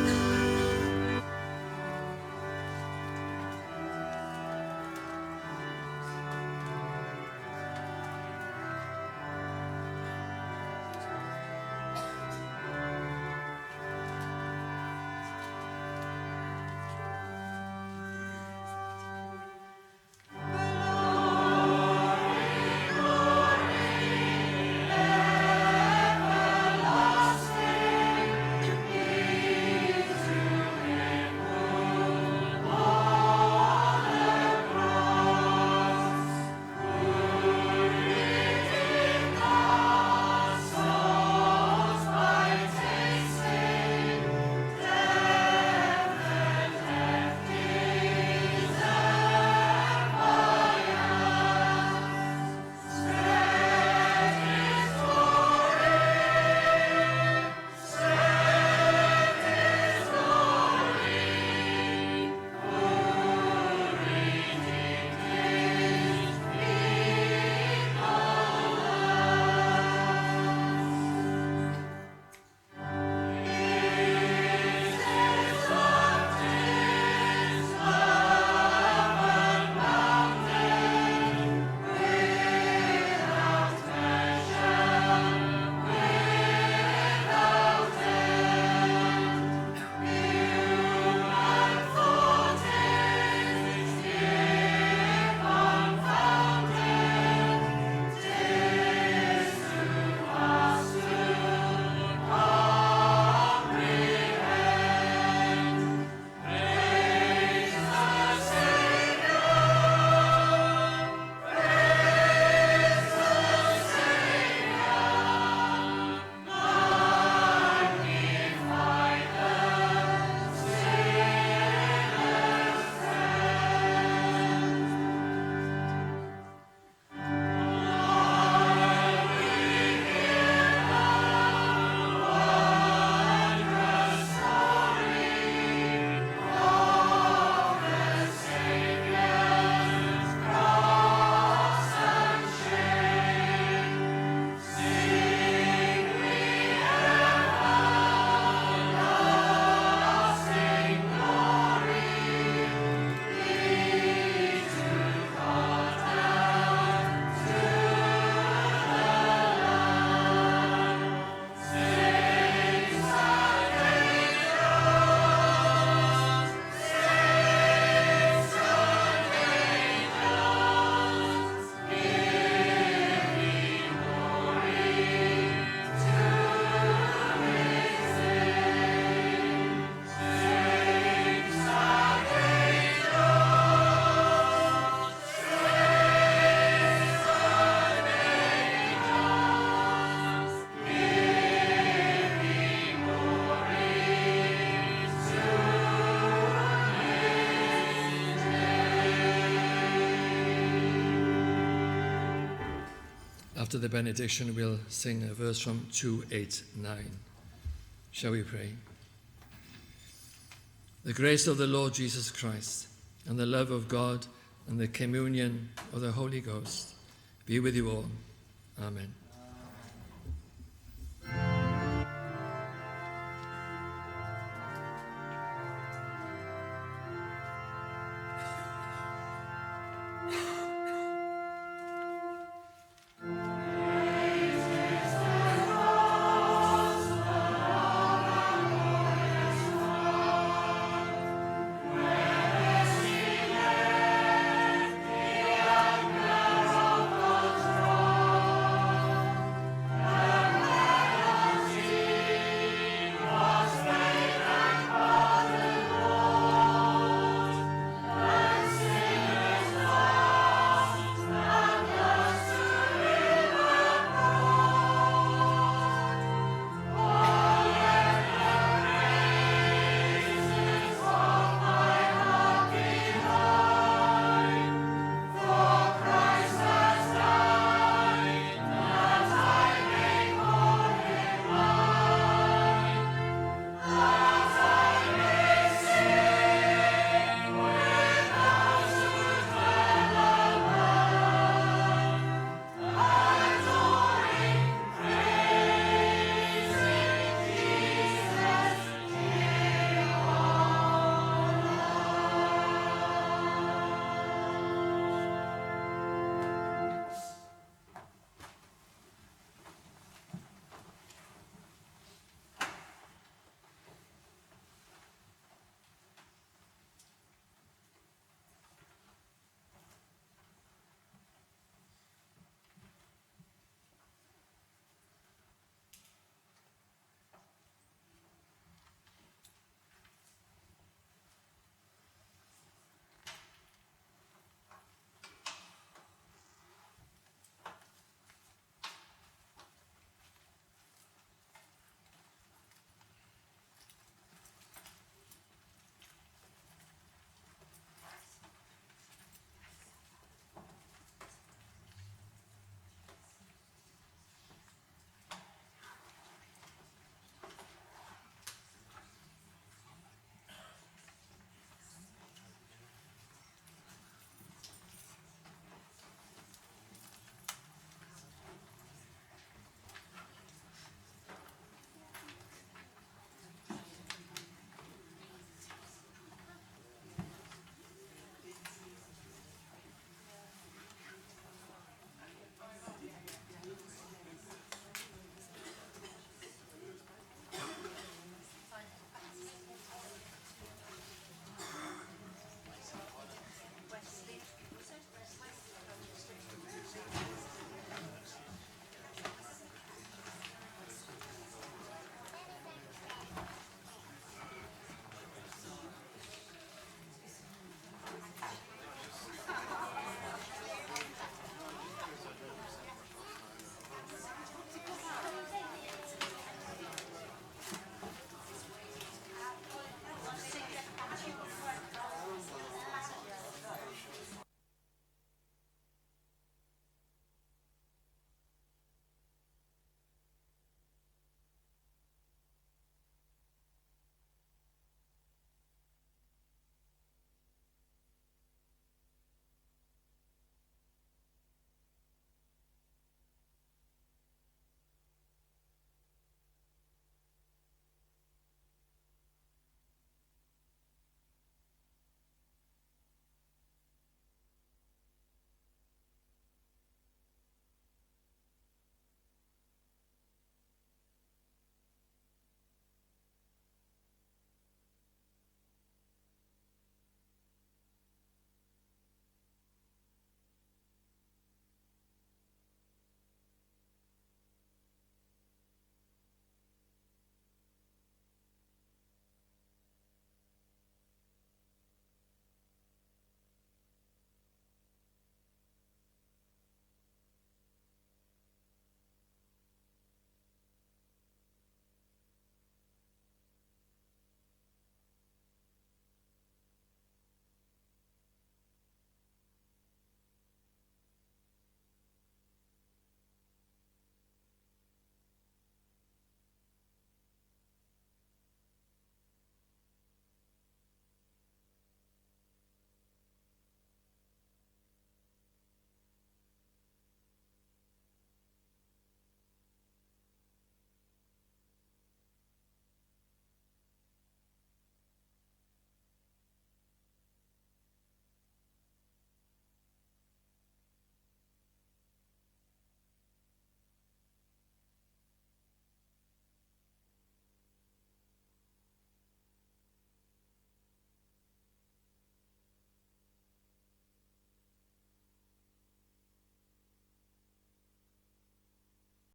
glory, everlasting. After the benediction, we'll sing a verse from 289. Shall we pray? The grace of the Lord Jesus Christ, and the love of God, and the communion of the Holy Ghost be with you all. Amen.